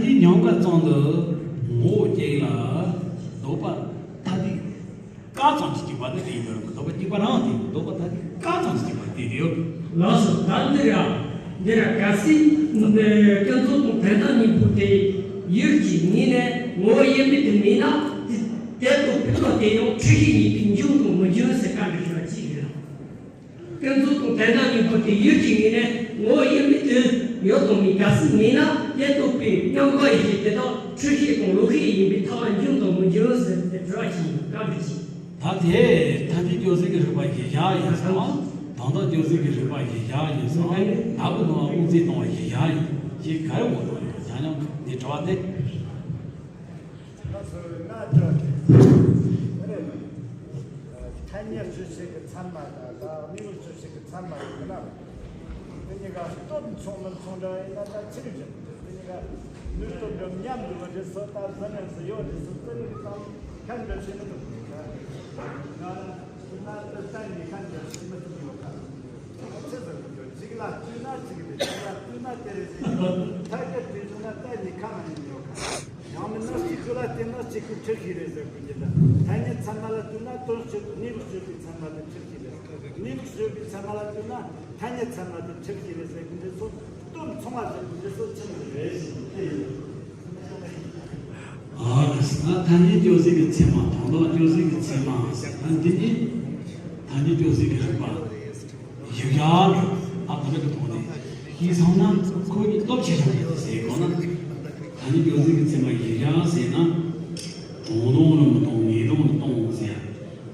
ཉམས་དགའ་ཙམ་དུ་ངོ་བོ་གཅིག་ལ་ལྡོག་པ་ཐ་དད་ཀ་ཙམ་གྱིས་གཅིག་པ་དེ་དེ་ཡིན་པར་ལྡོག་པ་གཅིག་པ་རང་དེ་ལྡོག་པ་ཐ་དད་ཀ་ཙམ་གྱིས་གཅིག་པ་དེ་ཡོད། ལགས་སོ། ད་འདི་ར་འདི་ར་གལ་སྲིད་ཀུན་རྫོབ་དང་དོན་དམ་གཉིས་པོ་དེ་ཡུལ་གྱི་ངོས་ནས་ངོ་བོ་དབྱེར་མེད་དུ་མེད་ན། དེ་དེ་ལྟོས་པའི་བློ་དེ་ཡང་འཁྲུལ་ཤེས་ཡིན་པས་འབྱུང་དང་མི་འབྱུང་ཟེར་བཀའ་འདྲི་ཞུ་བ་གཅིག་རེད། ཀུན་རྫོབ་དང་དོན་དམ་གཉིས་པོ་དེ་ཡུལ་གྱི་ངོས་ནས་ངོ་བོ་དབྱེར་མེད་དུ་ཡོད་དང་མེད། གལ་སྲིད་མེད་ན་དེ་ལྟོས་པའི་མཉམ་གཞག་ཡེ་ཤེས་དེ་དག་འཁྲུལ་ཤེས་དང་བློ་ཤེས་ཡིན་པས་ཐལ་བ་འབྱུང་དང་མི་འབྱུང་ཟེར་ཏེ་དྲི་བ་ཞིག་བཀའ་འདྲི་ཞུ། ད་དེ་ཐ་སྙད་སྐྱོན་ཟེར་གྱི་རིགས་པ་གཞིར་བཞག་ཡིན་སོང་། དོན་དམ་སྐྱོན་ཟེར་གྱི་རིགས་པ་གཞིར་བཞག་ཡིན་སོང་། ད་གི་ནང་དབུ་འཛིན་གཏོང་བ་གཞིར་བཞག་ཡིན་ཅེས་ག་རེ་འོང་དང་ཡང་སྙམ་དེ་དྲི་བ་དེ། ང་ཚོས་ང་འདྲ་དེ་རེད། ཐ་སྙད་དཔྱོད་བྱེད་ཀྱི་ཚད་མ་དང་ད་དངོས་པོ་དཔྱོད་བྱེད་ཀྱི་ཚད་མ་ཡིན་ན། དེ་གཉིས་ཀ་སྟོབས་མཚུངས་མི་མཚུངས་འདྲ་ཡིན་ན་ད་ཆི་རེད་ཅེ་ན། དེ་གཉིས་ཀ་ནུས་སྟོབས་འདྲ་མཉམ་འདུག་པ་རེད་སོ། ད་གཟི་ནས་གཟི་ཡོད་རེད་སོ། རྩི་ནས་གཏམ་ཁ་འདྲ་བྱེད་མི་ཐུབ་ཀྱི་ཡོད་ཀ། ང་ན་དེ་ལྟ་ནས་ཁ་འདྲ་བྱེད་མི་ཐུབ་ཀྱི་ཡོད་ཀ། ཚེ་ཟེར་གྱི་འདུག་གཅིག་ལ་ལྟོས་ན་གཅིག་རེད། གཅིག་ལ་ལྟོས་ན་དེ་རེད་ཟེར་གྱི་འདུག་ཐད་ཀར་དེ་བྱུང་ན་ད་གཉིས་ཁ་མ་ཡིན་ཡོད་ག། ཡང་མིན་ན་གཅིག་པུ་ལ་བལྟས་ན་གཅིག་པུ་འཁྲུལ་ཤེས་རེད་ཟེར་དགོས་ཀྱི་འདུག་ཐ་སྙད་ཚད་མ་ལ་ལྟོས་ན་དོན་སྤྱོད་དངོས་པོ་སྤྱོད་པའི་ཚད་མ་དེ་འཁྲུལ་ཤེས་རེད། དངོས་པོ་སྤྱོད་པའི་ཚད་མ་ལ་ལྟོས་ན་ཐ་སྙད་ཚད་མ་དེ་འཁྲུལ་ཤེས་རེད་ཟེར་དགོས་འདུག་སོ་སྟོབས་མཚུངས་པ་ཟེར་དགོས་འདུག་སོ་ཆི་མོ་རེད་ཟེར་གྱི་ཡིན། ཨ་ད་ཐ་སྙད་སྐྱོན་ཟེར་གྱི་ཚད་མ་དང་དོན་སྐྱོན་ཟེར་གྱི་ཚད་མ་ཟེར་ན་འདི་ནི་ཐ་སྙད་སྐྱོན་ཟེར་གྱི་རིགས་པ། གཞིར་བཞག་ཨ་ད་ལྟ་གི་ཐོག་ནས་ཤེས་སོང་ན་ཁོ་གཉིས་སྟོབས་ཆེ་ཆུང་ཡོད་ཟེར་དགོས་ན། ད་ནི་སྐྱོན་ཟེར་གྱི་ཚད་མ་གཞིར་བཞག་ཟེར་ན། གྲུང་དོན་ལ་མི་གཏོང་ངེས་དོན་ལ་གཏོང་ཟེར།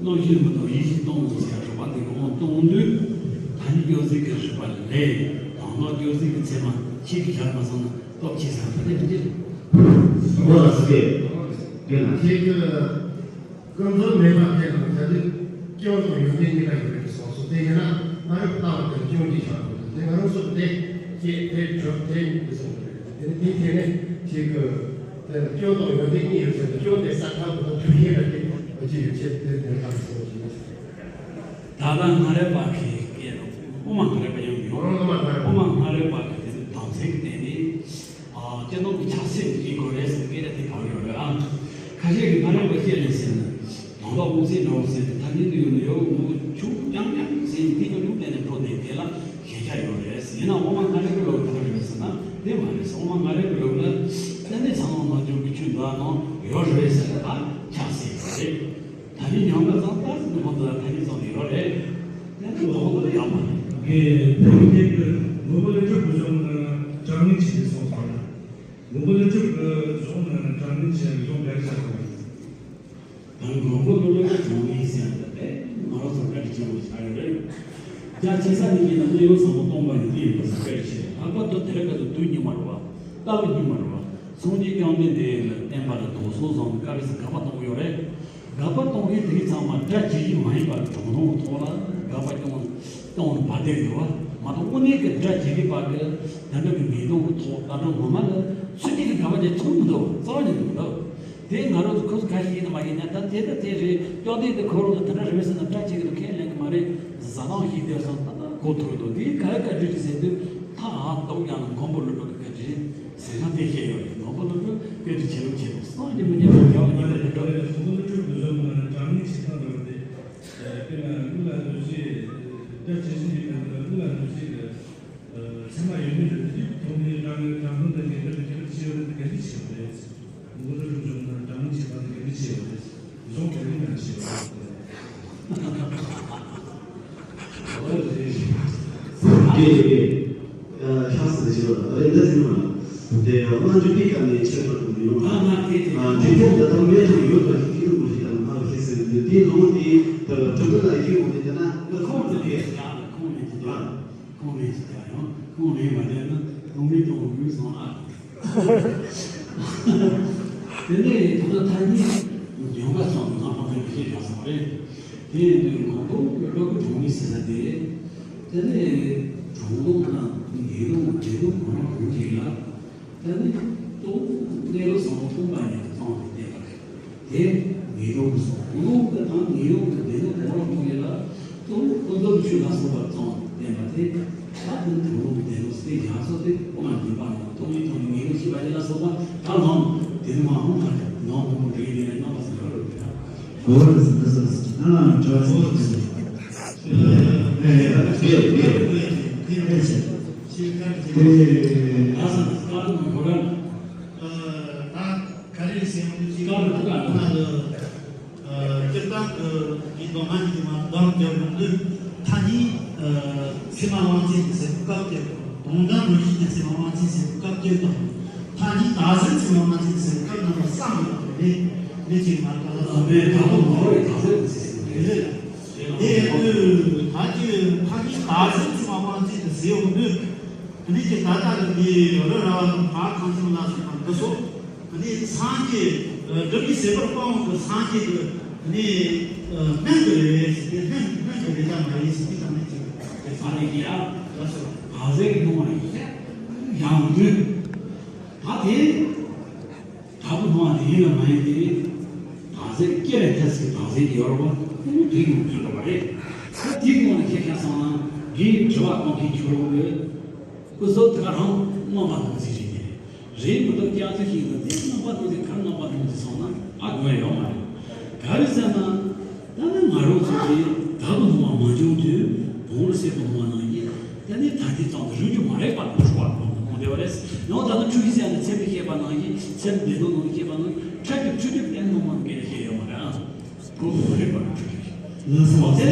རྣམ་ཤེས་ལ་མི་གཏོང་ཡིད་ཤེས་གཏོང་ཟེར་རིགས་པ་འདི་གི་དབང་གཏོང་དུས། ད་ནི་སྐྱོན་ཟེར་གྱི་རིགས་པ་ལས་དང་པོ་སྐྱོན་ཟེར་གྱི་ཚད་མ་ཆེད་དུ་བཞག་མ་སོང་ན་སྟོབས་ཆེ་ས་ད་ནི་འདི་རེད། ངོ་ལ་སུ་སྐད་སྐད་ན་ཁྱེད་ཀྱི། ཀུན་རྫོབ་མེད་པ་དེ་དང་ཐ་དད་སྐྱོན་དང་ཡོན་ཏན་གཉིས་ཀ་ཡོད་པའི་སོགས་སུ་དེ་ཡིན་ན་སྔ་རབས་ལྟ་བ་དེར་སྐྱོན་གྱི་ཆགས་དགོས། དེ་སྔ་རབས་སུ་དེ་སྐྱེ་དེ་གྲུབ་དེ་ཉིད་དུ་སོང་བ་རེད། དེ་ནི་དེའི་ཐད་ནས་ཁྱེད་ཀྱི་དེ་ལ་སྐྱོན་དང་ཡོན་ཏན་གཉིས་ཡོད་ཚད་དུ་སྐྱོན་དེ་ས་ཁ་བུ་དང་ཐུགས་ཡིན་ར་དེ་འོ་ཅི་ཡོད་ཚད་དེ་དེ་ལྟར་སོང་བ་ཞིག་ད་ལྟ་སྔ་རབས་པ་གི་སྐད་དང་དབུ་མ་སྔ་རབས་པ་ཡང་ཡོད། དབུ་མ་སྔ་རབས་པ་གི་དེ་ནི་དམ་ཚིག་གི་སྟེང་ནས། ཨ་སྤྱི་ནོར་གྱི་ཆགས་སྲེད་དུ་སྐྱེ་དགོས་རེད་ཟེར་སྐད་ཆ་དེ་བབས་ཡོད་རེད་ཨ། ཁ་ཤས་ཀྱིས་སྔ་རབས་པ་སྐད་ལས་ཟེར་ན། དམ་པ་དབུ་མཛད་འགྲོ་ཟེར་ཏེ་ཐ་སྙད་དུ་ཡོད་ན་ཡོད་མུ་ཆུ་རྐྱང་རྐྱང་ཟེར་ནས་དེ་ཀྱང་ལུགས་བསྟན་ནས་འགྲོ་དེ་དེ་ལ་ཞེན་ཆགས་ཡོད་རེད་ཟེར། ཡིན་ན་དབུ་མ་སྔ་རབས་ཀྱི་ལུགས་ག་རེ་རེད་ཟེར་ན་དེ་མ་རེད་ཟེར། དབུ་མ་སྔ་རབས་ཀྱི་ལུགས་ལ་ཏན་ཏན་ཚང་མ་མ་འཇོག་གི་ཆོས་འདུག་ཨ་ནང་ཡོད་རེད་ཟེར་ན་ད་ཆགས་སྲེད་རེད། ད་ནི་ཉམས་པ་ཙམ་ལྟར་ཟིན་དུ་ཁོང་ཚོ་ལ་ཐ་སྙད་ཙམ་ཡོད་རེད། ཡང་ན་ལོག་པ་ཡང་མ་རེད། ངས་བོད་ཀྱི་སྐད་ཀྱི་མགོན་པོ་ཀླུ་སྒྲུབ་ཀྱི་གཞུང་ནི་དྲང་ངེས་ཆེ་ཞེས་གསུངས་སོང་ན། མགོན་པོ་ཀླུ་སྒྲུབ་ཀྱི་གཞུང་ནི་དྲང་ངེས་ཆེ་གཞུང་ག་རེ་ཆགས་སོང་། ད་མགོན་པོ་ཀླུ་སྒྲུབ་ཀྱི་དྲང་ངེས་ཟེར་ཡ་དེ་ང་རང་ཚོ་ག་རེ་བྱེད་དགོས་ཆགས་ཡོད་རེད། རྒྱ་ཆེ་ས་ནས་ཡིན་ན་གནས་ལུགས་ཟབ་མོ་སྟོང་པ་ཉིད་དུ་ཡིན་པ་ཟེར་སྐད་ཆ་བཤད། ལྷག་པར་དུ་དེ་རིང་ཁ་སང་དུས་རྙིང་མ་རེད་བ། ལྟ་བ་རྙིང་མ་རེད་བ། སངས་རྒྱས་བཅོམ་ལྡན་འདས་ལ་བསྟན་པ་ལ་དོགས་ཟོན་བཟང་གི་སྐབས་སུ་དགག་པ་གཏོང་གི་ཡོད་རེད། དགག་པ་གཏོང་མཁན་དེ་གའི་ཚང་མ་སྒྲ་ཇི་སྙེད་མ་ཡིན་པ་གི་དྲང་སྲོང་གི་ཐོག་ལ་དགག་པ་གཏོང་གཏོང་བར་བར་དེ་ཡོད་བ་མ་གཏོགས་དངོས་གནས་ཀྱི་སྒྲ་ཇི་སྙེད་པ་གི་དེ་འདྲ་གི་ངེས་དོན་གྱི་ཐོག་ལྟ་གྲུབ་ངོ་མ་ལ་སུ་གཅིག་གིས་དགག་པ་བྱེད་ཐུབ་མི་འདུག་རྩ་བ་ཉིད་ནས་མི་འདུག་དེ་ང་རང་ཚོ་ཁོ་ཚོ་ཁ་ཤས་ཡིན་ན་མ་ཡིན་ན་ད་དེ་ད་དེ་རེད། བཅོམ་ལྡན་འདས་ཁོ་རང་ཚོ་དེ་འདྲ་རེད་ཟེར་ན་སྒྲ་ཇི་སྙེད་དུ་ཁས་ལེན་གི་མ་རེད། ཟ་ནང་ཞིག་དེར་སོང་ད་ལྟ་གོ་ཐོས་འདུག་དེའི་ག་རེ་བཀའ་འདྲི་ཞིག་ཟེར་དུས་ད་ཨ་ཏོག་ཡང་ན་མགོན་པོ་ཀླུ་སྒྲུབ་ཀྱི་བཀའ་འདྲི་ཟེར་ན་དེ་བཤད་ཡོད་རེད། མགོན་པོ་ཀླུ་སྒྲུབ་བཀའ་འདྲི་བྱེད་རོགས་བྱེད་རོགས་སངས་རྒྱས་མི་ཉན་པའི་རྒྱལ་བ་ཉན་པ་དེ་འདྲ། མགོན་པོ་ཀླུ་སྒྲུབ་ཀྱི་གཞུང་ནི་དྲང་ངེས་ཆེ་སྟངས་འདྲ་བ་དེ། དཔེར་ན་ཀླུ་ལ་གནོད་བྱེད་སྐྱབས་ཇི་སྙེད་ཡོད་པ་ལ་ཀླུ་ལ་གནོད་བྱེད་ཀྱི་ཚད་མ་ཡོད་མེད་རེད། དེ་དུས་ཐོག་མའི་རང་གི་དྲང་སྲོང་དང་འགལ་འདུ་གི་ཁྱད་པར་ཅི་ཡོད་རེད། དེ་འགལ་འདུ་ཆེ་བ་རེད། མགོན་པོ་ཀླུ་སྒྲུབ་གཞུང་ནི་དྲང་ངེས་ཆེ་བ་དང་འགལ་འདུ་ཆེ་བ་རེད། གཞུང་ག་རེ་ཡིན་ན་ཆེ་བ་རེད། དེ་དེ་ཤ་སི་ཆེ་བ་རེད། འདི་ཟིན་མ་དེ་སྔ་འཇུག་པའི་སྐབས་ནས་ཆེ་བ་དང་མི་ཡོང་བ། འཇུག་པ་དང་མེད་དང་ཡོད་པ་ཞིག་ཁྱེད་རང་མ་ཤེས་ཟིན་དུས་དེའི་ལུང་དེ་གྲུབ་པ་ལ་ཡིད་ཆེས་འོང་དུས་དེ་ན་ཁོང་ཚོ་གས་ཁོང་མེད་ཀྱི་ཁོང་མེད་ཀྱི་ཀྱང་ཡང་ཁོང་མེད་མ་བསྡད་ན་ཁོང་མེད་དང་འོས་སོང་ཨ། དེ་ནས་ད་ལྟ་ཐ་སྙད་ཡོང་ག་སོང་ན་ཁོང་ཚོས་ཤེས་བྱ་སོང་རེད། དེ་ཡིན་དུས་ངོ་བོ་ཀླུ་སྒྲུབ་ཀྱི་དྲང་ངེས་ཟེར་ས་དེ། དེ་ནས་དྲང་སྲོང་དང་ངེས་ལུགས་འབྲས་བུ་གང་རུང་གང་ཞིག་ལ། དེ་ནི་གཙོ་བོ་གནས་ལུགས་ཟབ་མོ་སྟོང་པ་ཉིད་དུ་གསུངས་ཏེ་བསྟན་པ་རེད། དེ་ངེས་ལུགས་སོ། ལུགས་དེ་དང་ངེས་ལུགས་ཀྱི་བདེན་ལུགས་གང་རུང་གང་ཡིན་ལ་གཙོ་བོ་ཀུན་རྫོབ་ཆོས་ལ་སོགས་པར་གསུངས་ཏེ་བསྟན་པ་དེ། ད་དེ་དྲང་སྲོང་བདེན་ལུགས་སྟེ་ཡང་སོ་སྟེ་དབུ་མ་འདུས་པ་ནང་སྟོང་ཉིད་དང་ངེས་ལུགས་ཤེས་པ་ ལ་སོགས་པ་ད་ལམ་དེ་ནི་མ་འོངས་པར་ནང་དུ་འདྲེས་ནས་རྣམ་པ་ཟིན་པར་འོས་པ། གོ་བར་ཟིན་པ་སོགས་ཀྱི་ནང་ལ་འགྲོ་བ་ཟིན་པ་ཟིན། ཨ་ས་ཀར་ནང་ཁོ་རང་། ད་ག་རེ་ཟེར་བ་ཅིག་ཀར་ཁོ་རང་། སྤྱིར་བཏང་གི་མདོ་སྔགས་ཀྱི་མ་གདམས་བརྒྱབ་ཡོང་དུས་ཐ་སྙད་ཚད་མ་དབང་ཚད་ཀྱི་ཟེར་བའི་སྐབས་དེ་དང་། དོན་དམ་རང་བཞིན་གྱི་ཚད་མ་དབང་ཚད་ཟེར་བའི་སྐབས་དེ་དང་། ཐ་སྙད་བདག་འཛིན་ཚད་མ་དབང་ཚད་ཀྱི་ཟེར་བའི་སྐབས་རྣམ་པ་གསུམ་ཡོད་པ་རེད། འདི་གཅིག་མ་ག་ལ་ཨ་མའི་བདག་པོ་ནོར་བའི་བདག་འཛིན་དུ་ཟེར་ཟིན་པ་རེད། དེ་ཡིན་དུས་ད་ཅི་ཐ་སྙད་བདག་འཛིན་ཚད་མ་དབང་ཚད་དུ་ཟེར་ཡོང་དུས། འདི་གི་ད་ལྟ་གི་འདི་རི་ར་བ་དང་བར་ཁང་ཚན་ལ་སོགས་པ་འདི་ཚོ། དེ་ནས་སངས་རྒྱས་སྒྲུབ་པའི་ཟས་པར་སྤང་བའི་སངས་རྒྱས་ཀྱི་དེ་ནས་སྨན་གྱི་རེད་ཟེར་ཏེ། སྨན་སྨན་གྱི་རེད་ད་མ་རེད་ཟེར་ཏེ་གཏམ་ཅིག་དེ་ཚ་ནས་ཀྱི་ཡ་ལ་སོགས་བག་ཟས་ཀྱི་སྣང་བ་ཡང་དུས་ད་དེ་དྲག་པོ་སྣང་བ་དེ་ཡིན་ལ་མ་ཡིན་ཏེ། བག་ཟས་སྐྱེ་བའི་ཐབས་ཀྱི་བག་ཟས་ཀྱི་ཡོད་རེད་པ། ཁོ་བོ་དེ་ཡོང་ཚུལ་འདྲ་བ་རེད། ད་དེའི་སྒང་ལ་ཁྱེད་ཁ་སང་ན་འདིའི་དྲི་བ་གཏོང་མཁན་ཁྱོད་རང་གི་སྐུ་གཟུགས་དེ་ག་རང་རྣམ་པ་སྣང་མཛད་རེད། རེད་མི་འདུག་ཀྱང་ཚོད་ཤིག་ཡིན་ན་དེ་རྣམ་པ་སྣང་མཛད་ག་རེ་རྣམ་པ་སྣང་མཛད་སོང་ན་ཨ་དགོས་ཡོད་མ་རེད། ག་རེ་ཟེར་ན། ད་ནི་ང་རང་ཚོ་གིས་བདག་ཏུ་སྣང་བ་མ་བྱུང་དུས་བོང་རི་སེར་པོ་སྣང་བ་ནང་བཞིན། ད་ནི་ད་ལྟའི་ཙམ་དུ་རིག་རྒྱུ་མ་རེད་པ་དང་ཧྲུལ་བ་དང་དུ་མཐོང་བདེ་བ་རེད། ཡང་ད་ནི་འཁྲུལ་གཞི་ཟེར་ནས་ཚད་མས་བཤད་པ་ནང་བཞིན། ཚད་མས་བདེན་དོན་ནང་བཤད་པ་ནང་བཞིན། ཕྲད་ཀྱི་འཁྲུལ་སྒྲུབ་བསྟན་སྣང་བ་ནང་བཤད་ཡོད་མ་རེད་ཨ། ལགས་སོ། འོ་དེ་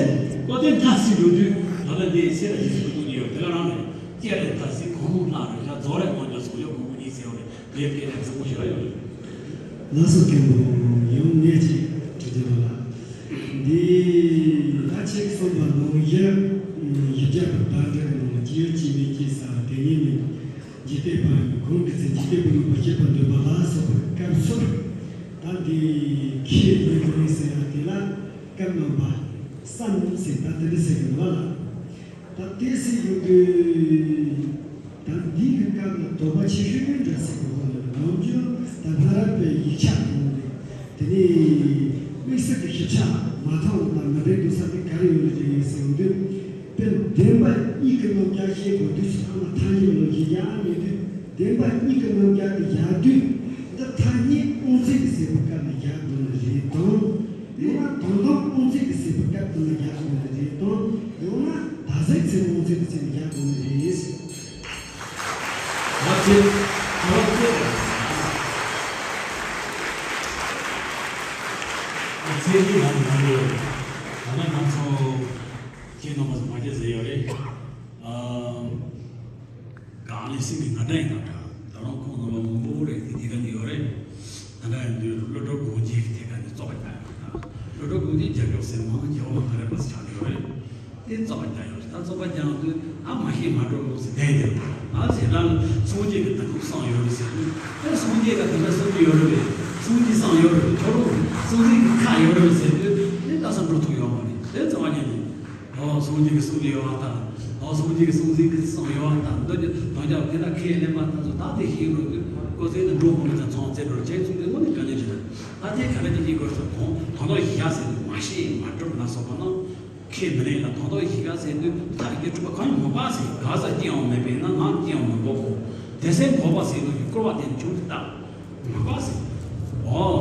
ཀོ་དེ་མཐའ་སྲིད་འགྲོ་དུས་ད་ལྟ་འདི་སེ་ར་ཞིག་སུ་ཀུ་ཏུ་ཡོད་དེ་ལ་རང་རེད། སྐྱེ་རེ་མཐའ་སྲིད་གང་རུང་ལྷག་རེ་ཤ་རྫོགས་རེ་གང་འཇོག་སུ་ཡོད་གང་རུང་ཡིན་ཟེར་བ་རེད། དེ་སྐད་ཆ་གཙོ་བོ་ཞིག་ཡོད་རེད། ལགས་སོ་མཁན་པོ། ཡང་ངས་ཅིག་དྲི་དྲི་བ་ལ། འདི་ད་ཅིག་གསུངས་པ་ནང་བཞིན་བཞི་བརྒྱ་པའི་བརྡ་འགྲེལ་ནང་སྐྱེ་ཡུལ་སྐྱེ་མེད་སྐྱེ་ས་དེ་ཉིད་ནི། འཇིག་རྟེན་པ་གང་གི་ཚེ་འཇིག་རྟེན་པ་ཡོད་པར་སྐྱེས་པར་འདོད་པ་ལ་སོགས་པའི་སྐབས་སུ། ད་འདི་ཁས་ལེན་དགོས་ཟེར་ཡ་དེ་ལ་སྐབས་རྣམ་པ་གསུམ་ཟེར་ད་དེ་འདྲ་ཟེར་གི་འདུག་ལ། ད་དེ་ཟེར་ཡོང་དུས། ད་འདི་གི་སྐབས་ལ་དོགས་པ་ཆེ་ཤོས་ནི་འདྲ་ཟེར་གི་འདུག་ལ། ནམ་རྒྱུན་ད་སྔ་རབས་པའི་ཡིག་ཆ་གང་རེད། དེ་ནས་དམིགས་བསལ་གྱི་ཞིབ་ཆ་མ་མཐོང་ལ་མི་འགྲིག་འདུག་ས་དེ་ག་རེ་ཡོད་རེད་ཟེར་ཡོང་དུས། དཔེར་ན་བདེན་པ་གཉིས་ཀྱི་རྣམ་གཞག་བཤད་དགོས་དུས་སུ་ཚང་མ་ཐལ་འགྱུར་ལ་བཞེད་ཡག་མེད་དུས། བདེན་པ་གཉིས་ཀྱི་རྣམ་གཞག་དེ་བཞག་དུས། འདི་ཐ་སྙད་དབང་ཚད་ཀྱི་ཟད་པའི་སྐབས་ལ་བཞག་དགོས་ནི་རེད་དང་། ཡང་ན་དོན་དམ་དབང་ཚད་ཀྱི་ཟད་པའི་སྐབས་དེ་ལ་བཞག་དགོས་ནི་རེད་དང་། ཡང་ན་བདག་འཛིན་ཚད་མ་དབང་ཚད་ཀྱི་ཚད་ལ་བཞག་དགོས་ནི་རེད། ད་ཚེ་ད་ཚེ་ད་ཚེ་འདི་ང་ང་ཡོད། ད་ནི་ང་ཚོ་ཁྱེད་རྣམ་པ་ཚོ་མ་སྐྱེ་ཟེར་ཡོད་རེད། ཨ། གང་ལས་སེམས་ཀྱི་ང་འདྲ་ཡིན་ན་འདྲ། ད་རུང་ཁོང་རྣམ་པ་མང་པོ་རེད་དེ་དེ་ག་ནས་ཡོད་རེད། ད་འདྲ་ཡིན་དུས་གློད་གྲོལ་སྒོམ་རྒྱག་གི་ཐད་ཀ་ནས་བཙོག་པ་རྒྱག་ཡོད་རེད། གློད་གྲོལ་སྒོམ་རྒྱག་རྒྱག་རྒྱག་ཟེར་མང་རྒྱག་པ་མ་རེད་པ་ཟེར་ཆགས་ཡོད་རེད། དེ་བཙོག་པ་རྒྱག་ཡོད་རེད། ད་བཙོག་པ་རྒྱག་དུས་ཨ་མ་ཤེས་མ་འགྲོ་ལོ་ཟེར་བསྡད་ཡོད་རེད། ཨ་ཟེར་ད་སངས་རྒྱས་ཀྱི་དེ་ཁུག་བསམ་ཡོད་རེད་ཟེར་དུས། ཨེ་སངས་རྒྱས་ཀྱི་དེ་འདྲ་བསམ་གྱི་ཡོད་རེད་པས། སངས་རྒྱས་བསམ་ཡོད་རེད་པས། ཁྱོད་རང་སངས་རྒྱས་ཀྱི་ཁ་ཡོད་རེད་པས་ཟེར་དུས་ཨེ་ད་བསམ་འགྲོ་ཐུབ་ཡོད་མ་རེད། དེ་རྩ་བ་ཉིད་ནས། ཨོ་སངས་རྒྱས་ཀྱི་གསུང་གི་ཡོད་པ་དང་། ཨོ་སངས་རྒྱས་ཀྱི་གསུང་ཟིན་གྱི་གསུང་ཡོད་པ་དང་། འདི་ནི་དོན་རྐྱང་དེ་འདྲ་ཁས་ལེན་པ་དང་ཚོ་ད་དེ་ཤེས་རོགས་དུས་ཀོ་ཚེ་ནི་འགྲོ་མང་ཙམ་ཚང་ཚེ་འགྲོ་ཅན་ཚུལ་དུ་དངོས་ནི་ག་ནས་བྱེད་ན། ད་དེ་ག་འདྲ་ཅིག་ཡིན་དགོས་སོ། དོན་དོན་དག་ཡིན་ཡ་ཟེར་ནས་མ་ཤེས་མ་གྲུབ་ལ་སོགས་པ་རྣམས་ཁས་མི་ལེན་ལ། དོན་དག་ཡིན་ཡ་ཟེར་དུས་ད་རིགས་པས་གྲུབ་པ་གང་ཡང་མི་འབག་ཟེར། ག་ས་ཅི་ཡང་མེད་པས་ན་ང་ཅི་ཡང་མི་འབོག་གོ། དེ་སེམས་འགོག་པ་ཟེར་དུས་ཀྱི་བསྐུལ་བ་དེ་ནི་ཁྱོད་ཀྱིས་བཏབ། མ་པ་སི། ཨོ།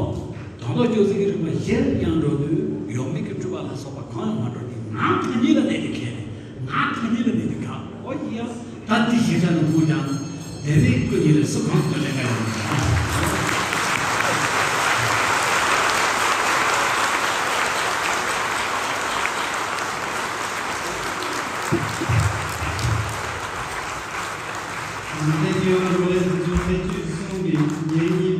དོན་དག་སྤྱོད་ཚུལ་གྱི་རིགས་པ་གཞན་ཡང་འགྲོ་དུས་ཡོད་མེད་ཀྱི་སྤྲུལ་པ་ལ་སོགས་པ་གང་ཡང་མ་འགྲོ་དུས་ང་ཐ་སྙད་ལ་གནས་ཏེ་ཁས་ལེན། ང་ཐ་སྙད་ལ་གནས་ཏེ་དགག་ཨོ་ཡ། ད་འདི་ཤེས་བྱ་ནི་ཁོང་ཀྱང་དེ་ནས་སྐུ་ཉིད་ལ་སུ་གང་དུ་ལེན་ག་ཡང་མི་འདུག་ང་ཚོའི་སྐྱེ་བ་རོལ་བའི་གཟུགས་ཅན་ཐེག་ཆོས་གསུམ་གྱི་ཉེར་གཉིས།